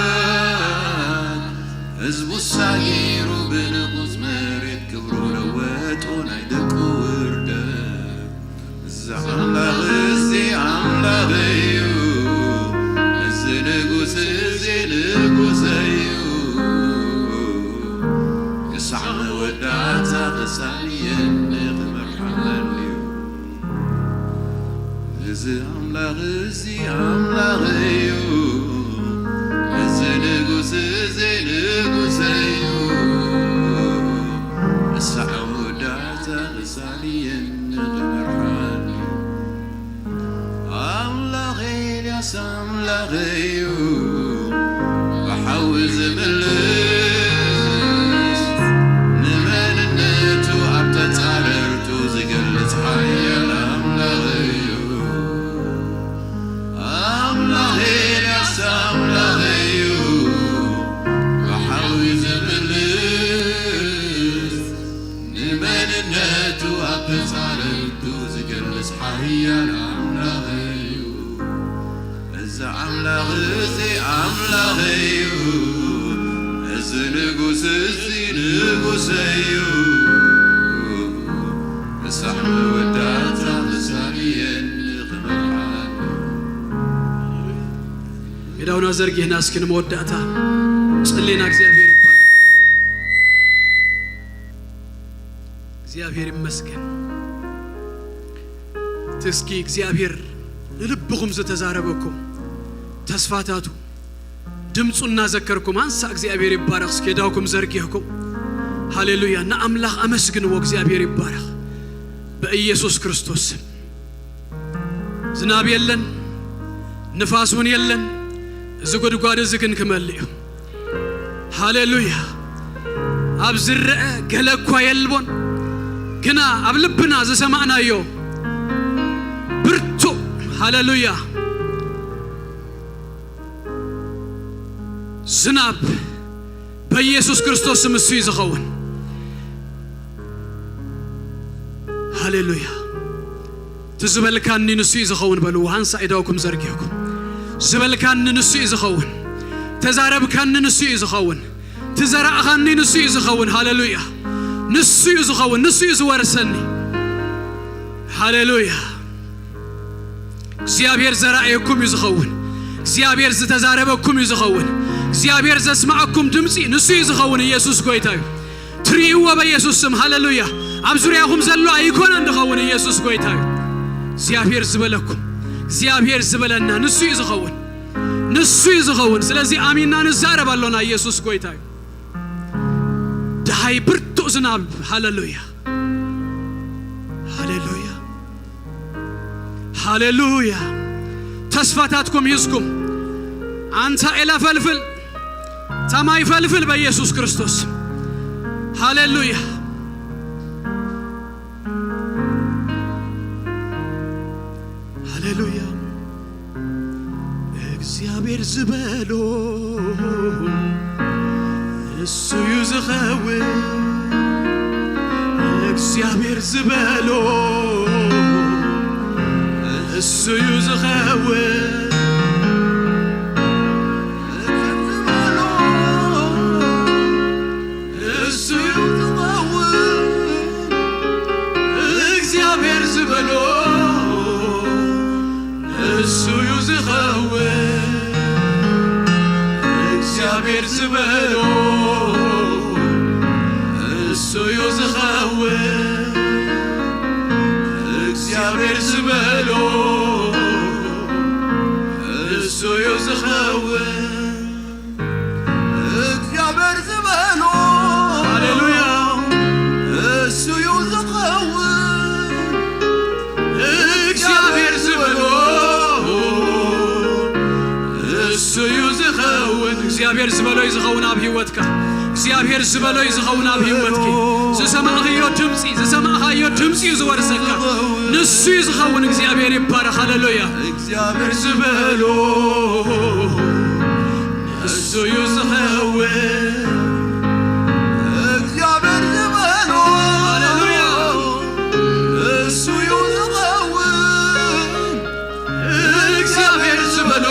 ተኣምራት፣ ህዝቡ ሳጊሩ ብንቑጽ መሬት ክብሩ ለወጦ ናይ ደቁ ውርደት። እዚ ኣምላኽ እዚ ኣምላኽ እዩ፣ እዚ ንጉስ እዚ ንጉስ እዩ። ክሳዕ መወዳእታ ክሳልየኒ ክመርሓኒ እዩ። እዚ ኣምላኽ እዚ ኣምላኽ እዩ፣ እዚ ንጉስ እዚ ንጉስ እዩ። ክሳዕ መወዳእታ ክሳልየኒ ክመርሓኒ እዩ። ኣምላኽ ኤልያስ ኣምላኽ እዩ፣ ብሓዊ ዝምልስ ንመንነቱ ኣብ ተጻረርቱ ዝገልጽ ሓያል ኣምላኽ እዩ። ኣምላኽ ኤልያስ ኣምላኽ እዩ፣ ብሓዊ ዝምልስ ንመንነቱ ኣብ ተጻረርቱ ዝገልጽ ሓያል ኣምላኽ እዩ። እዚ ኣምላኽ እዚ ኣምላኽ እዩ፣ እዚ ንጉስ እዚ ንጉስ እዩ። ክሳዕ መወዳእታ ክሳልየኒ ክመርሓኒ። ኢዳውና ዘርጊሕና እስኪ ንመወዳእታ ጸሊና እግዚኣብሔር ይባረኽ። ሃሌሉያ። እግዚኣብሔር ይመስገን። እቲ እስኪ እግዚኣብሔር ንልብኹም ዝተዛረበኩም ተስፋታቱ ድምፁ እናዘከርኩም፣ ኣንሳ እግዚኣብሔር ይባረኽ። እስኪ እዳውኩም ዘርጊሕኩም፣ ሃሌሉያ፣ ንኣምላኽ ኣመስግንዎ። እግዚኣብሔር ይባረኽ። በኢየሱስ ክርስቶስ ስም። ዝናብ የለን፣ ንፋስ እውን የለን። እዚ ጉድጓድ እዚ ግን ክመልእ እዩ። ሃሌሉያ። ኣብ ዝረአ ገለ እኳ የልቦን፣ ግና ኣብ ልብና ዝሰማዕናዮ ብርቱዕ፣ ሃሌሉያ፣ ዝናብ በኢየሱስ ክርስቶስ ስም እሱ እዩ ዝኸውን። ሃሌሉያ። እቲ ዝበልካኒ ንሱ እዩ ዝኸውን በልዎ። ሃንሳ ኢዳውኩም ዘርጊሕኩም፣ ዝበልካኒ ንሱ እዩ ዝኸውን። ተዛረብካኒ ንሱ እዩ ዝኸውን። ትዘራእኻኒ ንሱ እዩ ዝኸውን። ሃሌሉያ። ንሱ እዩ ዝኸውን። ንሱ እዩ ዝወርሰኒ። ሃሌሉያ። እግዚኣብሔር ዘራእየኩም እዩ ዝኸውን። እግዚኣብሔር ዝተዛረበኩም እዩ ዝኸውን። እግዚኣብሔር ዘስማዐኩም ድምፂ ንሱ እዩ ዝኸውን። ኢየሱስ ጎይታ እዩ። ትርእይዎ በኢየሱስ ስም። ሃሌሉያ። ኣብ ዙርያኹም ዘሎ ኣይኮነን ዝኸውን። ኢየሱስ ጎይታ እዩ። እግዚኣብሔር ዝበለኩም፣ እግዚኣብሔር ዝበለና ንሱ እዩ ዝኸውን። ንሱ እዩ ዝኸውን። ስለዚ ኣሚንና ንዛረብ ኣሎና። ኢየሱስ ጎይታ እዩ። ደሃይ ብርቱዕ ዝናብ። ሃሌሉያ። ሃሌሉያ። ሃሌሉያ። ተስፋታትኩም ሂዝኩም፣ ኣንታ ኤላ ፈልፍል፣ ታማይ ፈልፍል በኢየሱስ ክርስቶስ። ሃሌሉያ። ሃሌሉያ። እግዚኣብሔር ዝበሎ እሱ እዩ ዝኸውን። እግዚኣብሔር ዝበሎ እሱ እዩ ዝኸውን። እሱ እዩ ዝኸውን። እግዚኣብሔር ዝበሎ እሱ እዩ ዝኸውን። እግዚኣብሔር ዝበሎ እሱ እዩ ዝኸውን። እግዚኣብሔር ዝበሎ እሱ እዩ ዝኸውን። እግዚኣብሔር ዝበሎ ሃሌሉያ እሱ እዩ ዝኸውን። እግዚኣብሔር ዝበሎ እሱ እዩ ዝኸውን። እግዚኣብሔር ዝበሎ እዩ ዝኸውን ኣብ ህይወትካ። እግዚኣብሔር ዝበሎ እዩ ዝኸውን ኣብ ህይወትኪ። ዝሰማዕኽዮ ድምፂ፣ ዝሰማዕኻዮ ድምፂ እዩ ዝወርሰካ። ንሱ እዩ ዝኸውን። እግዚኣብሔር ይባረኽ። ሃሌሉያ። እግዚኣብሔር ዝበሎ እሱ እዩ ዝኸውን። እግዚኣብሔር ዝበሎ ሃሌሉያ እሱ እዩ ዝኸውን። እግዚኣብሔር ዝበሎ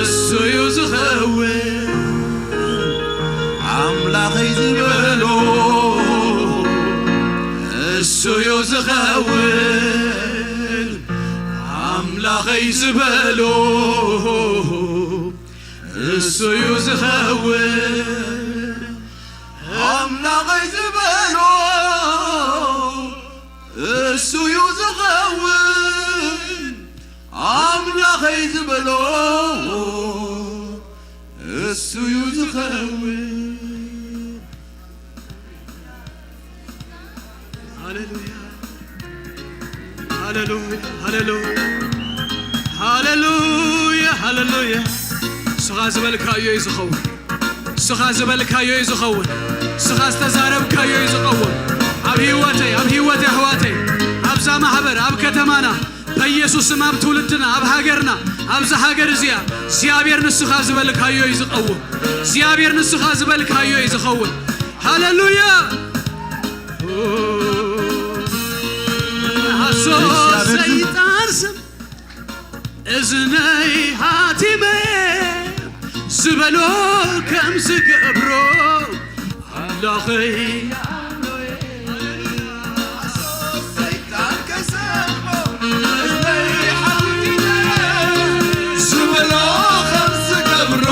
እሱ እዩ ዝኸውን። ኣምላኸይ ዝበሎ እሱ እዩ ዝኸውን። ኣምላኸይ ዝበሎ እሱ እዩ ዝኸውን። ኣምላኸይ ዝበሎ እሱ እዩ ዝኸውን። ኣምላኸይ ዝበሎ እሱ እዩ ዝኸውን። ሃሌሉያ፣ ሃሌሉያ፣ ሃሌሉያ፣ ሃሌሉያ፣ ሃሌሉያ። ንስኻ ዝበልካዮ እዩ ዝኸውን። ንስኻ ዝበልካዮ እዩ ዝኸውን። ንስኻ ዝተዛረብካዮ እዩ ዝቐውም። ኣብ ህይወተይ፣ ኣብ ህይወተይ ኣሕዋተይ፣ ኣብዛ ማሕበር፣ ኣብ ከተማና፣ በኢየሱስ ስም ኣብ ትውልድና፣ ኣብ ሃገርና፣ ኣብዛ ሃገር እዚኣ እግዚኣብሔር ንስኻ ዝበልካዮ እዩ ዝቐውም። እግዚኣብሔር ንስኻ ዝበልካዮ እዩ ዝኸውን። ሃሌሉያ። ኣሶ ሰይጣን ስም እዝነይ ሃቲመ ዝበሎ ከም ዝገብሮ ኣምላኸይ ዝበሎ ከም ዝገብሮ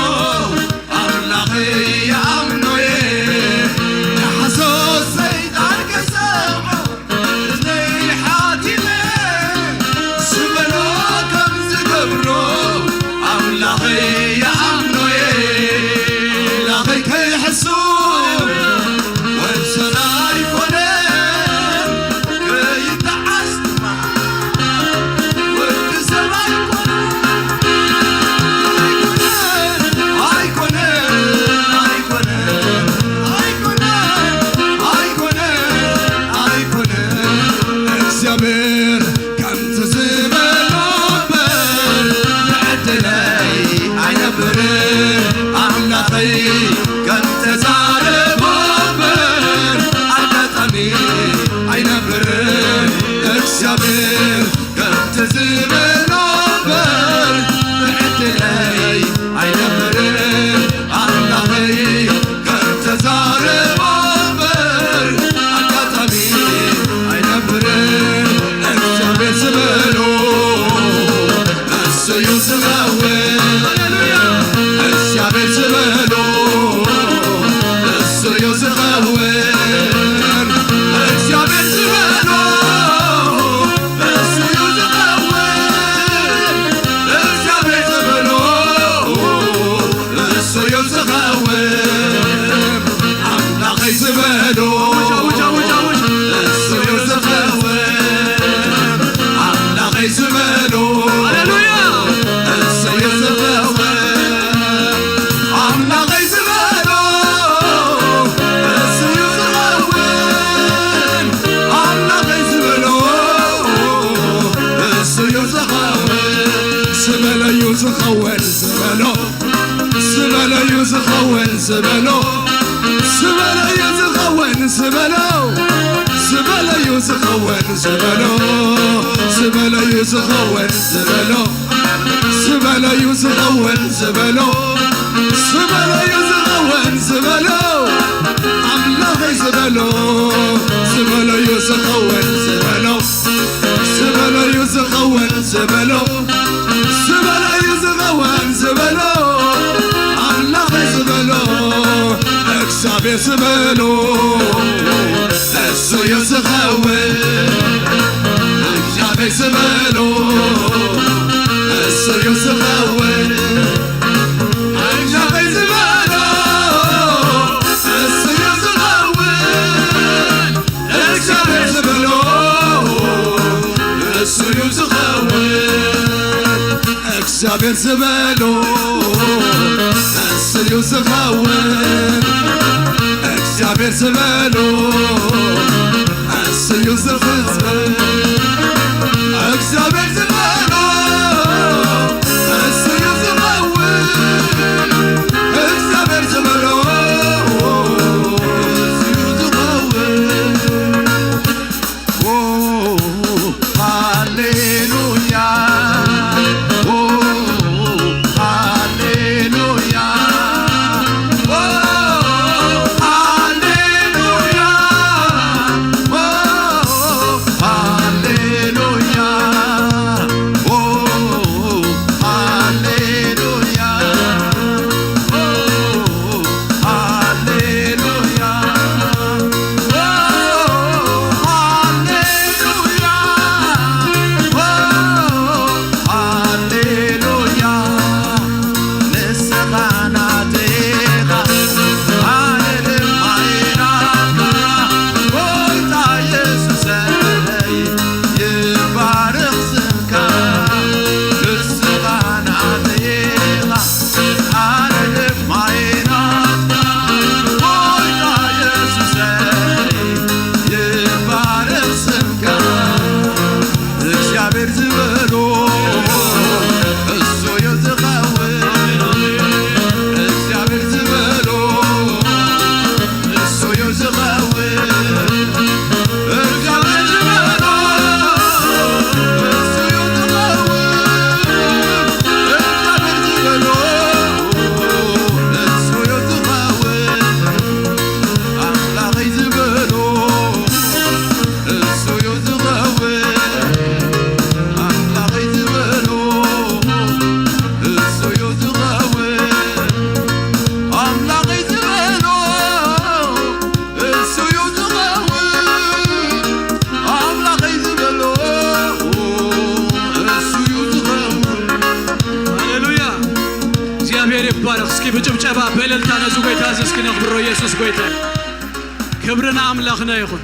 ኣምላኸይ ይኣምኖ እየ። ንሓሶት ሰይጣን ከይሰምዖ እዝነይ ሓቲመ ዝበሎ ከም ዝገብሮ ኣምላኸይ ይኣምኖ እየ። ኣምላኸይ ከይሕሱ ወሰን ኣይኮነን፣ ከይተዓስ ድማ ወዲ ሰብ ኣይኮነን፣ ኣይኮነን፣ ኣይኮነን፣ ኣይኮነን፣ ኣይኮነን፣ ኣይኮነን። እግዚኣብሔር ከምቲ ዝበሎ እምበር ብዕድለይ ኣይነብርን። ኣምላኸይ ከምተዛረቦ እምበር ኣጋጣሚ ኣይነብርን። እግዚኣብሔር ከምቲ ዝበሎ እምበር ብዕድለይ ኣይነብርን። ኣምላኸይ ከምተዛረቦ እምበር ኣጋጣሚ ኣይነብርን። እግዚኣብሔር ዝበሎ እሱ እዩ ዝኸውን። እግዚኣብሔር ዝበሎ እሱ እዩ ዝኸውን። እግዚኣብሔር ዝበሎ ዝኸውን ዝበሎ ዝበለዩ ዝኸውን ዝበሎ ዝበለዩ ዝኸውን ዝበሎ ዝበለዩ ዝኸውን ዝበሎ ዝበለዩ ዝኸውን ዝበሎ ዝበለዩ ዝኸውን ዝበሎ ዝበለዩ ዝኸውን ዝበሎ ኣምላኸይ ዝበሎ ዝበለዩ ዝኸውን ዝበሎ ዝበለዩ ዝኸውን ዝበሎ ዝበለዩ ዝኸውን ዝበሎ ኣምላኸይ ዝበሎ እግዚኣብሔር ዝበሎ እሱ እዩ ዝኸውን እግዚኣብሔር ዝበሎ እሱ እዩ ዝኸውን እግዚኣብሔር ዝበሎ እሱ እዩ ዝኸውን እግዚኣብሔር ዝበሎ እሱ እዩ ዝኸውን እግዚኣብሔር ዝበሎ እሱ እዩ ዝኸውን እግዚኣብሔር ዝበሎ እሱ እዩ ዝፍጽም እግዚኣብሔር ዝበሎ እሱ እዩ ዝኸውን እግዚኣብሔር ዝበሎ እሱ እዩ ዝኸውን ሃሌሉያ ሃሌሉያ ሃሌሉያ ሃሌሉያ ሃሌሉያ ሃሌሉያ ሃሌሉያ ሃሌሉያ ንስኻ ናተይ ኢኻ ኣነ ድማ እየ ናትካ ጎይታ የሱሰይ ይባረኽ ስምካ ንስኻ ናተይ ኢኻ ኣነ ድማ እየ ናትካ ጎይታ የሱሰይ ይባረኽ ስምካ እግዚኣብሔር ዝበሎ እሱ እዩ ዝኸውን እግዚኣብሔር ዝበሎ እሱ እዩ ዝኸውን እግዚኣብሔር ዝበሎ እሱ እዩ ዝኸውን እግዚኣብሔር ዝበሎ እሱ እዩ ዝኸውን ኣምላኸይ ዝበሎ እሱ እዩ ዝኸውን ኣምላኸይ ዝበሎ እሱ እዩ ዝኸውን ኣምላኸይ ዝበሎ እሱ እዩ ዝኸውን ኣምላኸይ ዝበሎ እሱ እዩ ዝኸውን ሃሌሉያ እግዚኣብሔር ይባረኽ እስኪ ብጭብጨባ በእልልታ ነዚ ጎይታ እዚ እስኪ ነኽብሮ ኢየሱስ ጎይታ እዩ ክብሪ ንኣምላኽና ይኹን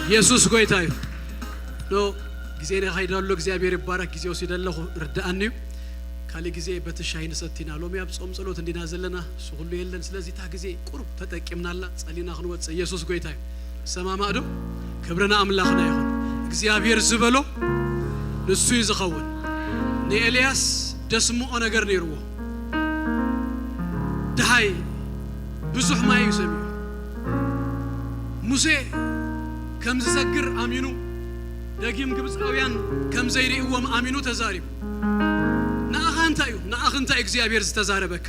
ኢየሱስ ጎይታ እዩ ኖ ግዜ ናይ ኸይድ ኣሎ እግዚኣብሔር ይባረክ ግዜ ወሲደ ኣለኹ ርድኣኒ እዩ ካልእ ግዜ በቲ ሻሂ ንሰቲና ሎሚ ኣብ ጾም ጸሎት እንዲና ዘለና እሱ ኩሉ የለን ስለዚ እታ ግዜ ቁሩብ ተጠቂምናላ ጸሊና ክንወጽእ ኢየሱስ ጎይታ እዩ ሰማማእ ዶ ክብርና ኣምላኽና ይኹን እግዚኣብሔር ዝበሎ ንሱ እዩ ዝኸውን ንኤልያስ ደስምኦ ነገር ነይርዎ ደሃይ ብዙሕ ማይ እዩ ሰሚዑ ሙሴ ከም ዝሰግር ኣሚኑ ደጊም ግብፃውያን ከም ዘይርእዎም ኣሚኑ ተዛሪቡ ንኣኻ እንታይ እዩ ንኣኽ እንታይ እግዚኣብሔር ዝተዛረበካ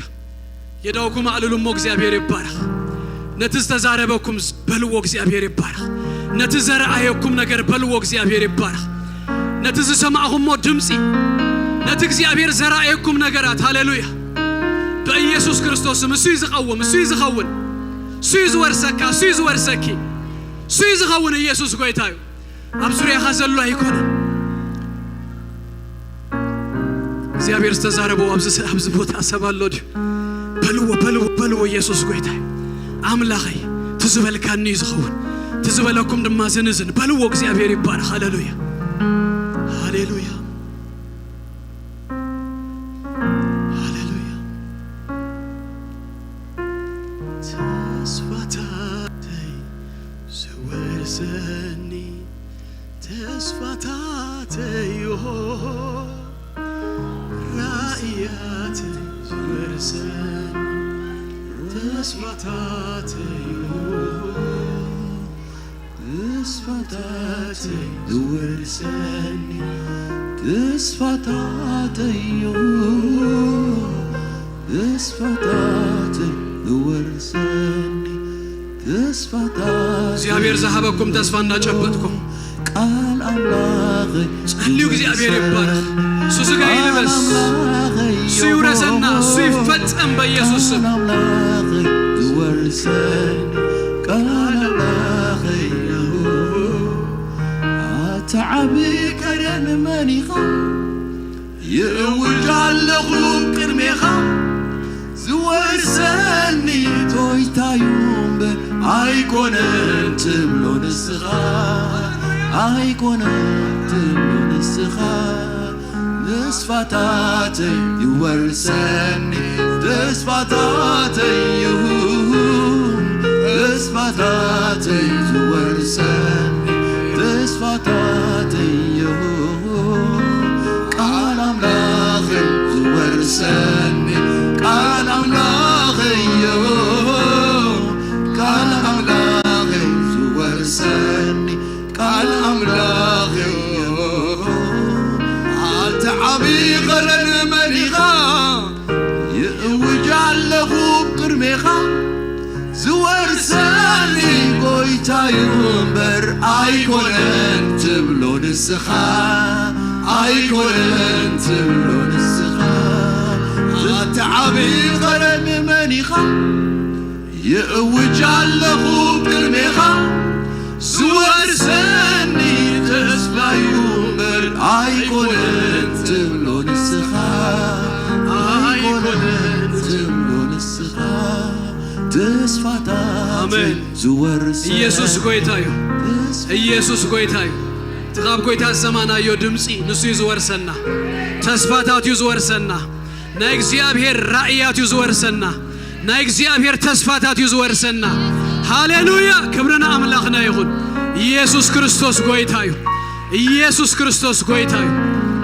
የዳውኩም ኣዕልሉ እሞ እግዚኣብሔር ይባረኽ ነቲ ዝተዛረበኩም በልዎ እግዚኣብሔር ይባረኽ ነቲ ዘረኣየኩም ነገር በልዎ እግዚኣብሔር ይባረኽ ነቲ ዝሰማዕኹሞ ድምፂ ነቲ እግዚኣብሔር ዘረኣየኩም ነገራት ሃሌሉያ በኢየሱስ ክርስቶስም እሱ እዩ ዝቐውም እሱ እዩ ዝኸውን እሱ እዩ ዝወርሰካ እሱ እዩ ዝወርሰኪ እሱ እዩ ዝኸውን ኢየሱስ ጎይታ እዩ ኣብ ዙርያኻ ዘሎ ኣይኮነን እግዚኣብሔር ዝተዛረበው ኣብዚ ቦታ ሰብ ኣሎ ድዩ በልዎ በልዎ በልዎ ኢየሱስ ጎይታ እዩ ኣምላኸይ ትዝበልካኒ እዩ ዝኸውን ትዝበለኩም ድማ ዝንዝን በልዎ እግዚኣብሔር ይባረኽ ሃሌሉያ ሃሌሉያ ሃሌሉያ ተስፋታተይ ዝወርሰኒ ተስፋታተይ ራእይ ያተይ ዝወርሰኒ ተስፋታተይ እዩ። ተስፋታተይ ዝወርሰኒ ተስፋታተይ እዩ። ተስፋታተይ ዝወርሰኒ ተስፋታተይ እግዚኣብሔር ዝሃበኩም ተስፋ እናጨበጥኩም ቃል ኣምላኽ ጸልዩ። እግዚኣብሔር ይባረኽ። እሱ ስጋ ይልበስ፣ እሱ ይውረሰና፣ እሱ ይፈጸም በኢየሱስ ስም። ቃል ኣምላኽ ዝወርሰኒ ቃል ኣምላኽ እዩ። ኣታ ዓቢ ቀደም መን ኢኻ? ይእውጅ ኣለኹ ቅድሜኻ ዝወርሰኒ ጎይታዩ እምበር ኣይኮነን ትብሎ ንስኻ፣ ኣይኮነን ትብሎ ንስኻ። ተስፋታተይ ይወርሰኒ ተስፋታተይ እዩ። ተስፋታተይ ዝወርሰኒ ተስፋታተይ እዩ። ቃል ኣምላኸይ ዝወርሰኒ ቃል ኣምላኸይ እዩ። ቃል ኣምላኸይ ዝወርሰኒ ቃል ኣምላኸይ እዩ። ኣታ ዓቢ ኸረን መን ኢኻ? ይእውጅ ኣለኹ ቅድሜኻ ዝወርሰኒ ጎይታዩ እምበር ኣይኮነን ትብሎ ንስኻ፣ ኣይኮነን ትብሎ ንስኻ። ኣታ ዓቢ ኸረን መን ኢኻ? ይእውጅ ኣለኹ ቅድሜኻ ዝወርሰኒ ተስፋዩ እምበር ኣይኮነን ትብሎ ንስኻ፣ ኣይኮነን ትብሎ ንስኻ። ተስፋታት ኣሜን። ዝወርሰኒ ኢየሱስ ጎይታ እዩ። ተስፋ ኢየሱስ ጎይታ እዩ። እቲ ካብ ጎይታ ዝሰማናዮ ድምፂ ንሱ እዩ ዝወርሰና። ተስፋታት እዩ ዝወርሰና። ናይ እግዚኣብሔር ራእያት እዩ ዝወርሰና። ናይ እግዚኣብሔር ተስፋታት እዩ ዝወርሰና። ሃሌሉያ! ክብሪ ንኣምላኽና ይኹን። ኢየሱስ ክርስቶስ ጎይታ እዩ። ኢየሱስ ክርስቶስ ጎይታ እዩ።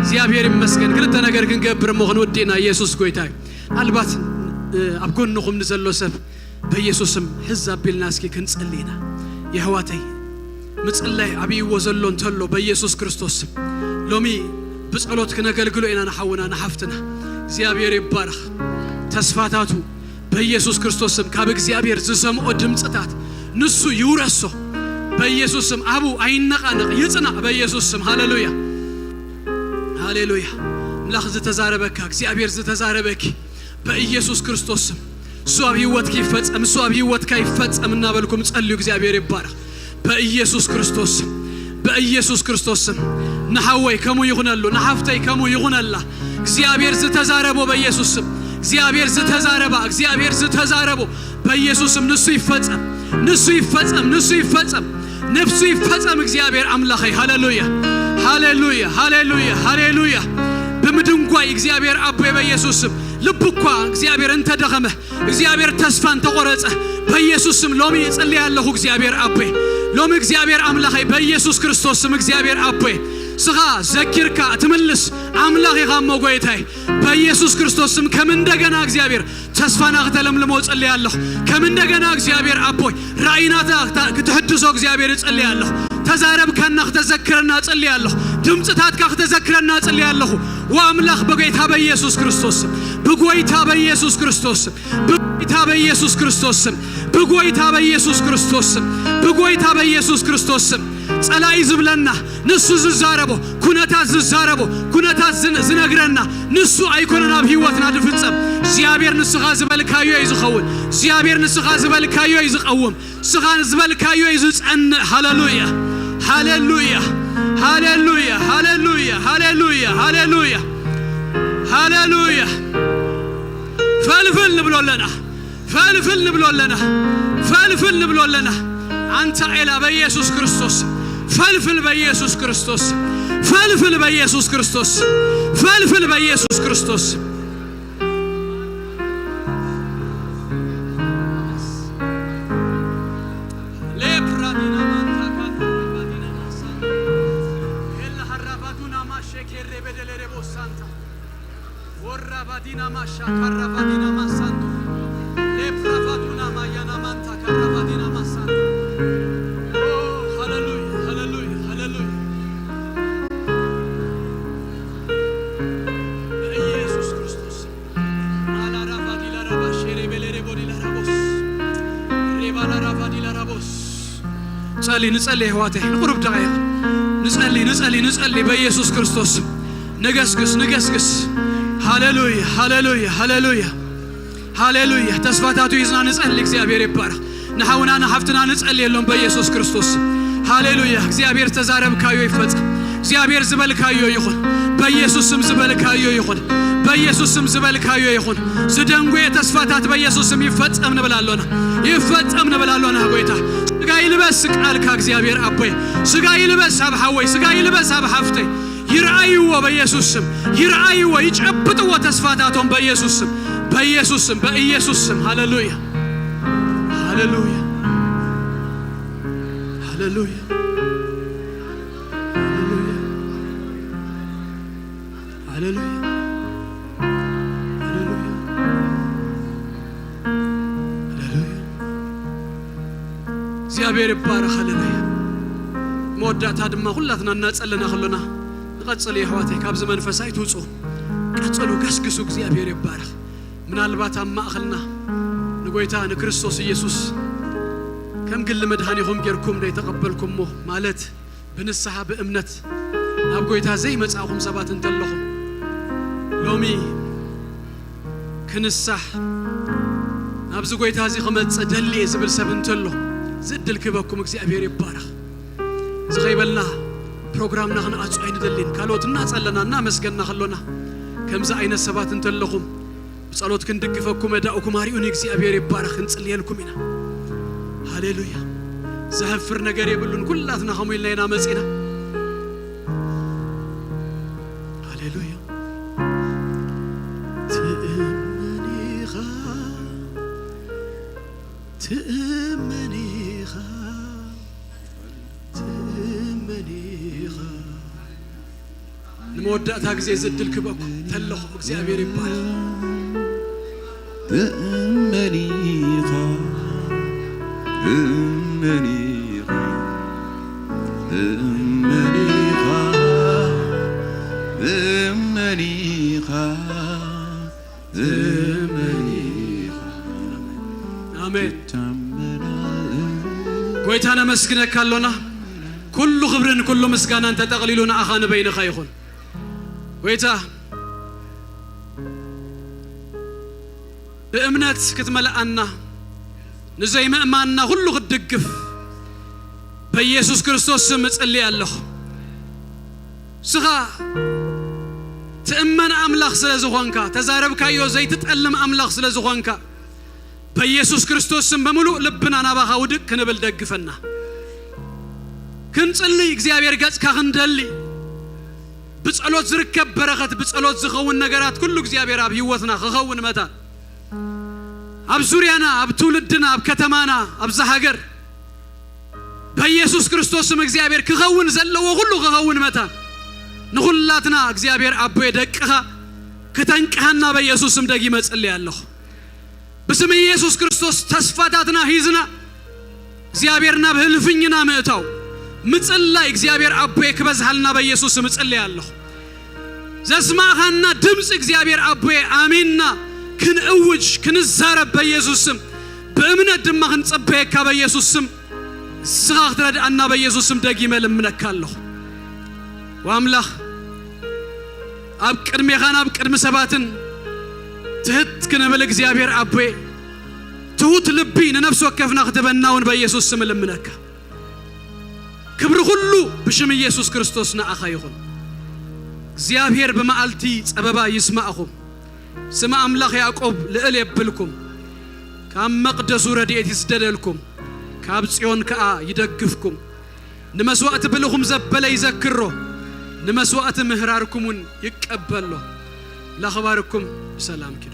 እግዚኣብሔር ይመስገን። ክልተ ነገር ክንገብር እሞ ክንወዲ ኢና። ኢየሱስ ጎይታ እዩ። ምናልባት እ፣ ኣብ ጎንኹም ንዘሎ ሰብ በኢየሱስም ሕዝ ኣቢልና እስኪ ክንጸሊ ኢና። የሕዋተይ ምጽላይ ኣብይዎ ዘሎ እንተሎ በኢየሱስ ክርስቶስ ስም ሎሚ ብጸሎት ክነገልግሎ ኢና ንሓውና ንሓፍትና። እግዚኣብሔር ይባረኽ። ተስፋታቱ በኢየሱስ ክርስቶስ ስም ካብ እግዚኣብሔር ዝሰምዖ ድምጽታት ንሱ ይውረሶ በኢየሱስ ስም። ኣቡ ኣይነቃነቅ ይጽናዕ በኢየሱስ ስም። ሃሌሉያ ሃሌሉያ። ኣምላኽ ዝተዛረበካ እግዚኣብሔር ዝተዛረበኪ በኢየሱስ ክርስቶስ ስም እሱ ኣብ ህይወትኪ ይፈጸም፣ እሱ ኣብ ህይወትካ ይፈጸም እናበልኩም ጸልዩ። እግዚኣብሔር ይባረኽ። በኢየሱስ ክርስቶስ ስም፣ በኢየሱስ ክርስቶስ ስም ንሓወይ ከምኡ ይኹነሉ፣ ንሓፍተይ ከምኡ ይኹነላ። እግዚኣብሔር ዝተዛረቦ በኢየሱስ ስም፣ እግዚኣብሔር ዝተዛረባ፣ እግዚኣብሔር ዝተዛረቦ በኢየሱስ ስም ንሱ ይፈጸም፣ ንሱ ይፈጸም፣ ንሱ ይፈጸም፣ ንሱ ይፈጸም። እግዚኣብሔር ኣምላኸይ ሃሌሉያ፣ ሃሌሉያ፣ ሃሌሉያ፣ ሃሌሉያ። ብምድንጓይ እግዚኣብሔር ኣቦይ በኢየሱስ ስም ልቡ እኳ እግዚኣብሔር እንተደኸመ እግዚኣብሔር ተስፋ እንተቆረጸ በኢየሱስ ስም ሎሚ እጽልይ ኣለኹ። እግዚኣብሔር ኣቦይ ሎሚ እግዚኣብሔር ኣምላኸይ በኢየሱስ ክርስቶስ ስም እግዚኣብሔር ኣቦይ ስኻ ዘኪርካ ትምልስ ኣምላኽ ኢኻ እሞ ጎይታይ በኢየሱስ ክርስቶስ ስም ከም እንደገና እግዚኣብሔር ተስፋና ክተለምልሞ እጽልይ ኣለኹ። ከም እንደገና እግዚኣብሔር ኣቦይ ራእይናታ ክታ-፣ ክትሕድሶ እግዚኣብሔር እጽልይ ኣለኹ። ተዛረብካና ክተዘክረና እጽልይ ኣለኹ። ድምፅታትካ ክተዘክረና እጽልይ ኣለኹ። ወኣምላኽ በጌታ በኢየሱስ ክርስቶስ ስም፣ ብጎይታ በኢየሱስ ክርስቶስ ስም፣ ብጎይታ በኢየሱስ ክርስቶስ ስም፣ ብጎይታ በኢየሱስ ክርስቶስ ስም፣ ብጎይታ በኢየሱስ ክርስቶስ ስም ጸላኢ ዝብለና ንሱ ዝዛረቦ ኩነታት ዝዛረቦ ኩነታት ዝን-፣ ዝነግረና ንሱ ኣይኮነን ኣብ ህይወትና ዝፍጸም። እግዚኣብሔር ንስኻ ዝበልካዮ እዩ ዝኸውን። እግዚኣብሔር ንስኻ ዝበልካዮ እዩ ዝቐውም። ንስኻ ዝበልካዮ እዩ ዝጸንዕ። ሃሌሉያ፣ ሃሌሉያ፣ ሃሌሉያ፣ ሃሌሉያ፣ ሃሌሉያ፣ ሃሌሉያ፣ ሃሌሉያ። ፈልፍል ንብሎ ኣለና። ፈልፍል ንብሎ ኣለና። ፈልፍል ንብሎ ኣለና። ኣንታ ኤላ በኢየሱስ ክርስቶስ ፈልፍል፣ በኢየሱስ ክርስቶስ ፈልፍል፣ በኢየሱስ ክርስቶስ ፈልፍል፣ በኢየሱስ ክርስቶስ። ሌፕራዲና ማንታ ካንታ ራባዲና ማሳንታ ኤላ ሀራባዱና ማሼ ኬሬ ቤደሌ ሬቦ ሳንታ። ወራ ሻካራቫዲና ማሳንቶ ሌፕራቫዱና ማያና ማንታ ካራቫዲና ማሳንቶ። ኦ፣ ሃሌሉያ፣ ሃሌሉያ፣ ሃሌሉያ። በኢየሱስ ክርስቶስ። ማላራቫዲላ ራባ ሼሬ ቤሌሬ ቦዲላ ራቦስ። ሬባላ ራቫዲላ ራቦስ። ጸሊ፣ ንጸሊ፣ ኣሕዋተይ፣ ንቁሩብ ደቂቕ። ንጸሊ፣ ንጸሊ፣ ንጸሊ፣ በኢየሱስ ክርስቶስ። ንገስግስ፣ ንገስግስ። ሃሌሉያ፣ ሃሌሉያ፣ ሃሌሉያ፣ ሃሌሉያ። ተስፋታቱ ሒዝና ንጸሊ፣ እግዚኣብሔር ይባረኽ። ንሓውና ንሓፍትና ንጸልየሎም በኢየሱስ ክርስቶስ። ሃሌሉያ። እግዚኣብሔር ዝተዛረብካዮ ይፈጸም። እግዚኣብሔር ዝበልካዮ ይኹን። በኢየሱስ ስም ዝበልካዮ ይኹን። በኢየሱስ ስም ዝበልካዮ ይኹን። ዝደንጎየ ተስፋታት በኢየሱስ ስም ይፈጸም ንብል ኣሎና። ይፈጸም ንብል ኣሎና ጎይታ። ስጋ ይልበስ ቃልካ እግዚኣብሔር ኣቦይ። ስጋ ይልበስ ኣብ ሓወይ። ስጋ ይልበስ ኣብ ሓፍተይ። ይርኣይዎ በኢየሱስ ስም። ይርኣይዎ፣ ይጨብጥዎ ተስፋታቶም በኢየሱስ ስም። በኢየሱስ ስም። በኢየሱስ ስም። ሃሌሉያ። ሃሌሉያ። ሃሌሉያ። ሃሌሉያ። ሃሌሉያ። ሃሌሉያ። ሃሌሉያ። እግዚኣብሔር ይባረኽ። ሃሌሉያ። መወዳእታ ድማ ኩላትና እናጸለና ከሎና ንቐጽል፣ የሕዋተይ፣ ካብዚ መንፈስ ኣይትውጹ። ቀጽሉ፣ ገስግሱ። እግዚኣብሔር ይባረኽ። ምናልባት ኣብ ማእኸልና ንጎይታ ንክርስቶስ ኢየሱስ ከም ግሊ መድሃኒኹም ጌርኩም ዘይተቐበልኩሞ፣ ማለት ብንስሓ ብእምነት ናብ ጎይታ ዘይመጻእኹም ሰባት እንተለኹም፣ ሎሚ ክንሳሕ ናብዚ ጎይታ እዚ ክመጽእ ደሊ እየ ዝብል ሰብ እንተሎ፣ እዚ ዕድል ክህበኩም እግዚኣብሔር ይባረኽ። እዚ ከይበልና ፕሮግራምና ክንኣጹ ኣይንደልን። ካልኦት እናጸለና እናመስገንና ከሎና፣ ከምዚ ዓይነት ሰባት እንተለኹም ብጸሎት ክንድግፈኩም፣ መዳእኩም ኣርዩኒ፣ እግዚኣብሔር ይባረኽ፣ ክንጽልየልኩም ኢና። ሃሌሉያ። ዘሕፍር ነገር የብሉን። ኩላትና ከምኡ ኢልና ኢና መጺና። ሃሌሉያ። ትእመን ኢኻ፣ ትእመን ኢኻ፣ ትእመን ኢኻ። ንመወዳእታ ግዜ እዚ ዕድል ክበኩ ተለኹ እግዚኣብሔር ይባረኽ። ትእመን ኢኻ፣ ትእመን ኢኻ፣ ትእመን ኢኻ፣ ትእመን ኢኻ፣ ትእመን ኢኻ። ኣሜን። ትታመናለህ። ጎይታ ነመስግነካ ኣሎና። ኩሉ ክብርን ኩሉ ምስጋናን ተጠቕሊሉ ንኣኻ ንበይንኻ ይኹን። ጎይታ ብእምነት ክትመልኣና፣ ንዘይምእማንና ኩሉ ክትድግፍ በኢየሱስ ክርስቶስ ስም እጽሊ ኣለኹ። ንስኻ ትእመን ኣምላኽ ስለ ዝኾንካ፣ ተዛረብካዮ ዘይትጠልም ኣምላኽ ስለ ዝኾንካ፣ በኢየሱስ ክርስቶስ ስም ብምሉእ ልብና ናባኻ ውድቅ ክንብል ደግፈና። ክንጽሊ እግዚኣብሔር ገጽካ ክንደሊ፣ ብጸሎት ዝርከብ በረኸት፣ ብጸሎት ዝኸውን ነገራት ኩሉ እግዚኣብሔር ኣብ ህይወትና ክኸውን መታን፣ ኣብ ዙርያና፣ ኣብ ትውልድና፣ ኣብ ከተማና፣ ኣብዛ ሃገር በኢየሱስ ክርስቶስ ስም እግዚኣብሔር ክኸውን ዘለዎ ኩሉ ክኸውን መታን፣ ንኹላትና እግዚኣብሔር ኣቦየ ደቅኻ ክተንቅሃና በኢየሱስ ስም ደጊመ እጽሊ ኣለኹ። ብስም ኢየሱስ ክርስቶስ ተስፋታትና ሂዝና እግዚኣብሔር ናብ ህልፍኝና ምእታው፣ ምጽላይ እግዚኣብሔር ኣቦየ ክበዝሃልና በኢየሱስ ስም እጽሊ ኣለኹ። ዘስማእኻና ድምፂ እግዚኣብሔር ኣቦየ ኣሚንና ክንእውጅ ክንዛረብ በኢየሱስ ስም፣ ብእምነት ድማ ክንጸበየካ በኢየሱስ ስም፣ ንስኻ ክትረድኣና በኢየሱስ ስም ደጊመ ልምነካ ኣለኹ። ወኣምላኽ ኣብ ቅድሜኻን ኣብ ቅድሚ ሰባትን ትህት ክንብል እግዚኣብሔር ኣቦየ ትሁት ልቢ ንነፍሲ ወከፍና ክትበና እውን በኢየሱስ ስም ልምነካ። ክብሪ ኩሉ ብሽም ኢየሱስ ክርስቶስ ንኣኻ ይኹን። እግዚኣብሔር ብመዓልቲ ጸበባ ይስማዕኹም። ስመ ኣምላኽ ያዕቆብ ልዕል የብልኩም። ካብ መቕደሱ ረድኤት ይስደደልኩም። ካብ ጽዮን ከኣ ይደግፍኩም። ንመስዋእቲ ብልኹም ዘበለ ይዘክሮ። ንመስዋእቲ ምህራርኩም እውን ይቀበሎ። ላኽባርኩም ብሰላም ኪዱ።